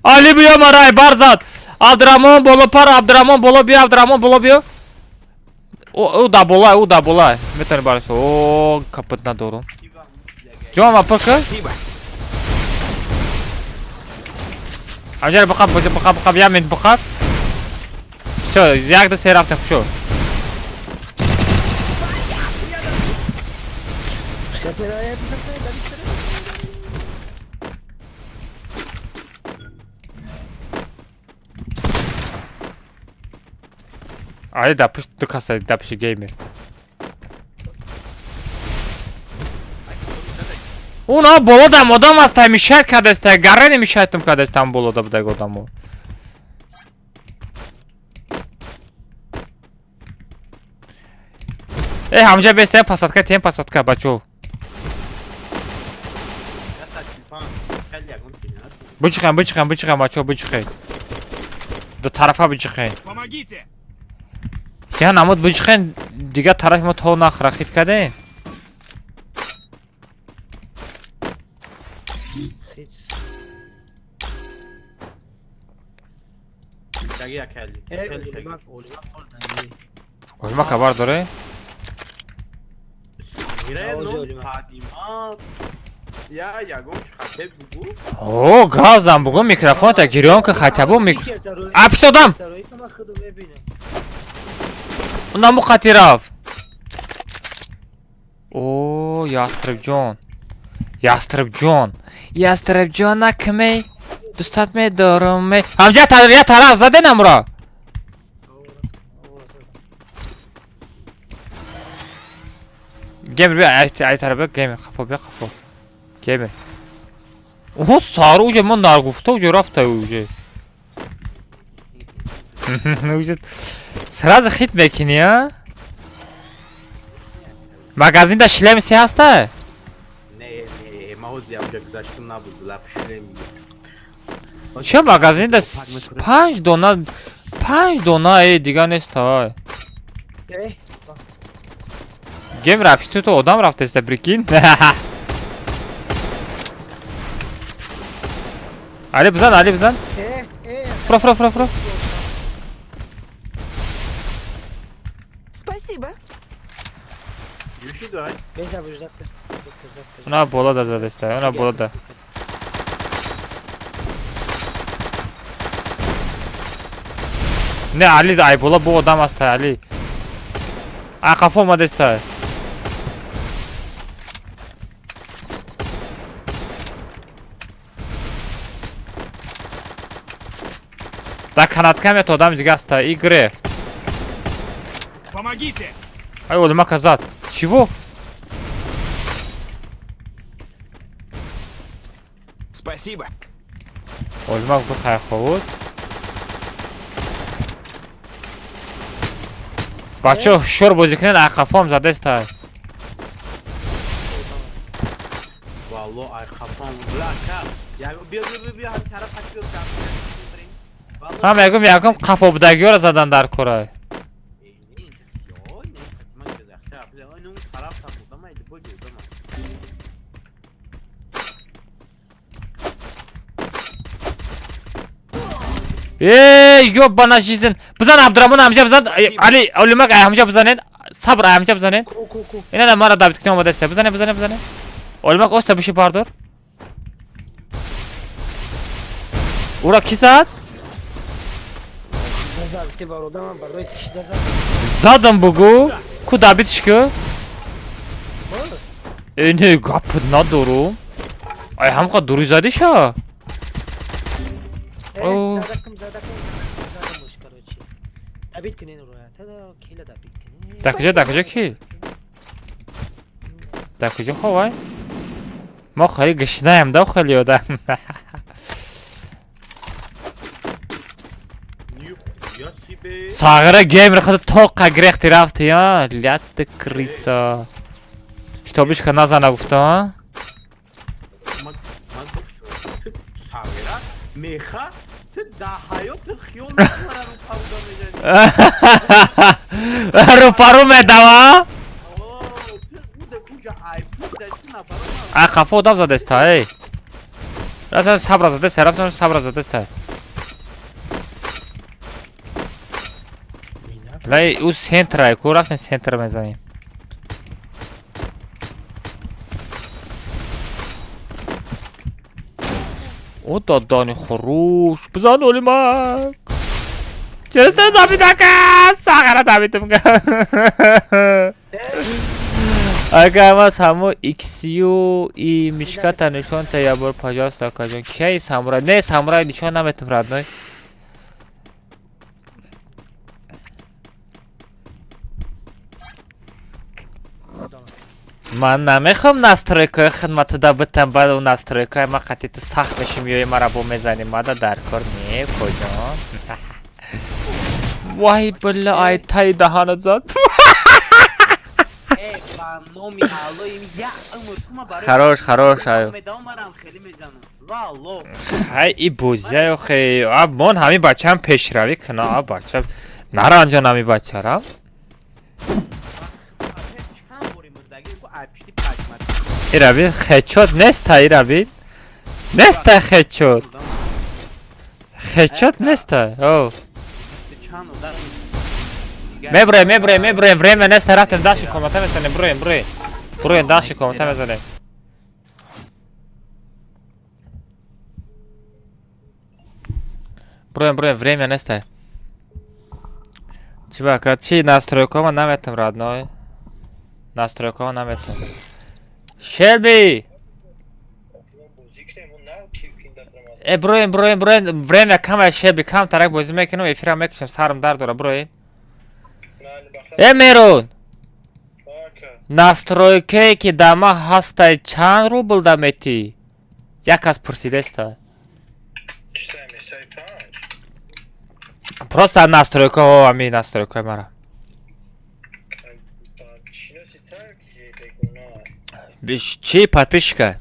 Али биё марай барзад. Абдурамон боло пар, Абдурамон боло биё, Абдурамон боло биё. О, да болай, о да болай. Метавонӣ бараш. О, капот надорум. Ҷон ва пк? Амҷара биқаб, биқаб, биқаб, як минут биқаб. Всё, як ду се рафтем, хушо. Али да пушт ду каса да пуши геймер. Уна болодам одам аст, мишайт кардест, гарани мишайтум кардест там болода будаг одамо. Э, ҳамҷа беста пасадка, тем пасадка, бачо. Бичихем, бичихем, бичихем, бачо, бичихем. Ду тарафа бичихем. Помогите! Я намуд бичихем, дигар тарафи мо то нахра хит кардем. Олима хабар доре? О, газам бугу микрофонта гирён ки хатабу микро. Апис одам! Унаму қати рафт. О, Ястреб-ҷон. Ястреб-ҷон. Ястреб-ҷон накмей. Дӯстат медорам. Ҳамҷа я тараф заден амро. Геймер биё, ай тараф биё, геймер қафо биё, қафо. Геймер. Оҳо, сар уже ман наргуфта, уже рафта уже. Уже сразу хит мекунӣ, а? Магазинда шлем се ҳаста? Не, не, ма ҳозир ямҷа гузаштум набуд, лап шлем. Ча магазинда 5 дона, 5 дона, э, дига нест, ай. Геймер апиши ту одам рафтеста, прикинь. Али бизан, Али бизан. Фро, фро, фро, фро. Спасибо. Она бола да задеста, она бола да. Не, Али ай бола бо одам аста, Али. Ай қафо омадеста. Да канатка мет одам дига аста, игре. Помогите! Ай, олима казат. Чего? Спасибо. Олимак бихай ховуд. Бачо, шор бозӣ кунед, ай қафом задеста. Валло, ай қафом, бля, ка. Я биё, биё, биё, биё, ҳамин тараф, биё, Ман мегӯм якум қафобудагиёро задан дар кора. Эй, ёбана жизнь. Бизан Абдураҳмон ҳамҷа бизан. Али, Олимак ҳамҷа бизанед. Сабр ҳамҷа бизанед. Ина мара Давид китон омадаст. Бизанед, бизанед, бизанед. Олимак оста биши бардор. Ура ки зад? Задам бугу. Ку Давидш ку? Э, не, гап надорум. Ай ҳамқа дури задиша? Дар куҷо, дар куҷо кил? Дар куҷо ховай? Мо хеле гишнаем да хеле одам. Сағира геймер худ тоқа грехти рафти, а? Лятты крыса. Штобишка назана гуфта, а? Меха, ту дар ҳаётат хиёл мекунара рӯпаруда мезанӣ. Рӯпару медава? А қафо одам задаста, эй. Рафтам сабра задаста, рафтам сабра задаста. Лай ӯ центра, ку рафтем центр мезанем. О додани хуруш. Бизан Олимак. Чаро забидака? Сағара давидум. Агар мас ҳамо XU и мишката нишон та я бор пожалуйста акаҷон. Кияи самурай? Не, самурай нишон наметум родной. Ман намехоҳам настройкаи хидматада битам, баъд у настройкаи ма қатъи ту сахт мешим, ёи мара бо мезанӣ. Мада дар кор не, коҷон. Вай била, ай таи даҳанат зад. Хорош, хорош, аю. Хай и бозия охе. А мон ҳамин бачаам пешравӣ куна, а бача наранҷон ҳамин бачара. Ираби хечот неста, ираби неста хечот. Хечот неста. О. Меброем, меброем, меброем, время неста, рафтем даши комната мезанем, броем, броем. Броем даши комната мезанем. Броем, броем, время неста. Чи бака, чи настройкама наметам, родной. Настройкама наметам. Шелби! Э, броем, броем, броем, время кама, Шелби, кам тарак бозӣ мекунам, эфирам мекушам, сарам дард дора, броем. Э, Мерон! Настройкае ки дар ман ҳастай чанд рубл да метӣ? Як кас пурсидаста. Просто настройкаҳо, ҳамин настройкаи мара. Чи подписчика?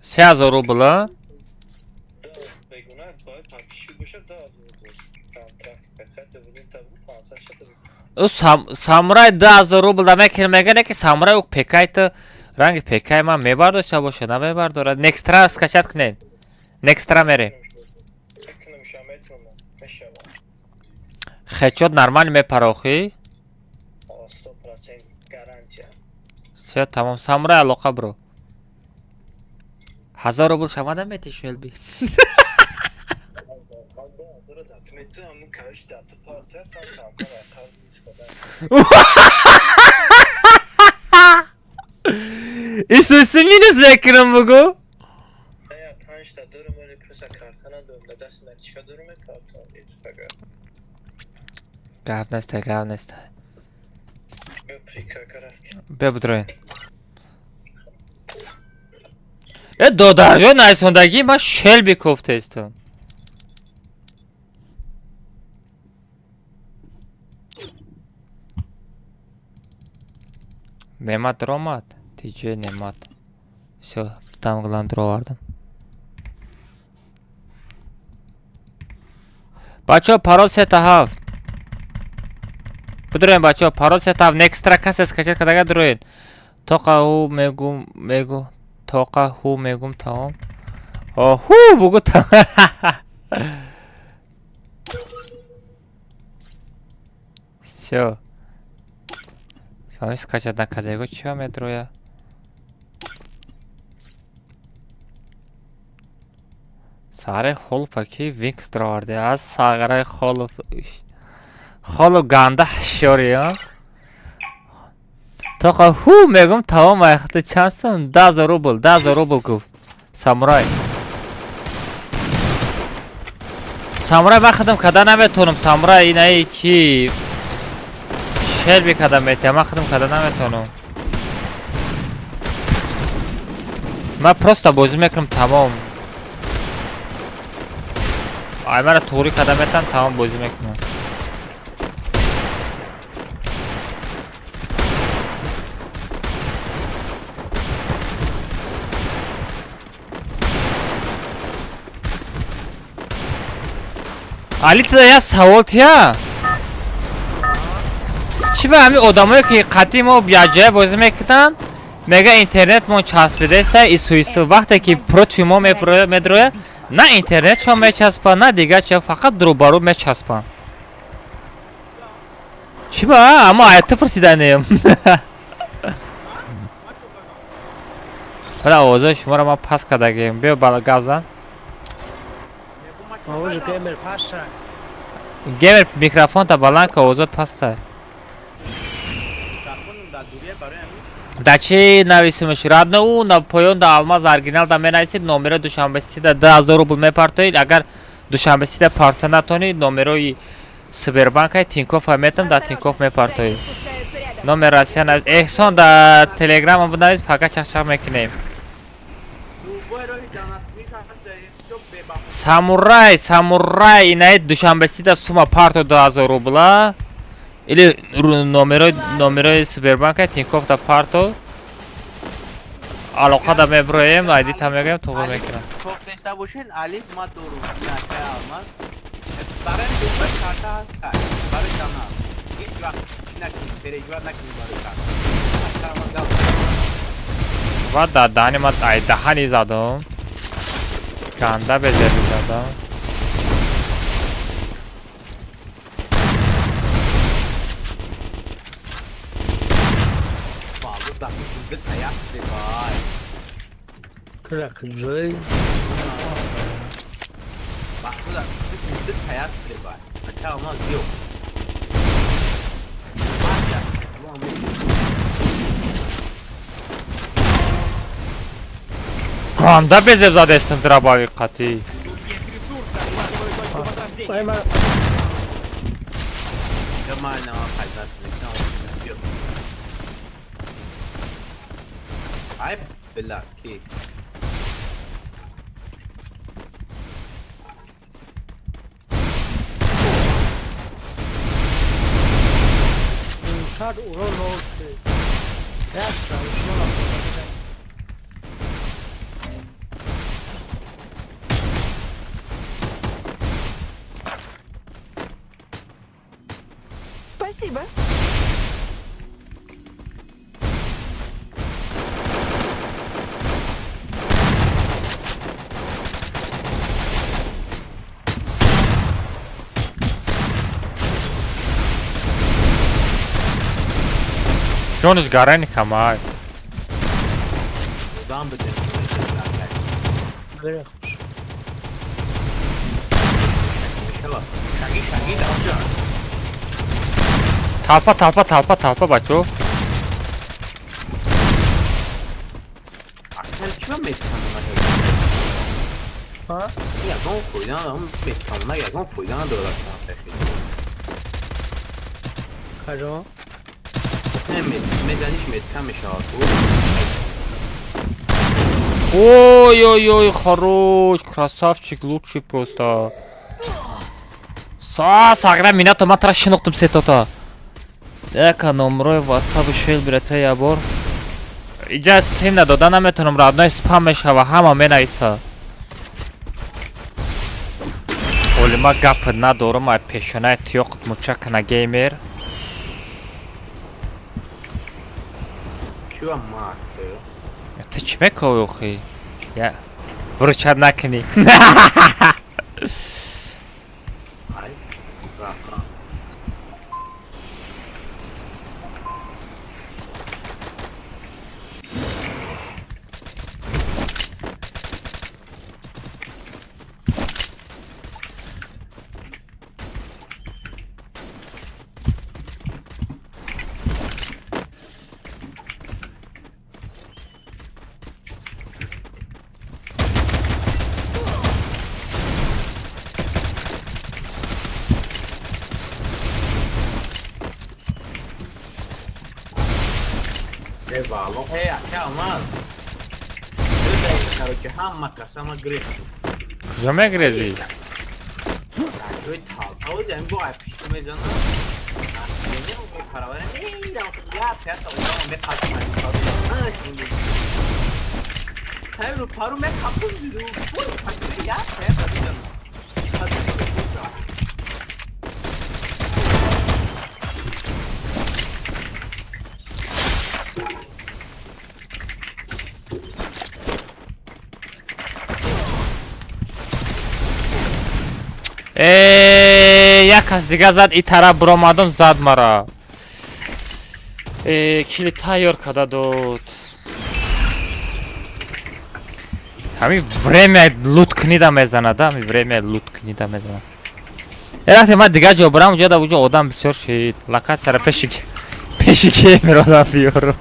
3000 рубл, а? Ӯ самурай 2000 рубл да мекунем, мегӯяд ки самурай ӯ пекай ту ранги пекай ман мебардошта боша, намебардорад. Некстра скачат кунед. Некстра мерем. Хечот нормально мепарохӣ? Всё, тамом. Самурай алоқа бро. 1000 рубл шама наметӣ, Шелби? Исуси минус мекунам бугу? Гап неста, гап неста. Бیا бидроен. Э, додарҷон, найсондагӣ ман Шелби кофтаистам. Немат ромад, тиҷе Немат. Всё, тамглан дуровардам. Бачаҳо, парол сета ҳафт. Бидроем, бачаҳо, парол сета ҳафт. Некстра касе скачать кардага, дуроед. Тоқа ҳу мегум, мегу, тоқа ҳу мегум, тамом. Ҳу бугу тамом. Всё. Фаҳмӣ, скачать накардего чиа медроя? Саре холупа ки винкс дароварде аз сағараи холуп. Холу ганда ҳушёри, а? Тоқа ҳу мегум, тамом. Айхта чанд сум? 10 000 рубл, 10 000 рубл гуфт. Самурай. Самурай, ман худам када наметонам. Самурай, инаи ки шел бикада метиҳам, ман худам када наметонам. Ман просто бозӣ мекунам, тамом. Ай мара туғрӣ када метам, тамом, бозӣ мекунам. Али, туда як савол тия. Чӣ ба ҳамин одамое ки қатъи мо якҷоя бозӣ мекунанд, мега интернетмон часпидаеста ису ису, вақте ки против мо медрояд, на интернетшон мечаспад, на дигар чи, фақат рӯбарӯ мечаспанд. Чӣ ба? Аммо ай ту пурсиданем. Ҳала овозои шуморо ман паст кардагем. Биё гап зан. Овози геймер паста. Геймер, микрофонта баланд ка, овозот паста. Да чӣ нависимаш? Радно ӯ на поён да Алмаз оригинал да менависед, номеро Душанбесида 2000 рубл мепартоед. Агар Душанбесида парта натонед, номерои Сбербанкай Тинкоф метам, да Тинкоф мепартоед. Номер Россия навис. Эҳсон, да Телеграма бинавис, пака чахчах мекунем. Самурай, самурай, инаи Душанбесида сума парто 2000 рубла или номерои Сбербанка Тинкоф да парто, алоқа да меброем, айдита мегӯем, туғри мекунам. Кофтеста бошен, алиф ма дорум. Накай алмаз. Барои дубай карта ҳаст, барои дана. Ҳеҷ вақт чӣ накунӣ, переживать накунӣ барои карта. Ва да даҳани ма, ай даҳани задум. Ганда безеби задам. Балу да бит аяқ дебай. Кра куҷои? Бахуда бит аяқ дебай. Ака алмаз биё. Ганда безеб задестам драбави қатӣ. Тут есть ресурсы, откладываю точку возрождения. Ай, мара. Майна пайдат мекунам. Биё. Ай била ки. Шад урон ноль. Ясно, шумо нафтода. Спасибо. Ҷониш гарани камай. Дам бите. Бере хуш. Шаги шаги да. Толпа, толпа, толпа, толпа, бачо. Аксар чӣ метавонад? Ҳа? Ягон фоида надорам, метавонад, ягон фоида надорад. Каҷо? Не, мезаниш, метка мешавад. Ой, ой, ой, хорош, красавчик, лучший просто. Са, сагра минато ман тара шинохтум сетота. Яка номрои WhatsApp шел бирата я бор. Иҷа стрим надода наметавонам, родной, спам мешава, ҳама менависа. Оли ма гап надорам, ай пешонаи тиёқат муча кана геймер. Чуа мард? Ту чӣ мекови охи? Я выручать накунӣ. Ай, рафтам. Э, вало, э, ака Алмаз. Короче, ҳама касама гирехт. Куҷо мегирезӣ? Ҷои талта ами бо ай пишто мезанам. Паравара меирам, як ята одама меқапам. Тай ру пару меқапам, ру пур пакри як ята мезанам. Э, як кас дига зад, и тараф буромадам, зад мара. Э, кили тайёр када дод. Ҳамин время лут книда мезанад, ҳамин время лут книда мезанад. Э, вақте ман дигар ҷо бурам, уҷо да уҷо одам бисёр шид. Локатсияро пеши геймер одам биёрам.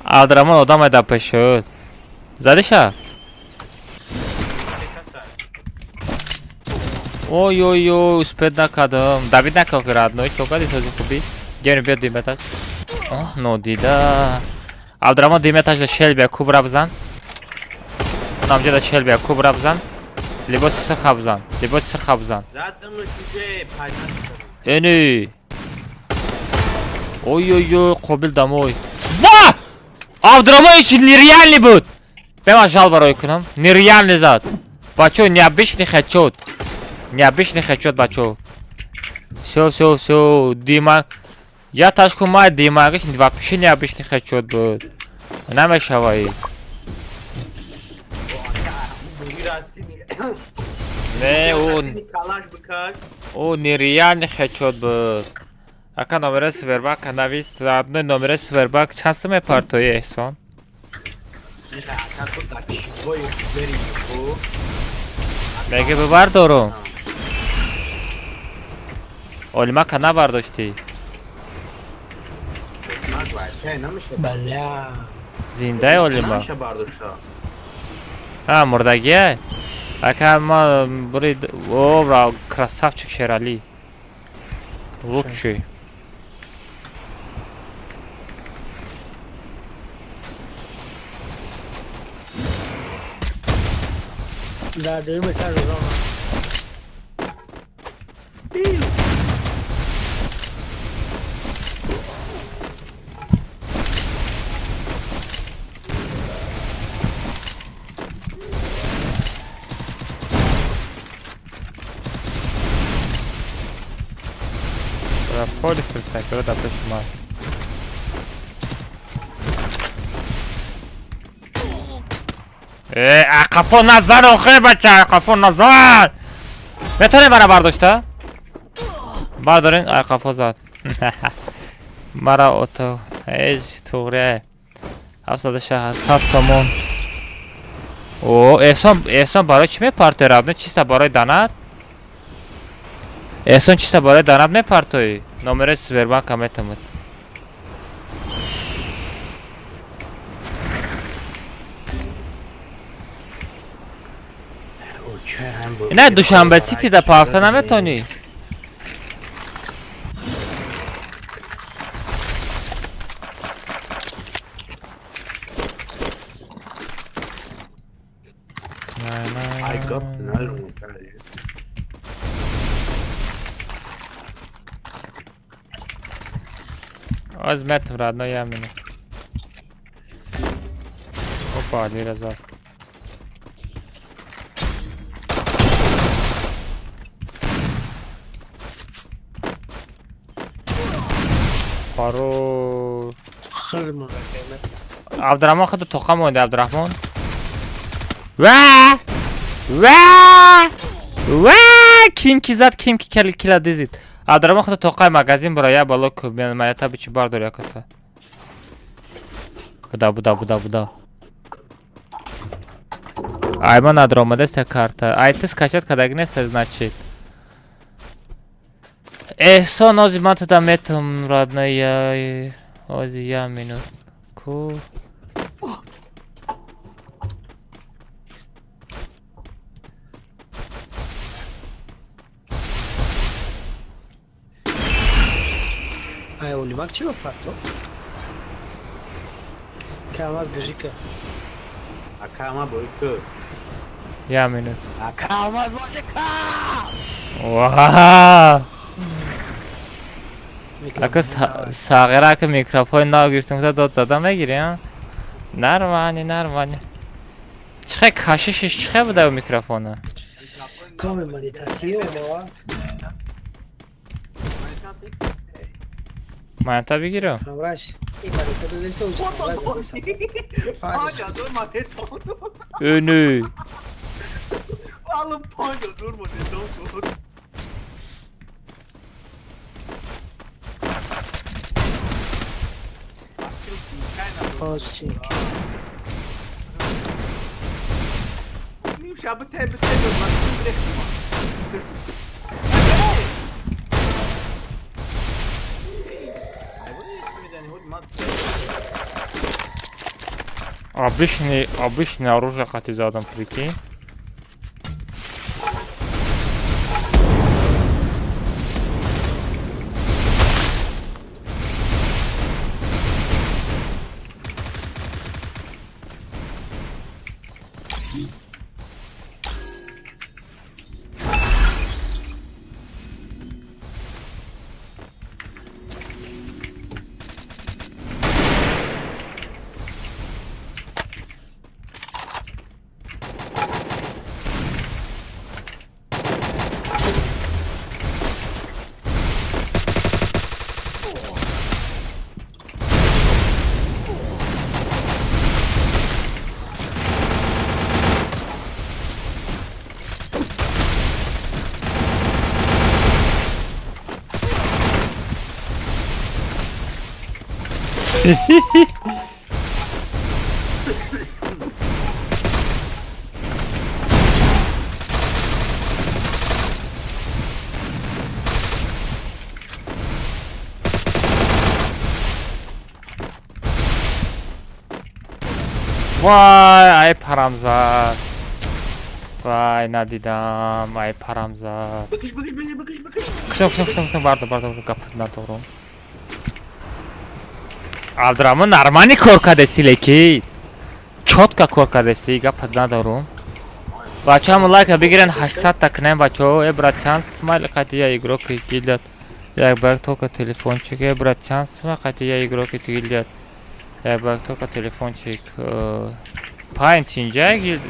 Абдураҳмон одаме дар пешуд. Задиша? Ой ой ой, успеть накардам. Давид накард, родной, чо кардӣ сози хуби? Геймер биё диметаж. Оҳ, нодида. Абдураҳмон диметаж да шел бия, кубра бизан. Унам ҷо да шел бия, кубра бизан. Либоси сирха бизан. Либоси сирха бизан. Задамаш уже пайдо шуд. Эни. Ой ой ой, қобил домой. Ва! Абдураҳмон ич нереальный буд. Бема жалба рой кунам. Нереальный зад. Бачо, необычный хедшот. Необычный хедшот, бачо. Всё, всё, всё, Дима. Я ташку ма Дима, вообще необычный хедшот буд. Намешавай. Не, о нереальный хедшот буд. Ака номери Сбербанк навис, родной, номери Сбербанк чанд сум мепартои, Эҳсон? Ака ту дар чивои бери ку? Меге бибардорум. Олимака набардоштӣ. Бля. Зиндаи Олима. Намеша бардошта. А, мурдагия? Ака ма бури о, бра, красавчик Шерали. Лучший. Дар дуюм этаж одам. Бра, полис снайпера да пеши ма. Э, ақафо назар охе, бача, ақафо назар. Метавонем мара бардошта? Бардорин, ақафо зад. Мара ото ҳеҷ туғрия. 760 сомон. О, Эҳсон, Эҳсон барои чӣ мепартои, родной? Чиста барои донат? Эҳсон чиста барои донат мепартоӣ? Номери Сбербанка метавонад. Ина Душанбе Сити да пафта наметонӣ? I got another one. Оз метм родной, я минут. Опа, Алираза. Паро. Абдурахмон худ тоқа монда, Абдурахмон. Ва! Ва! Ва! Ким ки зад, ким ки кила дизид. Абдурахмон худ тоқаи магазин бура, я бало ку, монета бичи бардор якаса. Буда, буда, буда, буда. Ай, ма надромадеста карта. Ай, ты скачать кадаги неста, значит. Эҳсон, ози ман туда метум, родной, я... Ози я минут. Ку... Ай, Олимак чи ба парто? Ка Алмаз бежика. Ака ма бой ку. Я минут. Ака Алмаз божика! Ваа! Ака сағира ака микрофон нав гирифтем, куда дод зада мегири, а? Нормально, нормально. Чихе кашишиш чихе буда у микрофона? Коме медитатсио ма? Монета бигирам. Ҳамраш. Ин монета додеса уҷа. 5000 монета. Өнү. Алым 5000 монета шуд. Ним шаб тебе тебе Обычный, обычное оружие хати задам, прикинь. Вай, ай парам зад. Вай, надидам, ай парам зад. Бикиш, бикиш, бикиш, бикиш, бикиш. Кушам, кушам, кушам, кушам, бардор, бардор, гап надорум. Абдурахмон нормально кор кардести, леки. Чётко кор кардести, гап надорум. Бачаҳо лайка бигирен 800 та кунем бачаҳо. Э братан, смайл қати я игрок гилдат. Як бак только телефончик. Э братан, смайл қати я игрок гилдат. Як бак только телефончик. Пайн тинҷа гилд.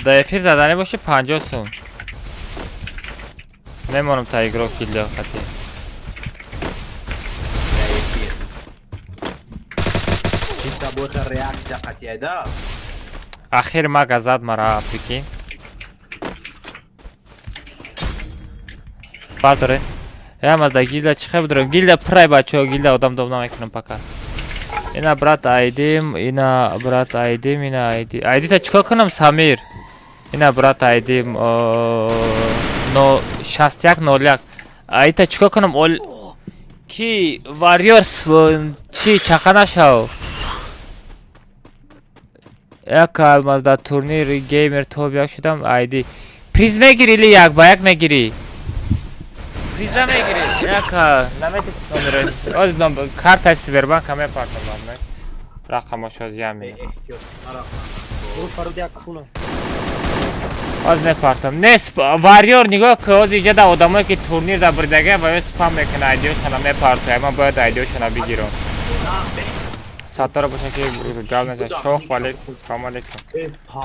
Да эфир задани боши 50 сум. Мемонам та игрок гилда қати. Ахир мага зад мара, прикинь. Бардоре. Я мазда гилда чихе будурам. Гилда прай бачаҳо, гилда одам дом намекунам пока. Ина брат айдим, ина брат айдим, ина айди. Айдита чикор кунам, Самир? Ина брат айдим, но 61 01. Айдита чикор кунам? Ол ки Warriors чи чақа нашав. Як алмаз дар турнир геймер топ як шудам айди. Приз мегири или як ба як мегири? Приза мегири. Як наметис номер. Оз номер карта Сбербанк мепартам ладно. Рақамош оз ями. برو فرود یک خونه. Ҳоз мепартам. Не, варьёр, нигоҳ ки, ҳоз иҷа да одамое ки турнир да бурдага ва ё спам мекунад, айдиошона мепартояд. Ман бояд айдиошона бигирам. Саттора боша ки гап назад. Шох, валейкум, салом алейкум. Э, па,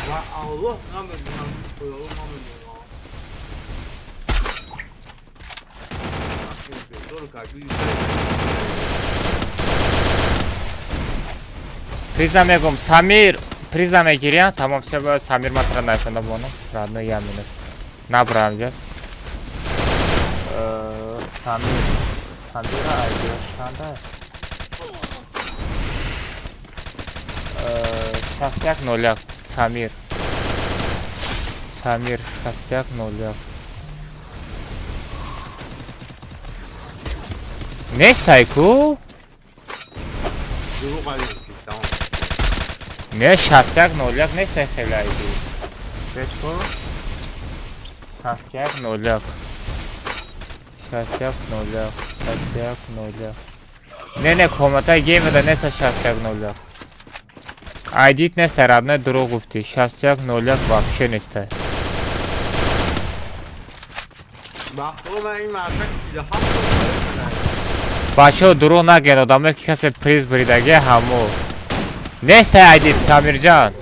ва Аллоҳ, намедонам, Худо намедонам. Бедор как Приза мегум, Самир, приза мегиря, тамом, все, бояд Самир матра найсонда бонам. Родной, я минут. Набрам здесь. Самир, Самира айдиош чанда? 6101, Самир. Самир, 6101. Нестай ку? Дурӯғ алем ки тамом. Не, 6101 нестай хеле айди. Бечко? 6101. 6101. 6101. Не, не, комната геймера неста 6101. Айдит неста, родной, дурӯғ гуфтӣ. 6101 вообще неста. Ба Худо, ман ин мардак 47 сол барои ман. Бачаҳо, дурӯғ нагӯянд, одамое ки касе приз буридаги ҳамо. Нестай айдит, Самирҷан.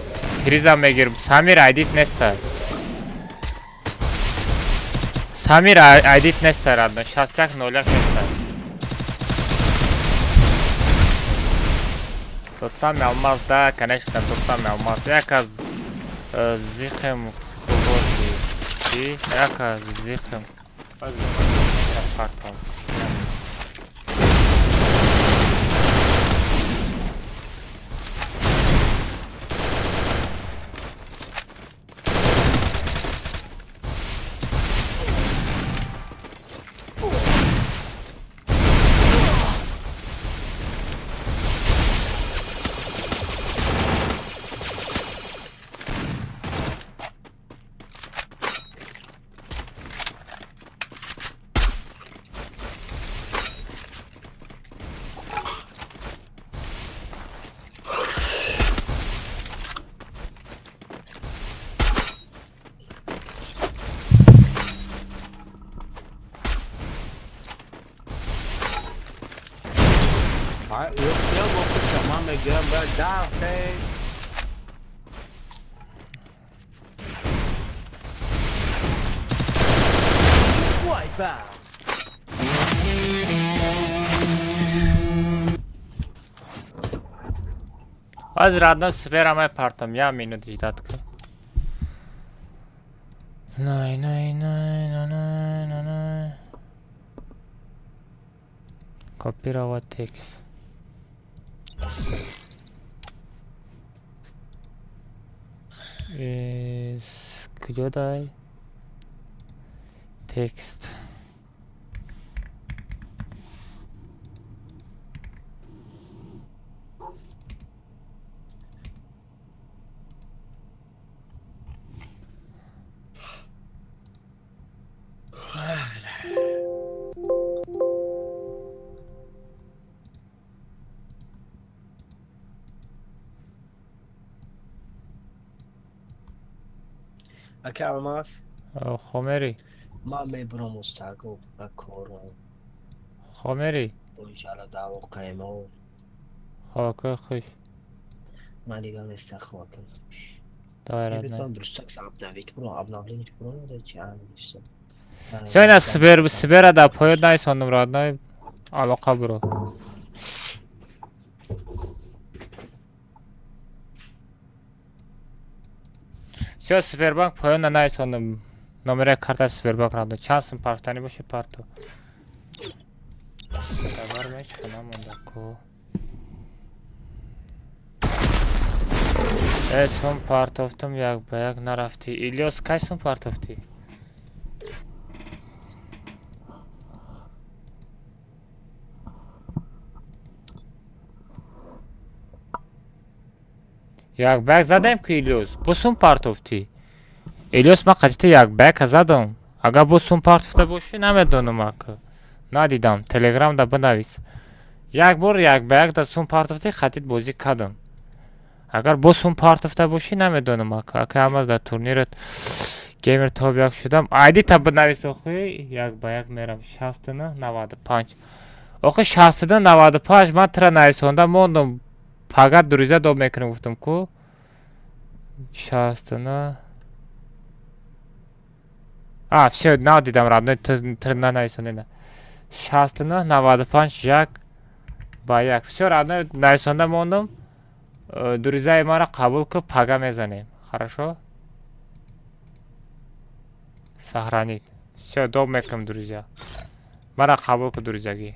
Призам мегир. Самир, айдит нестай. Самир, айдит нестай, родной. 6101 нестай. Тот самый алмаз, да, конечно, тот самый алмаз. Яка зихем кувози. Чи? Яка зихем. Картон. Я бо ман мегирам баъд дафте. Wipeout. Ҳозир, родной, сфера мепартам. Я минут ждать кун. Най, най, най, най, най, най, най. Копировать текст. Куҷо дай? Текст. Ака Алмаз. Хомери. Ман мебурам, устаго, ба кором. Хомери. Иншалло, даво қаймо. Хока хуш. Ман дига неста, хока. Давай, родной. Дурустак обновить буро, обновление буро, да чи ан неста. Всё, ина сбер, сбера да поёд найсондум, родной. Алоқа буро. Всё, Сбербанк поёна найсондум. Номери карта Сбербанк, родной. Чанд сум партани боши, парту. Давар меч хона монда ку. Э, сум партофтум, як ба як нарафтӣ. Илёс, кай сум партофтӣ? Як ба як задаем ку, Илёс. Бо сум партофтӣ. Илёс, ман қатита як ба яка задам. Агар бо сум партофта бошӣ, намедонам ака. Надидам. Телеграмда бинавис. Як бор як ба як да сум партофтӣ, хатит бозӣ кардам. Агар бо сум партофта бошӣ, намедонам, ака. Ака Алмаз, дар турнират геймер топ як шудам. Айди та бинавис охи, як ба як мерам. 69 95. Охи, 69 95 ман тира нависонда мондум. Пага друзья доб мекунем гуфтам ку. 69. А, всё, нав дидам, родной, тир нанависонда. 69 95 як ба як. Всё, родной, нависонда мондум. Друзья и маро қабул ку, пага мезанем. Хорошо? Сохранить. Всё, доб мекунем, друзья. Мара қабул ку, друзья гӣ.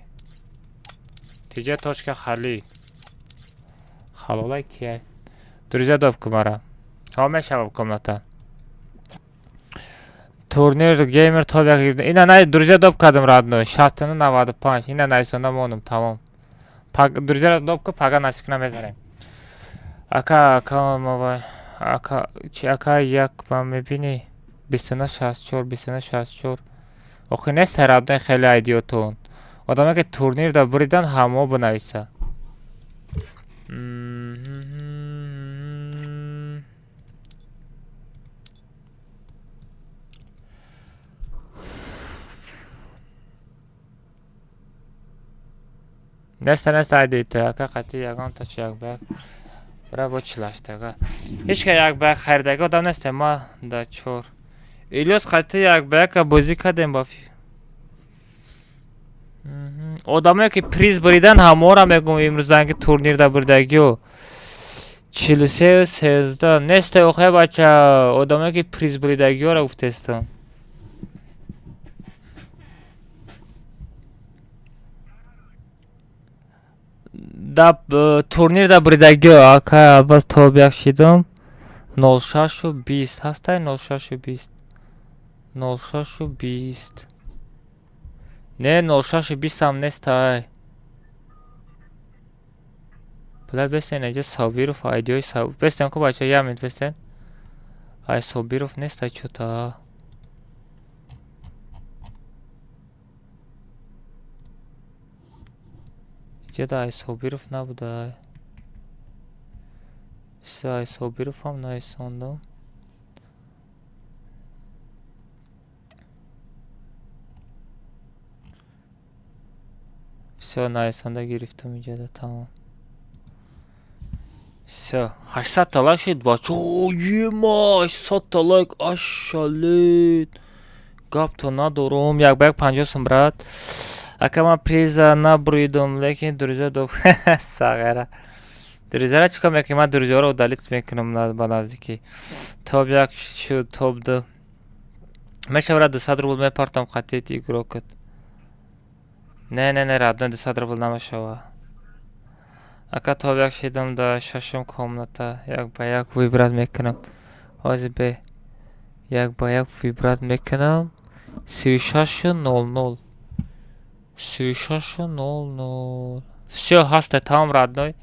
Тиҷа точка хали. Халолай кия? Друзья доб ку мара. Ҳо, мешава комната. Турнир геймер топ як. Ина най друзья доб кардам, родной. 69 95. Ина нависонда мондум, тамом. Друзья доб ку, пага насиб кунам мезанем. Ака, ака, мобай. Ака, чи ака як ба мебинӣ? 29 64, 29 64. Охи нест, родной, хеле айдиётон. Одаме ки турнирда буридан, ҳамо бинависа. Неста, неста айди ака қати ягон та чи як ба як. Бира бо чилаштага. Ҳеч ка як ба як харидаги одам нестем, ма да чор. Илёс қати як ба яка бозӣ кардем ба одамое ки приз буридан, ҳаморо мегӯм, имрӯзанги турнирда бурдагиё. 43 13 несте охе, бача, одамое ки приз буридагиёро гуфтестам. Да турнирда буридагиё, ака Аббас, топ як шидам. 06 20 ҳастай, 06 20. 06 20. Не, 06 20 ҳам нестай. Била бестен, инҷа Собиров айдиёи бестен ку, бача, як минут бестен. Ай Собиров нестай чё-то. Иҷа ай Собиров набудай. Ай Собиров ҳам нависондам. Всё, нависонда гирифтам иҷода, тамом. Всё, 800 та лайк шуд, бача. Ема, 800 та лайк, ашалет. Гапто надорум. Як ба як 50 сум, брат. Ака, ман приза набуридум, лекин друзья доб сағира. Друзья ра чӣ кор мекунӣ? Ман друзья ро удалить мекунам ба наздикӣ. Топ як шуд, топ ду. Мешавад, 200 рубл мепартам қатъи игрок ат. Не, не, не, родной, 200 рубл намешава. Ака, топ як шидам да шашум комната. Як ба як выбрать мекунам. Ҳозир бе. Як ба як выбрать мекунам. 36 00. 36 00. Всё, ҳаста, тамом, родной.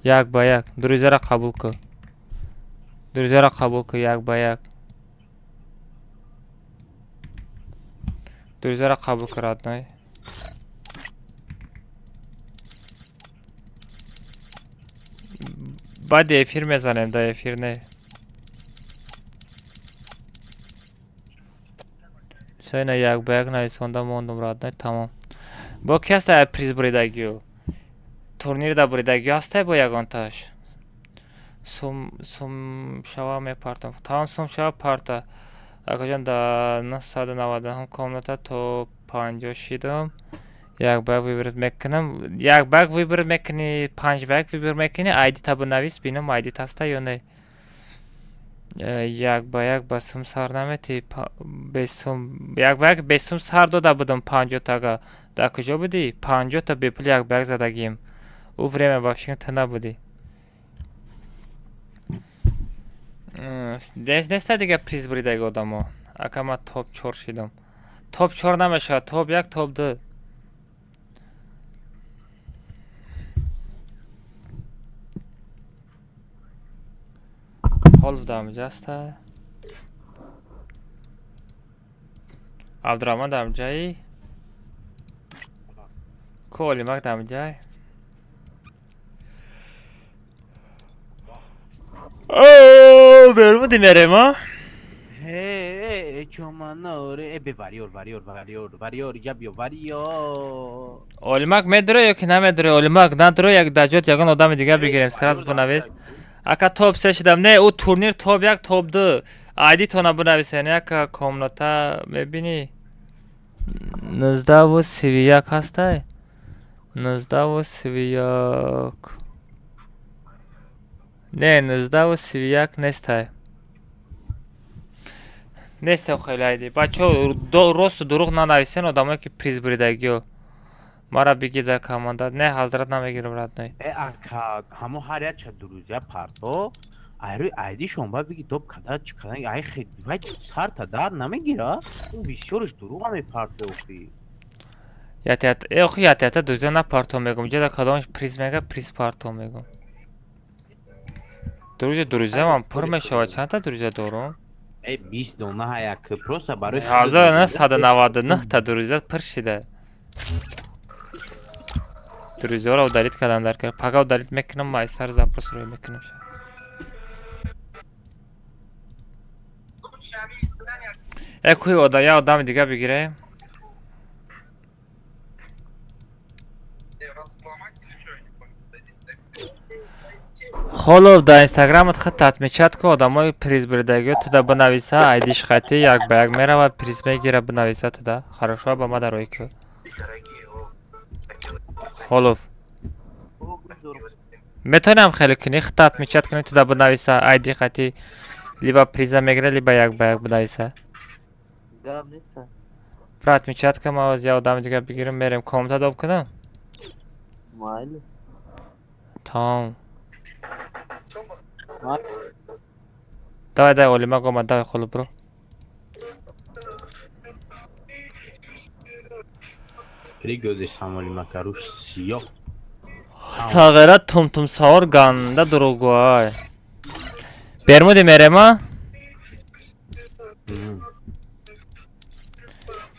Як ба як. Друзья ра қабул кун. Друзья ра қабул кун, як ба як. Друзья ра қабул кун, родной. Баъди эфир мезанем, да эфир не. Всё, ина як ба як нависонда мондум, родной, тамом. Бо ки ҳаста приз буридагиё? Турнирда буридагиё ҳастай бо ягонташ? Сум сум шава мепартам. Тамом, сум шава парта. Акаҷон, да 999 комната то 50 шидам. Як ба як выбрать мекунам. Як ба як выбрать мекунӣ, панҷ ба як выбрать мекунӣ, айди та бинавис, бинам айди таста ё не. Як ба як ба сум сар наметӣ, бесум як ба як бесум сар дода будам 50 тага. Дар куҷо будӣ? 50 та бепул як ба як задагием. Ӯ время ба фикр ту набудӣ. Неста дига приз буридаги одамо. Ака, ман топ чор шидам. Топ чор намешавад, топ як, топ ду. Холов дар аста. Абдураҳмон дар ҷаи. Ку Олимак дар ҷай. Бермуди мерем, а? Олимак медуро ё ки намедуро? Олимак надуро, як даҷот ягон одами дигар бигирем, сразу бинавис. Ака, топ се шидам. Не, ӯ турнир топ як, топ ду. Айдитона бинависен, як комната мебинӣ. 19:31 ҳастай? 19:31. Не, 19:31 нестай. Нестай хеле айди. Бачаҳо, росту дурӯғ нанависен, одамое ки приз буридагиё. Мара биги да команда. Не, ҳазрат намегирам, родной. Э, ака, ҳамо ҳар як ча друзья парто, айрӯи айдишон ба биги доп када чӣ када, ай хе вай сарта дар намегира, ӯ бисёриш дурӯға мепарто охи. Ят э охи ят ята друзья на парто мегум. Ҷада кадомаш приз мега, приз парто мегум. Друзья, друзья ман пур мешавад. Чандта друзья дорум? Э, 20 дона ҳаяк, просто барои 1999 та друзья пур шида. Друзьяро удалить кардан дар кар. Пага удалить мекунам, майсар запрос рӯй мекунам. Э, куи ода, я одами дига бигирем. Холов, дар инстаграмат худта отмечать ку, одамои приз буридагиё туда бинависа, айдиш хати як ба як меравад, приз мегира, бинависа туда. Хорошо, ба ма дарои ку. Холов. Метавонам хеле кунӣ, худта отмечать кунӣ, туда бинависа, айди хати либо приза мегира, либо як ба як бинависа. Гап неста. Про отмечать ка, ма оз я одами дига бигирам, мерем комната доб кунам. Майли. Тамом. Давай, давай, Олимак омад, давай, холо бро. Три гӯзи самолимака руш сиёҳ. Сағира тумтум савор ганда дурӯғгӯай. Бермуди мерема?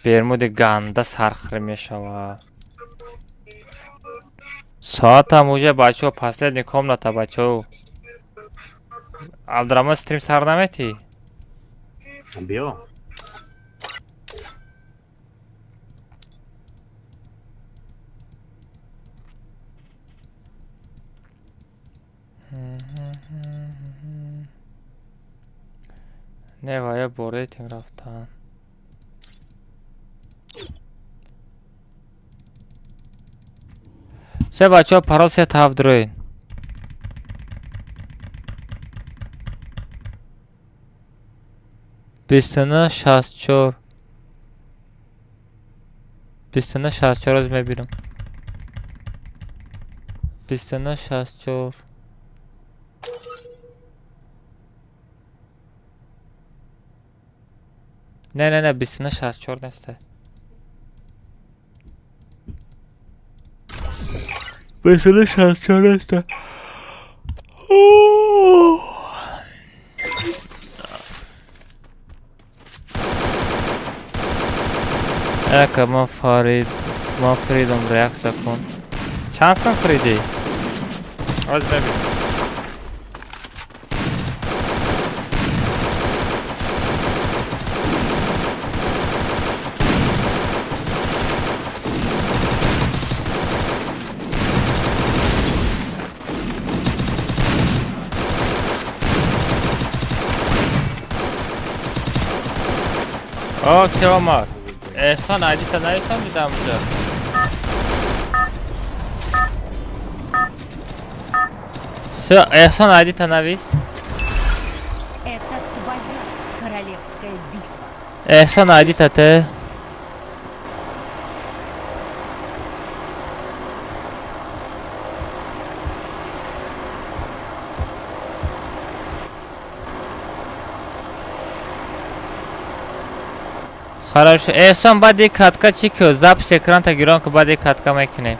Бермуди ганда сархир мешавад. Соатам уже, бачаҳо, последний комната, бачаҳо. Абдураҳмон, стрим сар наметӣ? Биё. Не, вая бо рейтинг рафтан. Се бачаҳо, парол се таф дроин. 29 64. 29 64 аз мебинам. 29 64. Не, не, не, 29 64 несте. 29 64 несте. Эка, ман фарид, ман фридом реаксия кун. Чанд сум фриди? Оз мебинам. О, Сеомар. Эҳсон, айдита нависам, дидам уҷа. Всё, Эҳсон, айдита навис. Это твоя королевская битва. Эҳсон, айдита те. Хорошо. Эҳсон, баъди катка чӣ ку? Запись экранта гирон ку, баъди катка мекунем.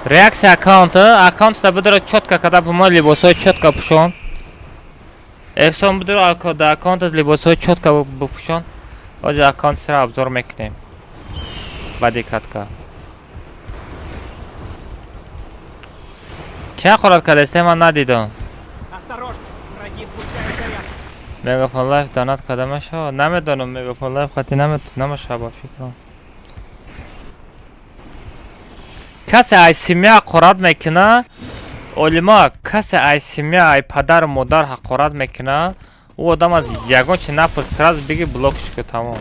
Реаксия аккаунта, аккаунтта бидро чётко када бума либосҳои чётко пӯшон. Эҳсон, бидро да аккаунтат либосҳои чётко бипӯшон. Ҳозир аккаунт сира обзор мекунем. Баъди катка. Ки ҳақорат кардааст, ман надидам. Осторожно, враги спускают заряд. Мегафон лайф донат карда мешавад? Намедонам, Мегафон лайф хати намешавад ба фикрам. Касе ай семья ҳақорат мекуна, олима, касе ай семья, ай падару модар ҳақорат мекуна, ӯ одам аз ягон чи напурс, сразу биги блокш ку, тамом.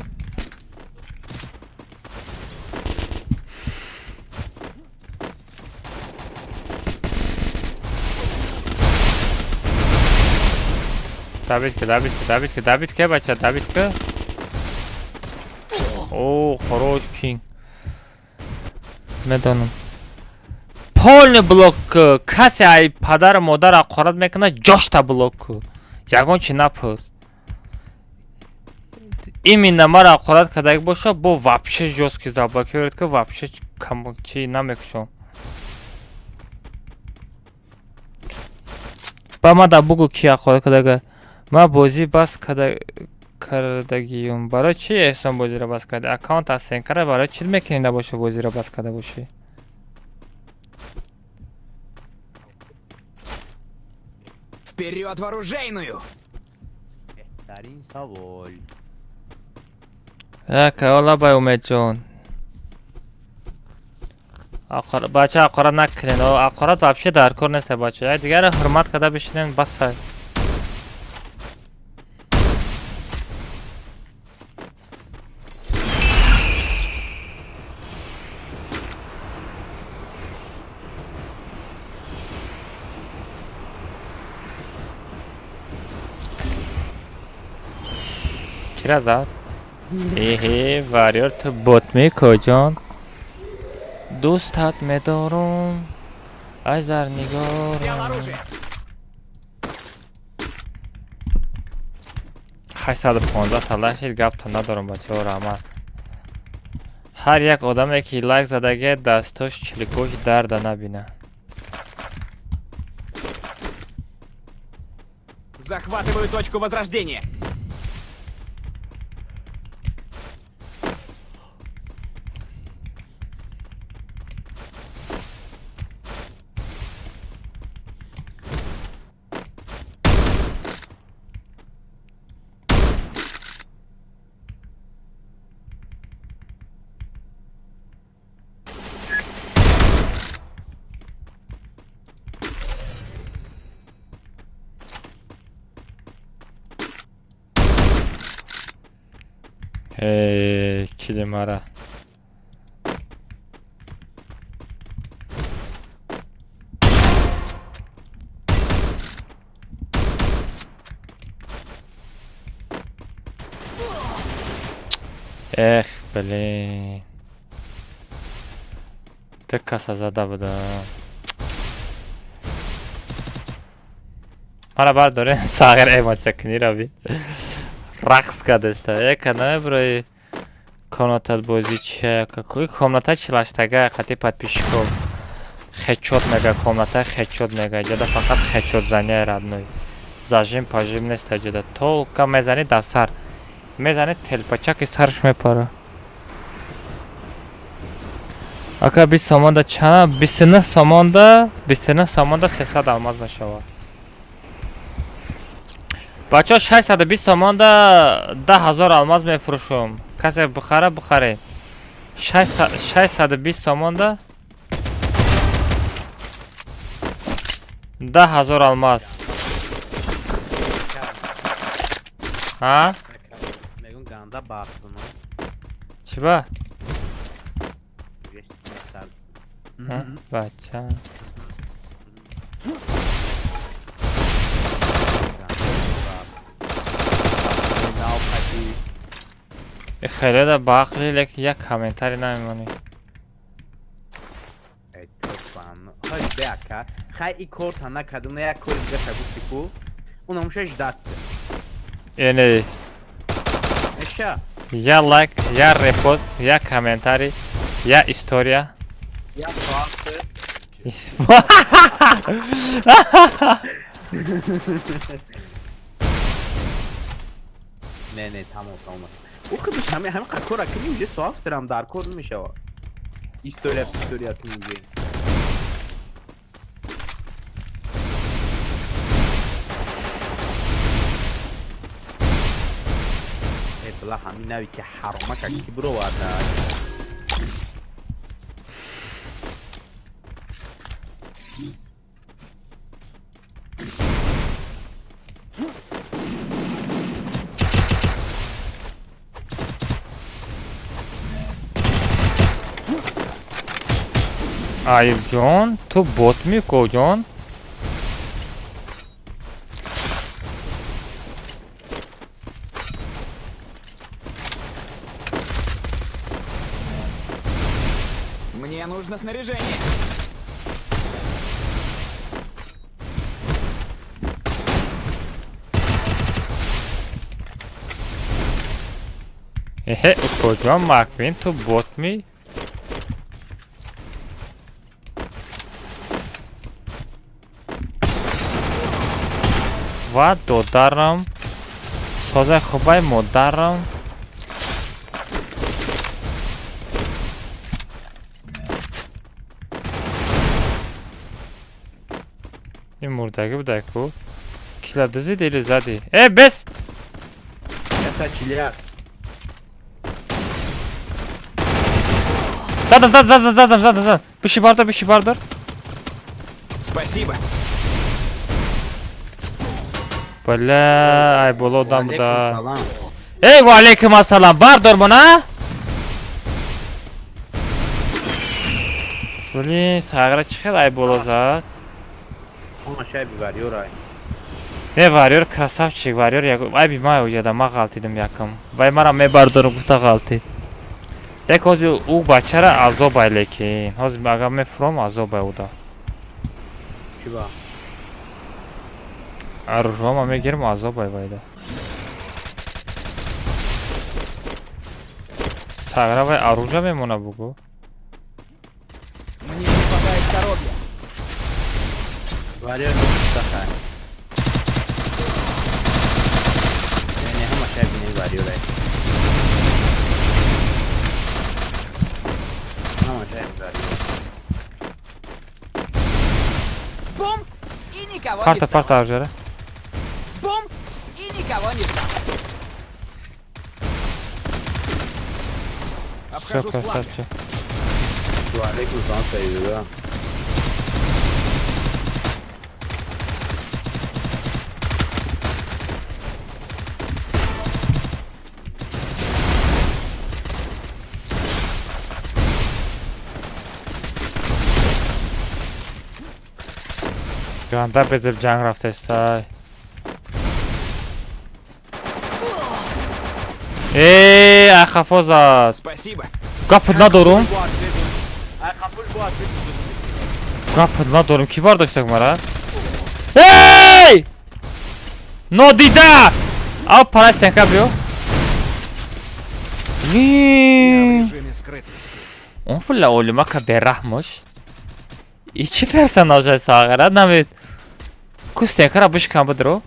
Добить ка, добить ка, добить ка, добить ка, бача, добить ка. О, хорош кинг. Медонам. Полный блок, касе ай падару модар ҳақорат мекунад, ҷошта блок ку. Ягон чи напурс. Именно мара ҳақорат кардаги боша, бо вообще жёсткий заблокировать ка, вообще чи намекушом. Ба ма да бугу ки ҳақорат кардага. Ма бозӣ бас кардагиюм. Барои чи эҳсон бозиро бас карда? Аккаунт аз сенкара барои чӣ мекунӣ набоша бозиро бас карда бошӣ? Вперед в оружейную! Беҳтарин савол. Ака, лабай Умедҷон. Бача ҳақорат накунед. Ҳақорат вообще дар кор нест, бача. Як дигарро ҳурмат карда бишинед, басай. Кира зад? Эҳе, варёр ту ботми коҷон? Дӯстат медорум, ай зарнигорам. 815 та лайк шид, гапто надорам, бачаҳо, раҳмат. Ҳар як одаме ки лайк задаге, дастош чиликош дарда набина. Захватываю точку возрождения. Килимара. Эх, блин. Ты каса зада буда. Мара бардоре, сағир эмоция кунӣ раби. Рақс кардеста. Яка намеброи комнатат бозӣ чия? Какой комната чилаштага қати подписчиков. Хечот мега комната, хечот мега. Ҷода фақат хечот заня родной. Зажим пажим нест ҷода. Толка мезани дар сар. Мезани телпачаки сарш мепара. Ака 20 сомонда чанд? 29 сомонда, 29 сомонда 300 алмаз мешавад. Бачаҳо 620 сомонда 10000 алмаз мефурӯшум. Касе бихара, бихаред. 620 сомонда 10000 алмаз. Ҳа? Мегум ганда бахтуно. Чӣ ба? Бача. Хеле да баақли, лекин як комментари намемонӣ. Хай и корта накардум, як кори дига ша гуфти ку, унамуша ждать. Эне. Эша. Я лайк, я репост, я комментарий, я история. Я факты. Не, не, тамом, тамом. Охи биш ҳами ҳами кора кунем, уже софтверам дар кор намешава. История, история кунем. Бла ҳамин нави ки ҳаромака ки бироварда. Аюбҷон, ту бот мекоҷон? Мне нужно снаряжение. Эхе, укоҷон, Маквин, ту бот ми? Ва додарам, созаи хубаи модарам. Ин мурдагӣ будай ку? Кила дизид или зади? Э, бес! Это чиляк. Задам, задам, задам, задам, задам, задам. Биши бардор, биши бардор. Спасибо. Бля, ай боло одам буда. Эй, ва алейкум ассалам. Бардор мона? Блин, сағра чӣ хел ай боло зад? Не, варёр красавчик, варёр як ай би май уҷада ма ғалтидим якам. Вай мара мебардорам гуфта ғалтид. Лек ҳозир ӯ бачара азобай лекин. Ҳозир агар мефуром азобай уда. Чӣ ба? Оружиама мегирим азобай вайда. Сағра вай оружие мемона бугу. Мне не хватает здоровья. Варёр мустаха. Яъне ҳама шай бинед варёрай. Ҳама шай варёр. Бум! И никого не Парта, стало. парта оружие. Бум! И никого не стало. Всё, Обхожу с фланга. красавчик. Ва алейкум салом Саидуда. Ганда безеб ҷанг рафтестай. Э, ай хафо зад. Спасибо. Гапат надорум. Гапат надорум. Ки бардоштак мара? Эй! Нодида! Ав парастенка биё. Я в режиме скрытности. Он фула олимака бераҳмош. И чӣ персонажа сағара намед. Ку стенкара бишкан бидро.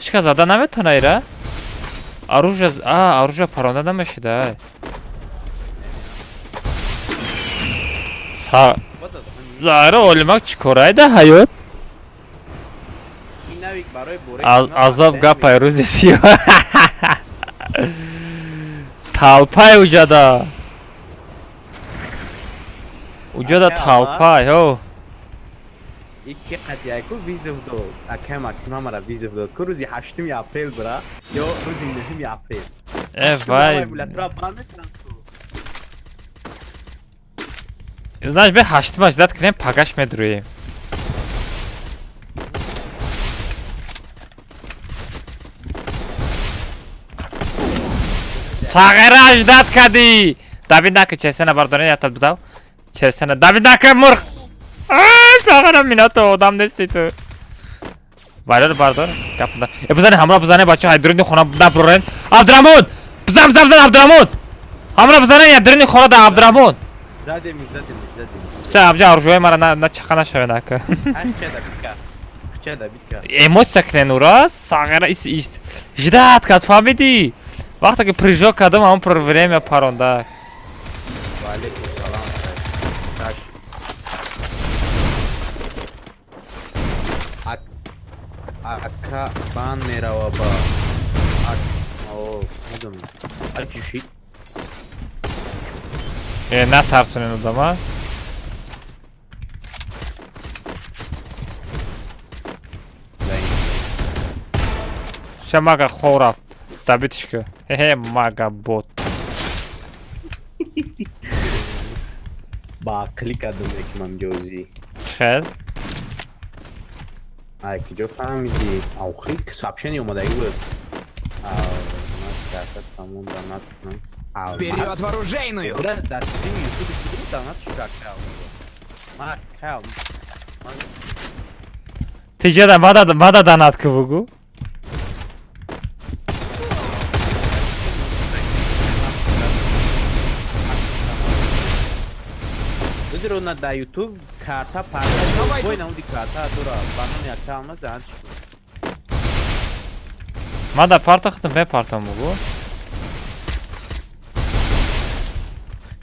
Ишка зада наметона ира? Оружие, а, оружие паронда намешида. Са Зара олимак чӣ корайда ҳаёт? Ин навик барои боре Азоб гапай рӯзи сиёҳ. Талпай уҷада. Уҷада талпай, ҳо. Ики қатъияку визов дод. Акай Максим ҳамара визов дод. Ку рӯзи 8 апрел бира ё рӯзи 9 апрел. Э, вай. Знаешь, бе 8 ждать кунем, пагаш медруем. Сағира ждать кади. Давид нака чесена бардорен ятад будав. Чесена Давид нака мурғ. Ай, сағира минато одам нести ту. Варёр бардор. Гапда. Э, бизани ҳамра бизани бача ай дуруни хона набурен. Абдурамон! Бизан, бизан, бизан Абдурамон! Ҳамра бизани я дуруни хона да Абдурамон. Задем, задем, задем. Се абҷа оружие мара на чақа нашаве нака. Хчада битка. Хчада битка. Эмоция кунен ура, сағира ис ис. Ждать кад фаҳмидӣ? Вақте ки прыжок кардам, ҳамон про время паронда. Ва алейкум салом. Таш. Ака бан мерава ба. О, медонам. Ай пишид. Натарсонен одама. Ша мага хов рафт. Добитиш ки. Хе-хе, мага бот. Ба ақлӣ кардам мекунам ҷозӣ. Чхел? Ай куҷо фаҳмидӣ? Охи сообщение омадагӣ буд. Вперед в оружейную! Дар стрими ютуби кудро донат шуда кал? Ма кал. Тиҷада мада мада донат ки бугу. Бидро на да ютуб карта парта бой намуди карта дора ба номи якта алмаз донат шуд. Мада парта хитм мепартам бугу.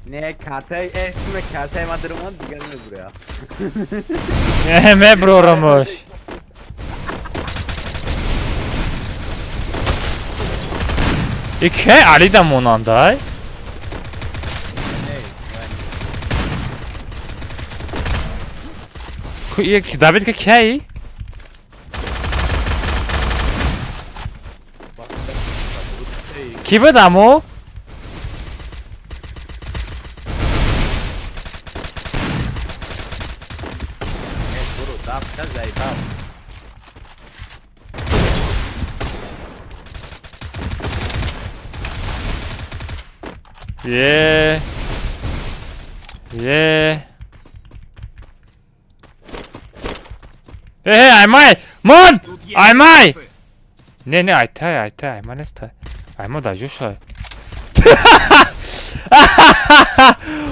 Не картаи эсме картаи ма даромад дигар мебуря. Не меброрамош. И ке алида монандай? Ку Давид ке кей? Ки буд амо? Е. Е. Э, аймай! Мон! Аймай! Не, не, айтай, айтай, айма нестай. Айма дажушай.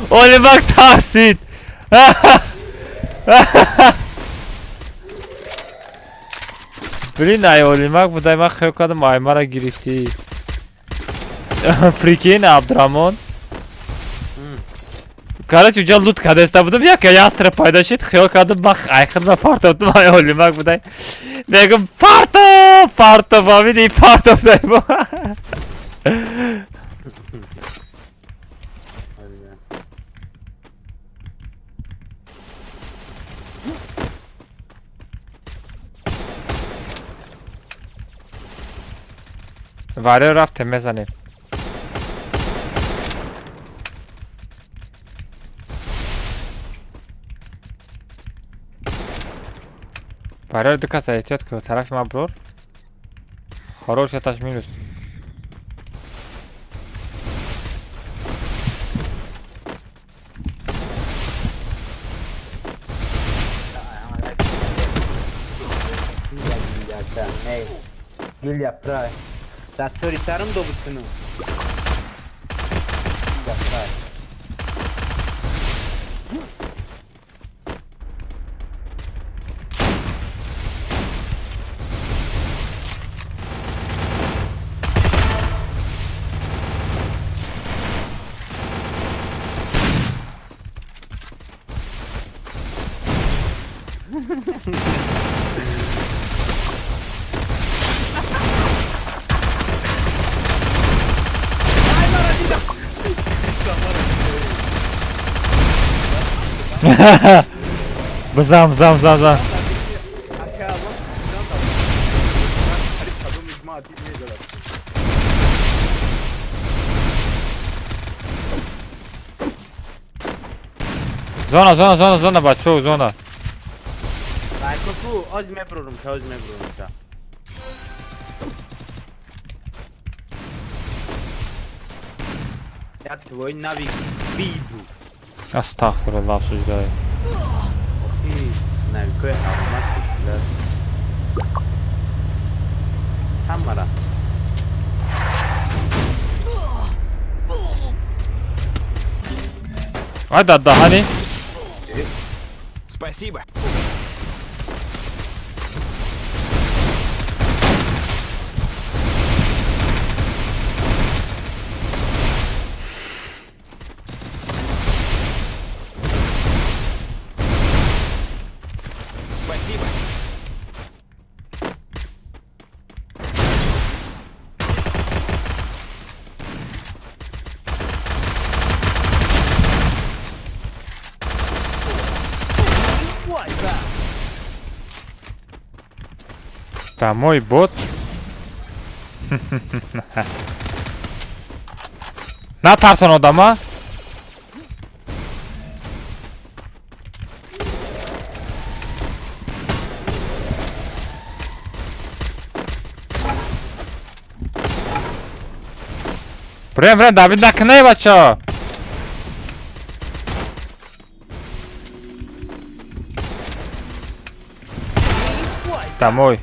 Оливак тасид. Блин, ай Олимак будай ман хел кардам аймара гирифтӣ. Прикинь, Абдурамон. Короче, уҷа лут кадаста будам, як ястра пайдо шид, хиёл кардам, ман айхидма партофтам, ай Олимак будай. Мегум партоф, партоф, фаҳмиди, партоф дай бо. Варе рафтем мезанем. Барои ду каса эҳтиёт кун, тарафи ман брор. Хорош яташ минус. Гил япрай. Дастори сарам добуд кунам. Япрай. Бизан, бизан, бизан, бизан. Зона, зона, зона, зона, бачо, зона. Ку, оз меброрум, ша, оз меброрум, ша. Я твой навик бибу. Астағфируллоҳ, обсуждаю. Охи, навикои алмаз кушида. Ҳамара. Ай да даҳани. Спасибо. Спасибо. Домой, бот. Натарсон одама. Прям, прям, Давид накунай, бачо. Домой.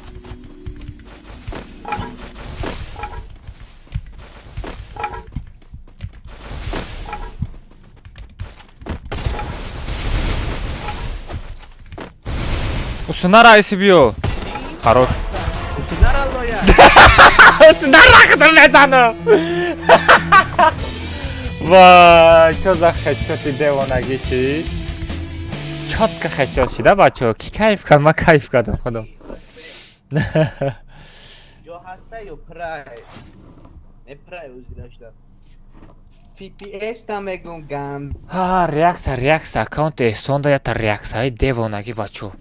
Усунара ICBO. Хорош. Усунара хатар Вай, чё за хедшоти девонагӣ шид? Чётко хедшот шида, бачо. Ки кайф кард? Ман кайф кардам худам. Ҷо ҳаста ё прай? Не прай узирашда. FPS та мегум ганд. Ҳа, реаксия, реаксия. Аккаунти Эҳсон да ята реаксияи девонагӣ, бачо.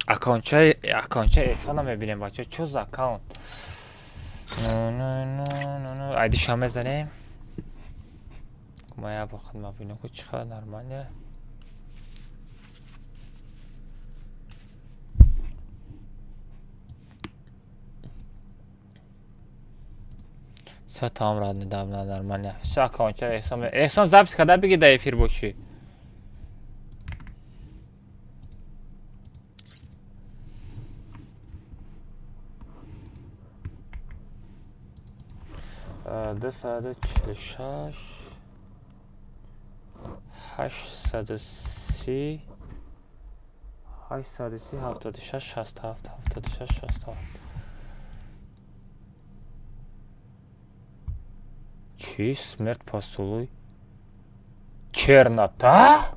Аккаунтчаи аккаунтчаи Эҳсона мебинем, бачо. Чё за аккаунт? Айдиша мезанем. Моя бо худма бинам ку чӣ қадар нормально. Всё тамом рад недавно нормально. Всё аккаунтча Эҳсон. Эҳсон запись карда биги да эфир бошӣ. 246 830 830 76 67 76 67. Чӣ? Смерть посулуй? Чернота?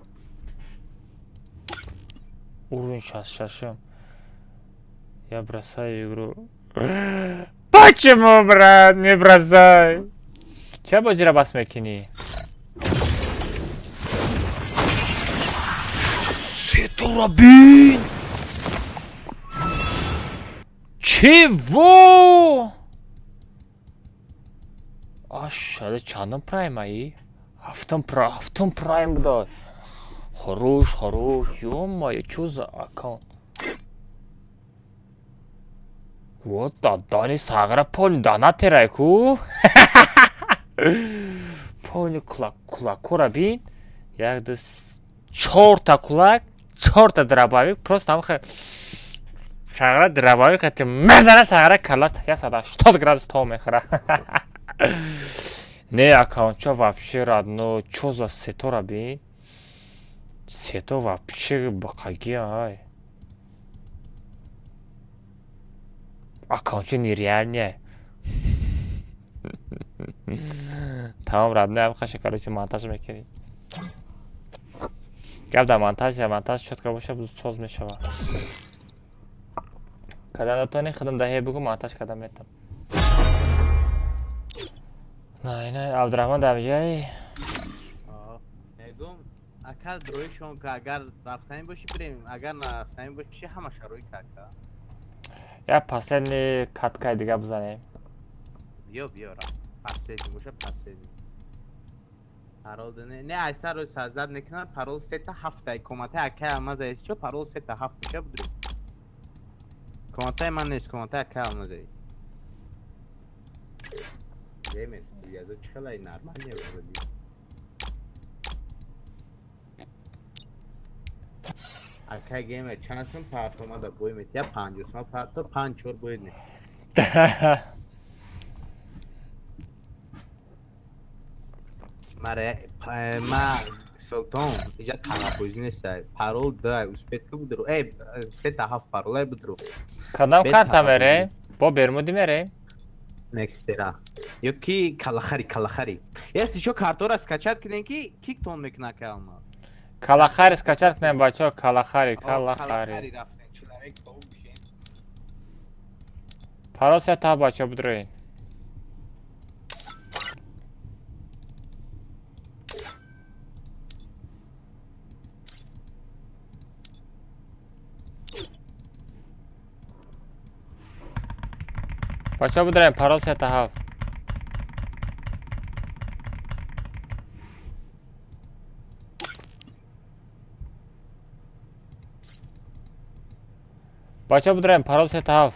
Уровень 66. Я бросаю игру. Почему, брат, не бросай? Ча бозира бас мекунӣ? Сетора бин! Чего? Ашаде чандум прайм аи? Ҳафтум ҳафтум прайм буда. Хорош, хорош. Ё-моё, чё за аккаунт? Вот дани сағра полни дана терай ку. Полни кулак кулакора бин. Як ду чорта кулак, чорта дробовик, просто ҳам хе сағра дробовик ҳати мезана сағра калла 180 градус то мехӯра. Не, аккаунтча вообще родно, чё за сетора бин? Сето вообще бақаги ай. Аккаунтча нереальный. Тамом родной, ам хаша короче монтаж мекунӣ. Гап дар монтаж, я монтаж чётко боша соз мешава. Када натони худам даҳе бугу монтаж када метам. Не, не, Абдурахман дар ҷай. Мегум, ака дроишон ка агар рафтанӣ бошӣ бирем, агар нарафтанӣ бошӣ ҳама шароит ака. Я последний каткаи дига бизанем. Биё, биё, рафт. Последний боша, последний. Парол не, не, айса рӯз сазад мекунам, парол 3 та 7 коматаи акаи Алмаза чо парол 3 та 7 боша будрем. Коматаи ман нест, коматаи акаи Алмаза. Демес, язо чӣ хелай нормально вроде. Акай геймер чанд сум парто омада бой метия 50 сум парто 5 4 бой не. Маре ма Султон иҷа талаффуз нест. Парол 2 успеть ку будру. Эй 3 та 7 паролай будру. Кадам карта мерем? Бо Бермуди мерем? Некстера. Ё ки Калахари, Калахари. Если чо картора скачать кунем ки киктон мекуна калма. Калахари скачать кунем бачо, Калахари, Калахари. Парол 3 та бачо будроин. Бачаҳо бидорем парол 3-7. Бачаҳо бидорем парол 3-7.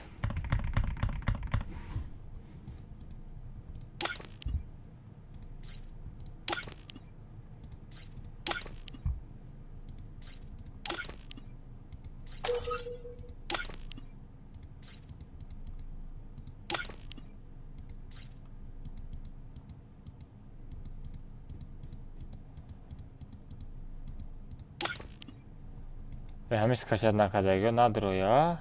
Ҳамис кашад накардаги надроя.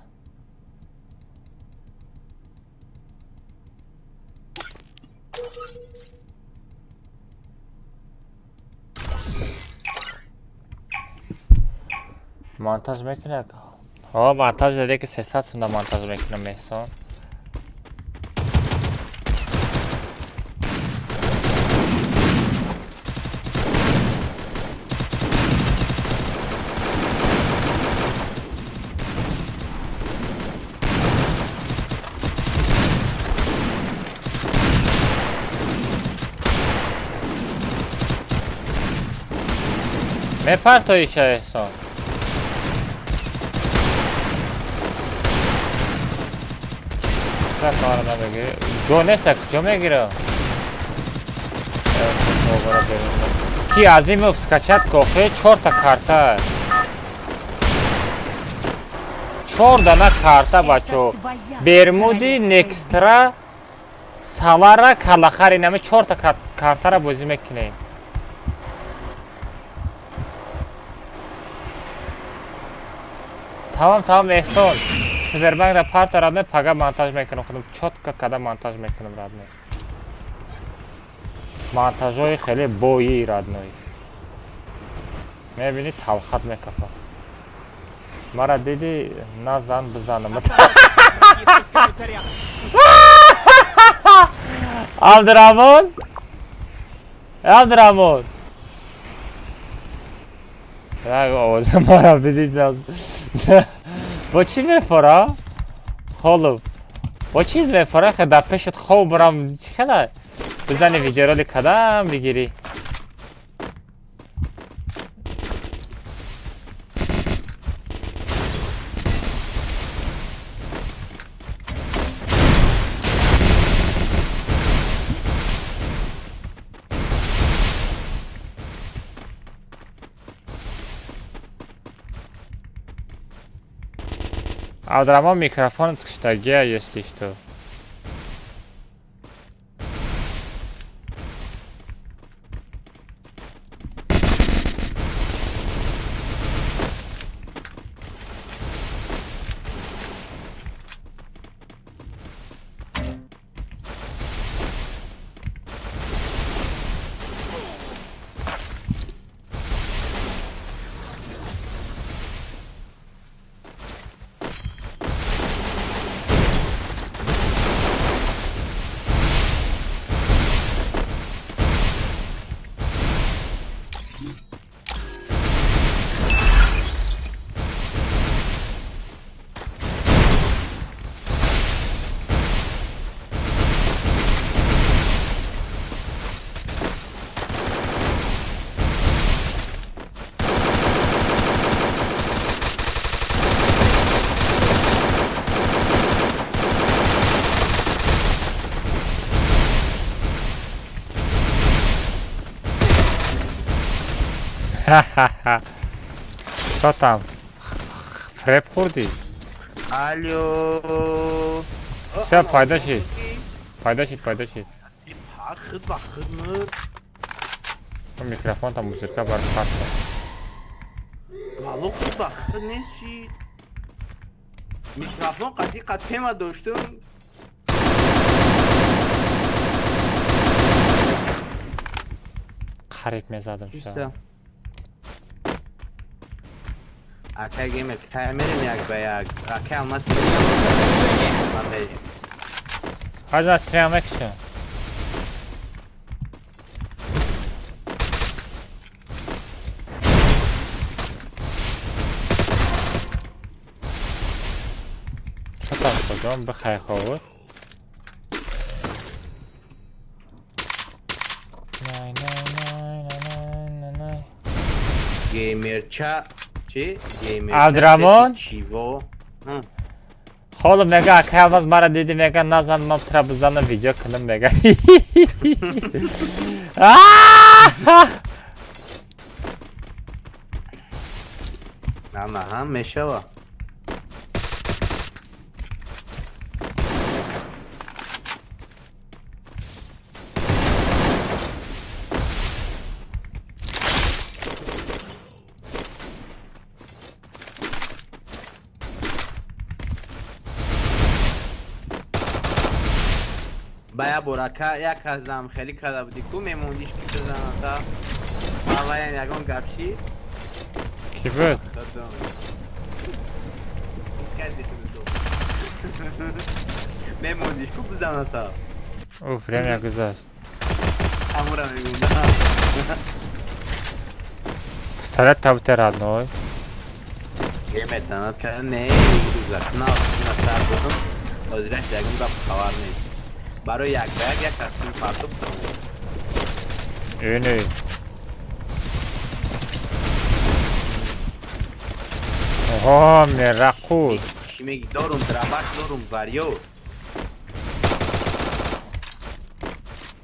Монтаж мекунад? Ҳо, монтаж даде ки 300 сумда монтаж мекунам эҳсон. Мепартоиша эҳсон. Кора намегирӣ? Ҷо неста, куҷо мегирам? Ки Азимов скачат кофе 4та карта. 4 дана карта бачо. Бермуди, Некстра, Салара, Калахари нами 4та картара бозӣ мекунем. Тамом, тамом эҳсон. Сбербанк да парта родной, пага монтаж мекунам худам. Чётко када монтаж мекунам родной. Монтажҳои хеле бои родной. Мебини талхат мекафа. Мара диди назан бизанам. Абдураҳмон? Абдураҳмон. Овоза мара бидид. Бо чӣ мефора? Холуб. Бо чиз мефора? Хе дар пешат хоб бурам. Чӣ хела? Бизани видеоролик кадам бигирӣ. Абдураҳмон микрофон киштагия если что. Ха-ха-ха. Что там? Фреп хӯрдӣ? Алло. Всё, пайдо шид. Пайдо шид, пайдо шид. Худ ба худ мур. Микрофон там музырка бар парта. Алло, худ ба худ нест шид. Микрофон қати қат тема доштум. Қариб мезадам ша. Ака геймер, камерим як ба як. Ака алмаз мерим. Ҳаза стрим мекушам. Чатам куҷом бихай ховуд. Геймерча чи? Геймерча Абдураҳмон? Чиво? Холо мега акай Алмаз мара диди, мега назан, ман тура бизанам, видео кунам, мега. На, ҳам мешава. Ба як бор ака як азам хеле карда будӣ ку, мемондиш ки бизаната, авваян ягон гап шид. Ки буд? Мемондиш ку бизаната. Ӯ время гузашт. Ҳамура мегӯм. Пистолет табуте, родной. Геметанат кара не гузашт. На сар додам. Ҳозираш ягон гап хабар нест. Барои як ба як як тасмим партоб. Эне. Оҳо, мерақул. Чӣ меги? Дорум драбак, дорум варё.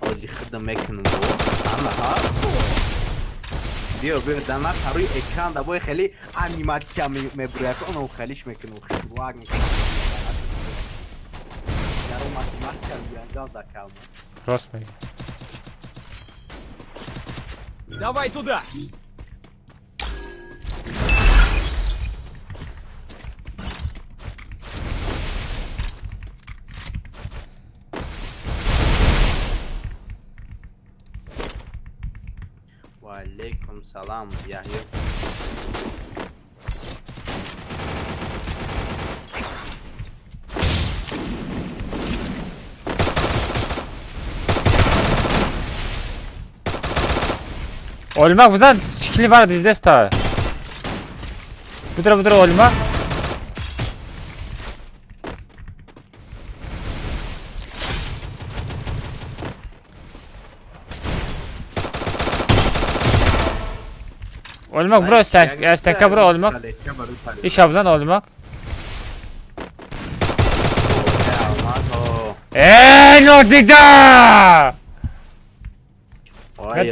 Ҳози хидм мекунам. Ама ҳа. Биё, биё, дама рӯи экран да бой хеле аниматсия мебуряд. Оно хелиш мекунам, хитрак мекунам. Даро математика биангал закалма. Рост меги. Давай туда! Ва алейкум салам, Яҳё. Олмак бизан, чикли бар диздеста. Будра, будра, олмак. Олмак бро, стенка бро, олмак. Иша бизан, олмак. Эй, нодида!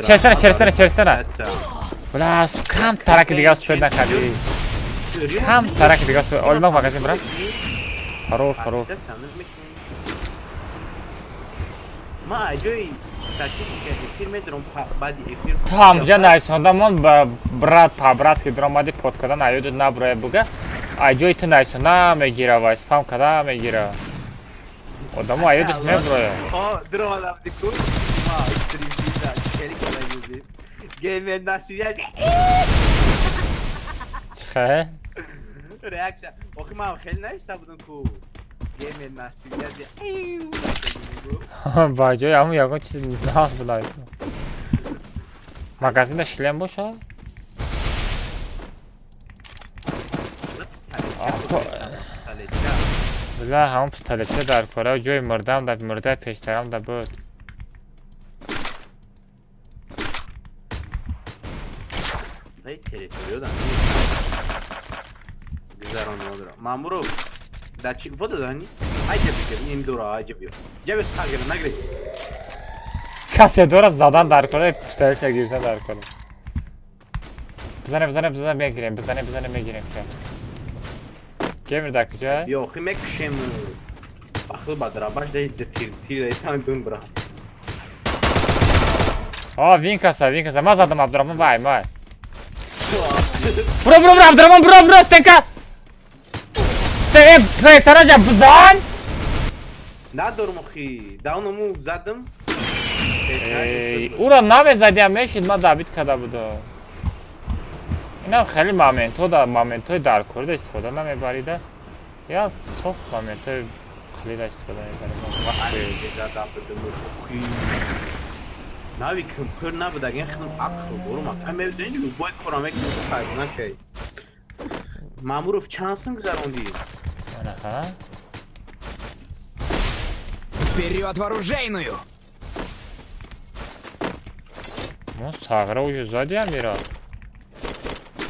Черсана, черсана, черсана. Бля, кам тараки дига успел накарди. Кам тараки дига успел. Олмак магазин, брат. Хорош, хорош. Ма аҷои статистика эфир медорам, баъди эфир. Ту ҳамҷа найсонда мон брат по-братски дуромади под кардан аёдат наброя буга. Аҷои ту найсона мегира ва спам када мегира. Одамо аёдат меброя. О, дуромадам дику. Ма стрим дида, хеле када юзем. Геймер насибия. Чихе? Реакция. Охи ман хеле навишта будам ку. Геймер насибия. Ба ҷои ҳамун ягон чиз нағз бинависам. Магазинда шлем боша? Бля, ҳамун пистолетча дар кора, ҷои мурдам да мурдаи пештарам да буд. Территориода гузаронодро. Мамуров, да чи вода дани? Айҷа бигир, ин дора, айҷа биё. Ҷабе сагира, нагири. Касе дора задан дар кора, пистолетча гирифтан дар кора. Бизане, бизане, бизане, мегирем, бизане, бизане, мегирем. Геймер дар куҷо? Биё, охи мекушем. Ахл ба драбаш дай тир тир дай бимбра. О, винкаса, винкаса. Ман задам Абдураҳмон, вай, вай. Бро, бро, бро, Абдураҳмон, бро, бро, стенка. Стенка, сараҷа, бизан. Надорум охи. Дауному задам. Уро намезадиам, мешид, ман дабит карда будам. Инам хеле моментҳо да моментҳои даркорида истифода намебарида. Я соф моментҳои қалида истифода мебарем. Нави кимпир набуд, агар хидм ақл дорум. Ака мебинӣ, любой кора мекунӣ, файда нашай. Мамуров чанд сум гузарондӣ? Анаха. Вперед в оружейную! Ну, сагра уже сзади Амира.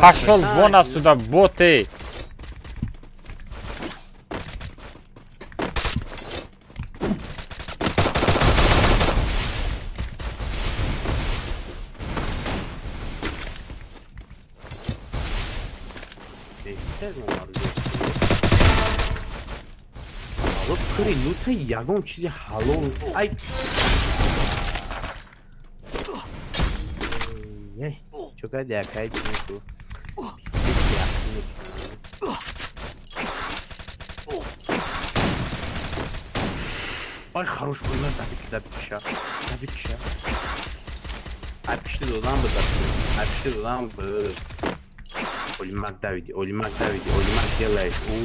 Пошел вон отсюда, боты! Ягон чизи ҳалол ай чӯкади акай чику ай хорош буйна давид давид киша давид киша ай пишти додан буд ай пишти додан буд олимак давиди олимак давиди олимак делает у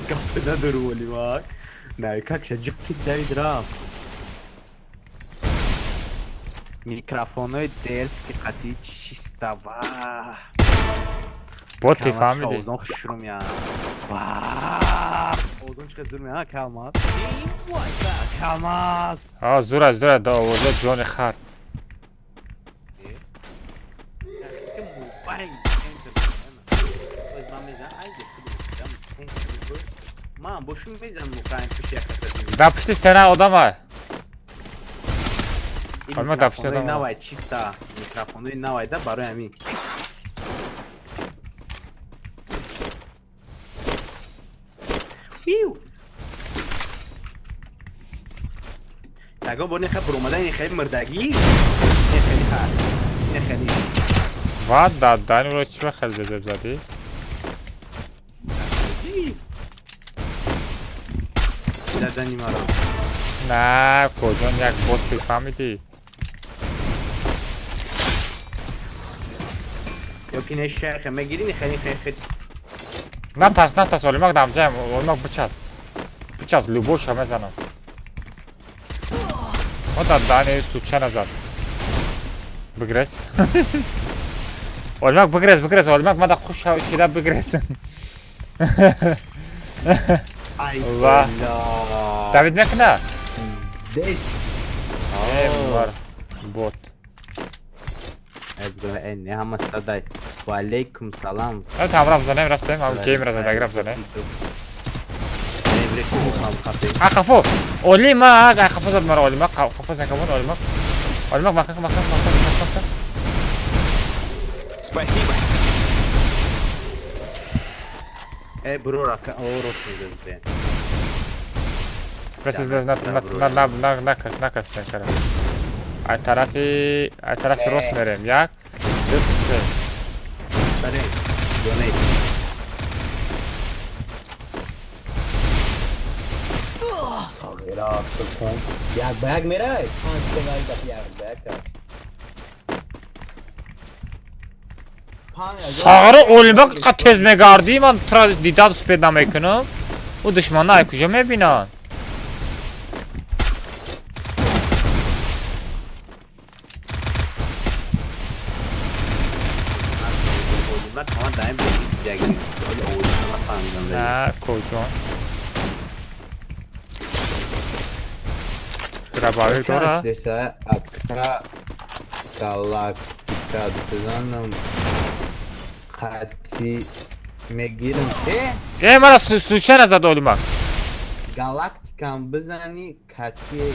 гапи надору олимак на как ша ҷиққи давид рафт микрофонҳои дерски қатъи чиста ва боти фаҳмиди озон хушрӯ меяд озон чӣ зур меяд калмаз калмаз а зура зура да овоза ҷони хар Да пушти стена одама. Ама да пушти одама. Навай чиста микрофонои навай да барои ҳамин. Ягон бор нехай буромадан ин хеле мурдагӣ, ин хеле хар, ин хеле. Ва да даниро чӣ ба хеле безеб задӣ? Задани маро. На, куҷон як боти фаҳмидӣ? Ё ки не шайхе мегирӣ, хеле хеле хеле. Натарс, натарс, олимак дамҷаем, олимак бичас. Бичас, любоша мезанам. Ода дани суча назад. Бигрес. Олимак бигрес, бигрес, олимак мада хуш шида бигрес. Ва. Давид мекуна? Бар бот. Ҳама садай. Ва алейкум салам. Там рафт занем, рафтем, ам геймера задаг рафт занем. А қафо. Олимак, а қафо зад мара олимак, қафо закамон олимак. Олимак мақақ мақақ мақақ мақақ. Спасибо. Бро рака, о рост мегӯяд. Бес бес на на на на накаш накаш накара. Ай тарафи рост мерем. Як, ду, се. Бале, донейт. Як ба як мерай? Панҷ се як ба як. Сағро олимак қа тез мегардӣ, ман тура дидан успед намекунам. Ӯ душмана ай куҷо мебинанд? На куҷо? Дробовик дора? Галактика бизанам қатъи мегирам. Мара суча назад олимак. Галактикам бизани қатъи.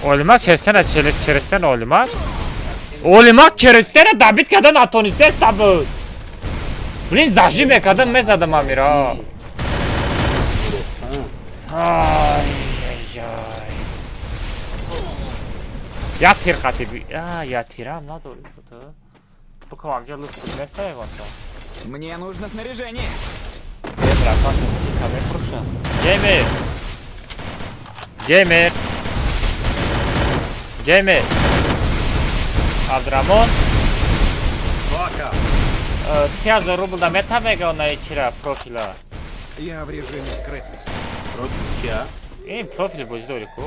Олимак черестена черестена олимак. Олимак черестена дабит кардан натонистеста буд. Блин, зажи мекардам мезадам амира. Ай ай. Я тир қатъи. Я тирам надори ту. Букам амҷа луфт неста ягонта. Мне нужно снаряжение. Геймер! Геймер! Геймер! Абдурамон! 3000 рубл да мета мега на чира профила. Я в режиме скрытности. Профил чия? Ин профил бозӣ дорӣ ку?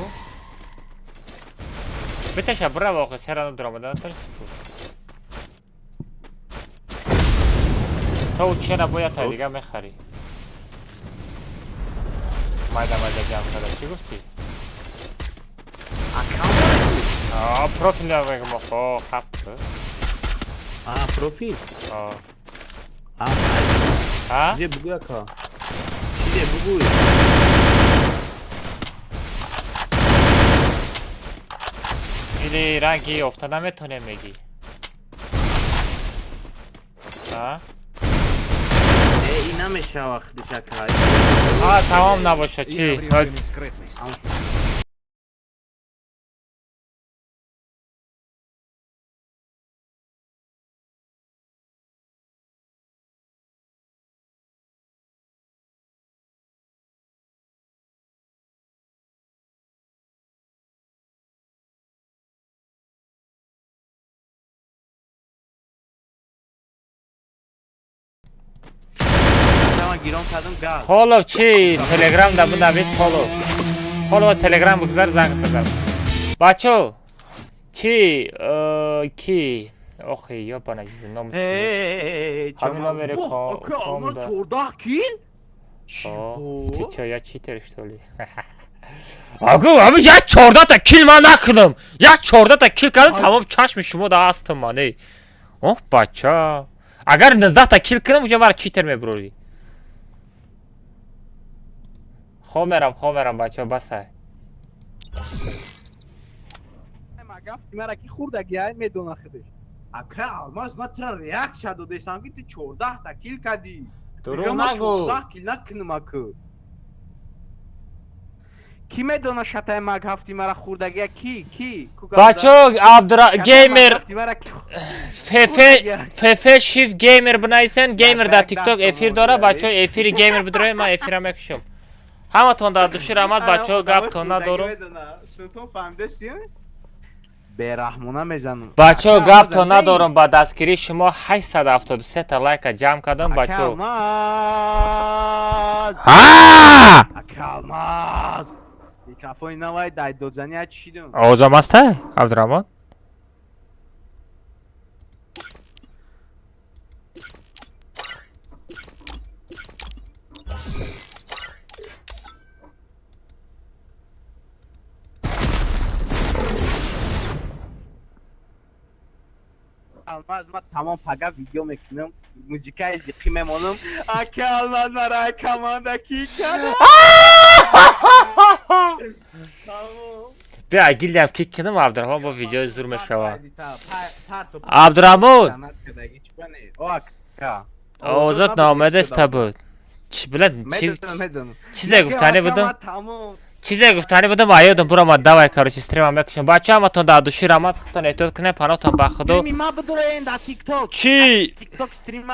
Биташа бирав охи серано дуромада натонисти ку. То чера бояд та дига мехарӣ. Майда майда ҷамъ карда. Чӣ гуфтӣ? А, профил мегум, хо, хап. А, профил? А. А, А? Чизе бугӯй, ака. Чизе бугӯй. Или ранги ёфта наметонем мегӣ? А? Э, ин намешава худиш, ака. А, тамом набоша, чӣ? Я в режиме скрытности. Ман гирон кардам газ. Холов чӣ? Телеграм да бинавис Холов. Холова Телеграм бигзар, занг бизан. Бачо, чӣ ки? Охи, ёбана чизи номи. Ҳамин номери ком да. 14 кил? Ты чё, я читер, что ли? Агу, ами як 14 та кил ман накунам. Як 14 та кил кардам, тамом чашми шумо да ҳастам ман, эй. Оҳ, бача. Агар 19 та кил кунам, уже мара читер мебурорӣ. Хоб мерам, хоб мерам, бачаҳо, басай. Мара ки хурдаги ай медона худаш. Ака Алмаз, ман тура реаксия додесам, ки ту 14 та кил кардӣ. Дурӯғ нагӯ. 14 кил накунам, аку. Ки медона шатаи маг ҳафти мара хурдагия ки? Ки? Бачо, Абдура геймер ФФ ФФ Shift геймер бинависен, геймер дар TikTok эфир дора, бачо, эфири геймер бидроед, ман эфира мекушам. Ҳаматон дар души раҳмат, бачаҳо, гаптон надорум. Султон фаҳмидасти? Бераҳмона мезанам. Бачаҳо, гаптон надорум, ба дастгирии шумо 873 та лайка ҷамъ кардам, бачаҳо. Алмаз! Ҳа! Ака Алмаз! Микрофони навай дайдодзани я чидум. Овозам аста, Абдураҳмон? Алмаз, ман тамом пага видео мекунам, музикаи зиқӣ мемонам. Ака Алмаз, мара команда ки кард? Биа, гилдиам кик кунам, Абдураҳмон, бо видеои зур мешава. Абдураҳмон! Овозот наомадаста буд. Чӣ билад, чизе гуфтанӣ будам? Чизе гуфтанӣ будам, а ёдам буромад. Давай, короче, стримам мекушам. Бача, ҳаматон дар души раҳмат, худтон эҳтиёт кунед, паноҳтон ба Худо. Чӣ?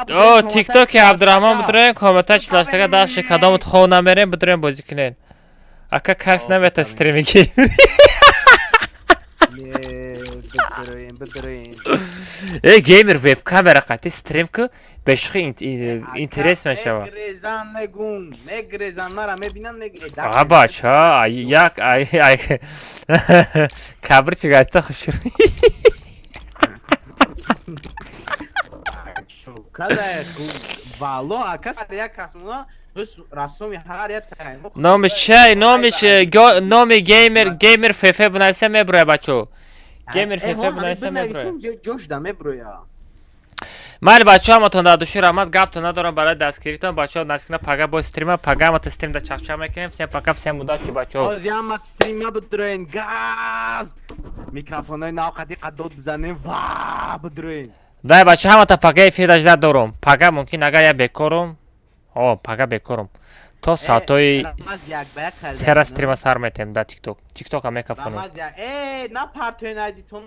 О, тиктоки Абдураҳмон бидроем, комната чилаштага дашти кадомут хов намерем, бидроем бозӣ кунед. Ака кайф намета стрими геймер. Э, геймер веб-камера қати стрим ку, бешухи интерес мешава. Мегрезан мегум, мегрезан мара мебинам мег. А, бача, як ай ай кабр чӣ гайта хушр. Када вало ака як касмона расоми ҳар як тайм. Номи чай, номи номи геймер, геймер ФФ бинависа меброя, бачо. Геймер ФФ бинависа меброя. Ҷош да меброя. Майли, бачаҳо, ҳаматон дар души раҳмат, гаптон надорам барои дастгиритон, бачаҳо, наздикна пага бо стрима, пага ҳамата стрим да чахчах мекунем. Всем пока, всем удачи, бачаҳо. Ҳозир ҳамат стрима бидроен, газ! Микрофонҳои нав қади қадод бизанем, ва бидроен. Дай, бача, ҳамата пага эфир дажда дорум. Пага мумкин агар я бекорум. О, пага бекорум. То соатҳои 3 стрима сар метем дар тикток. Тиктока мекафонем. Э, на партоен айдитон.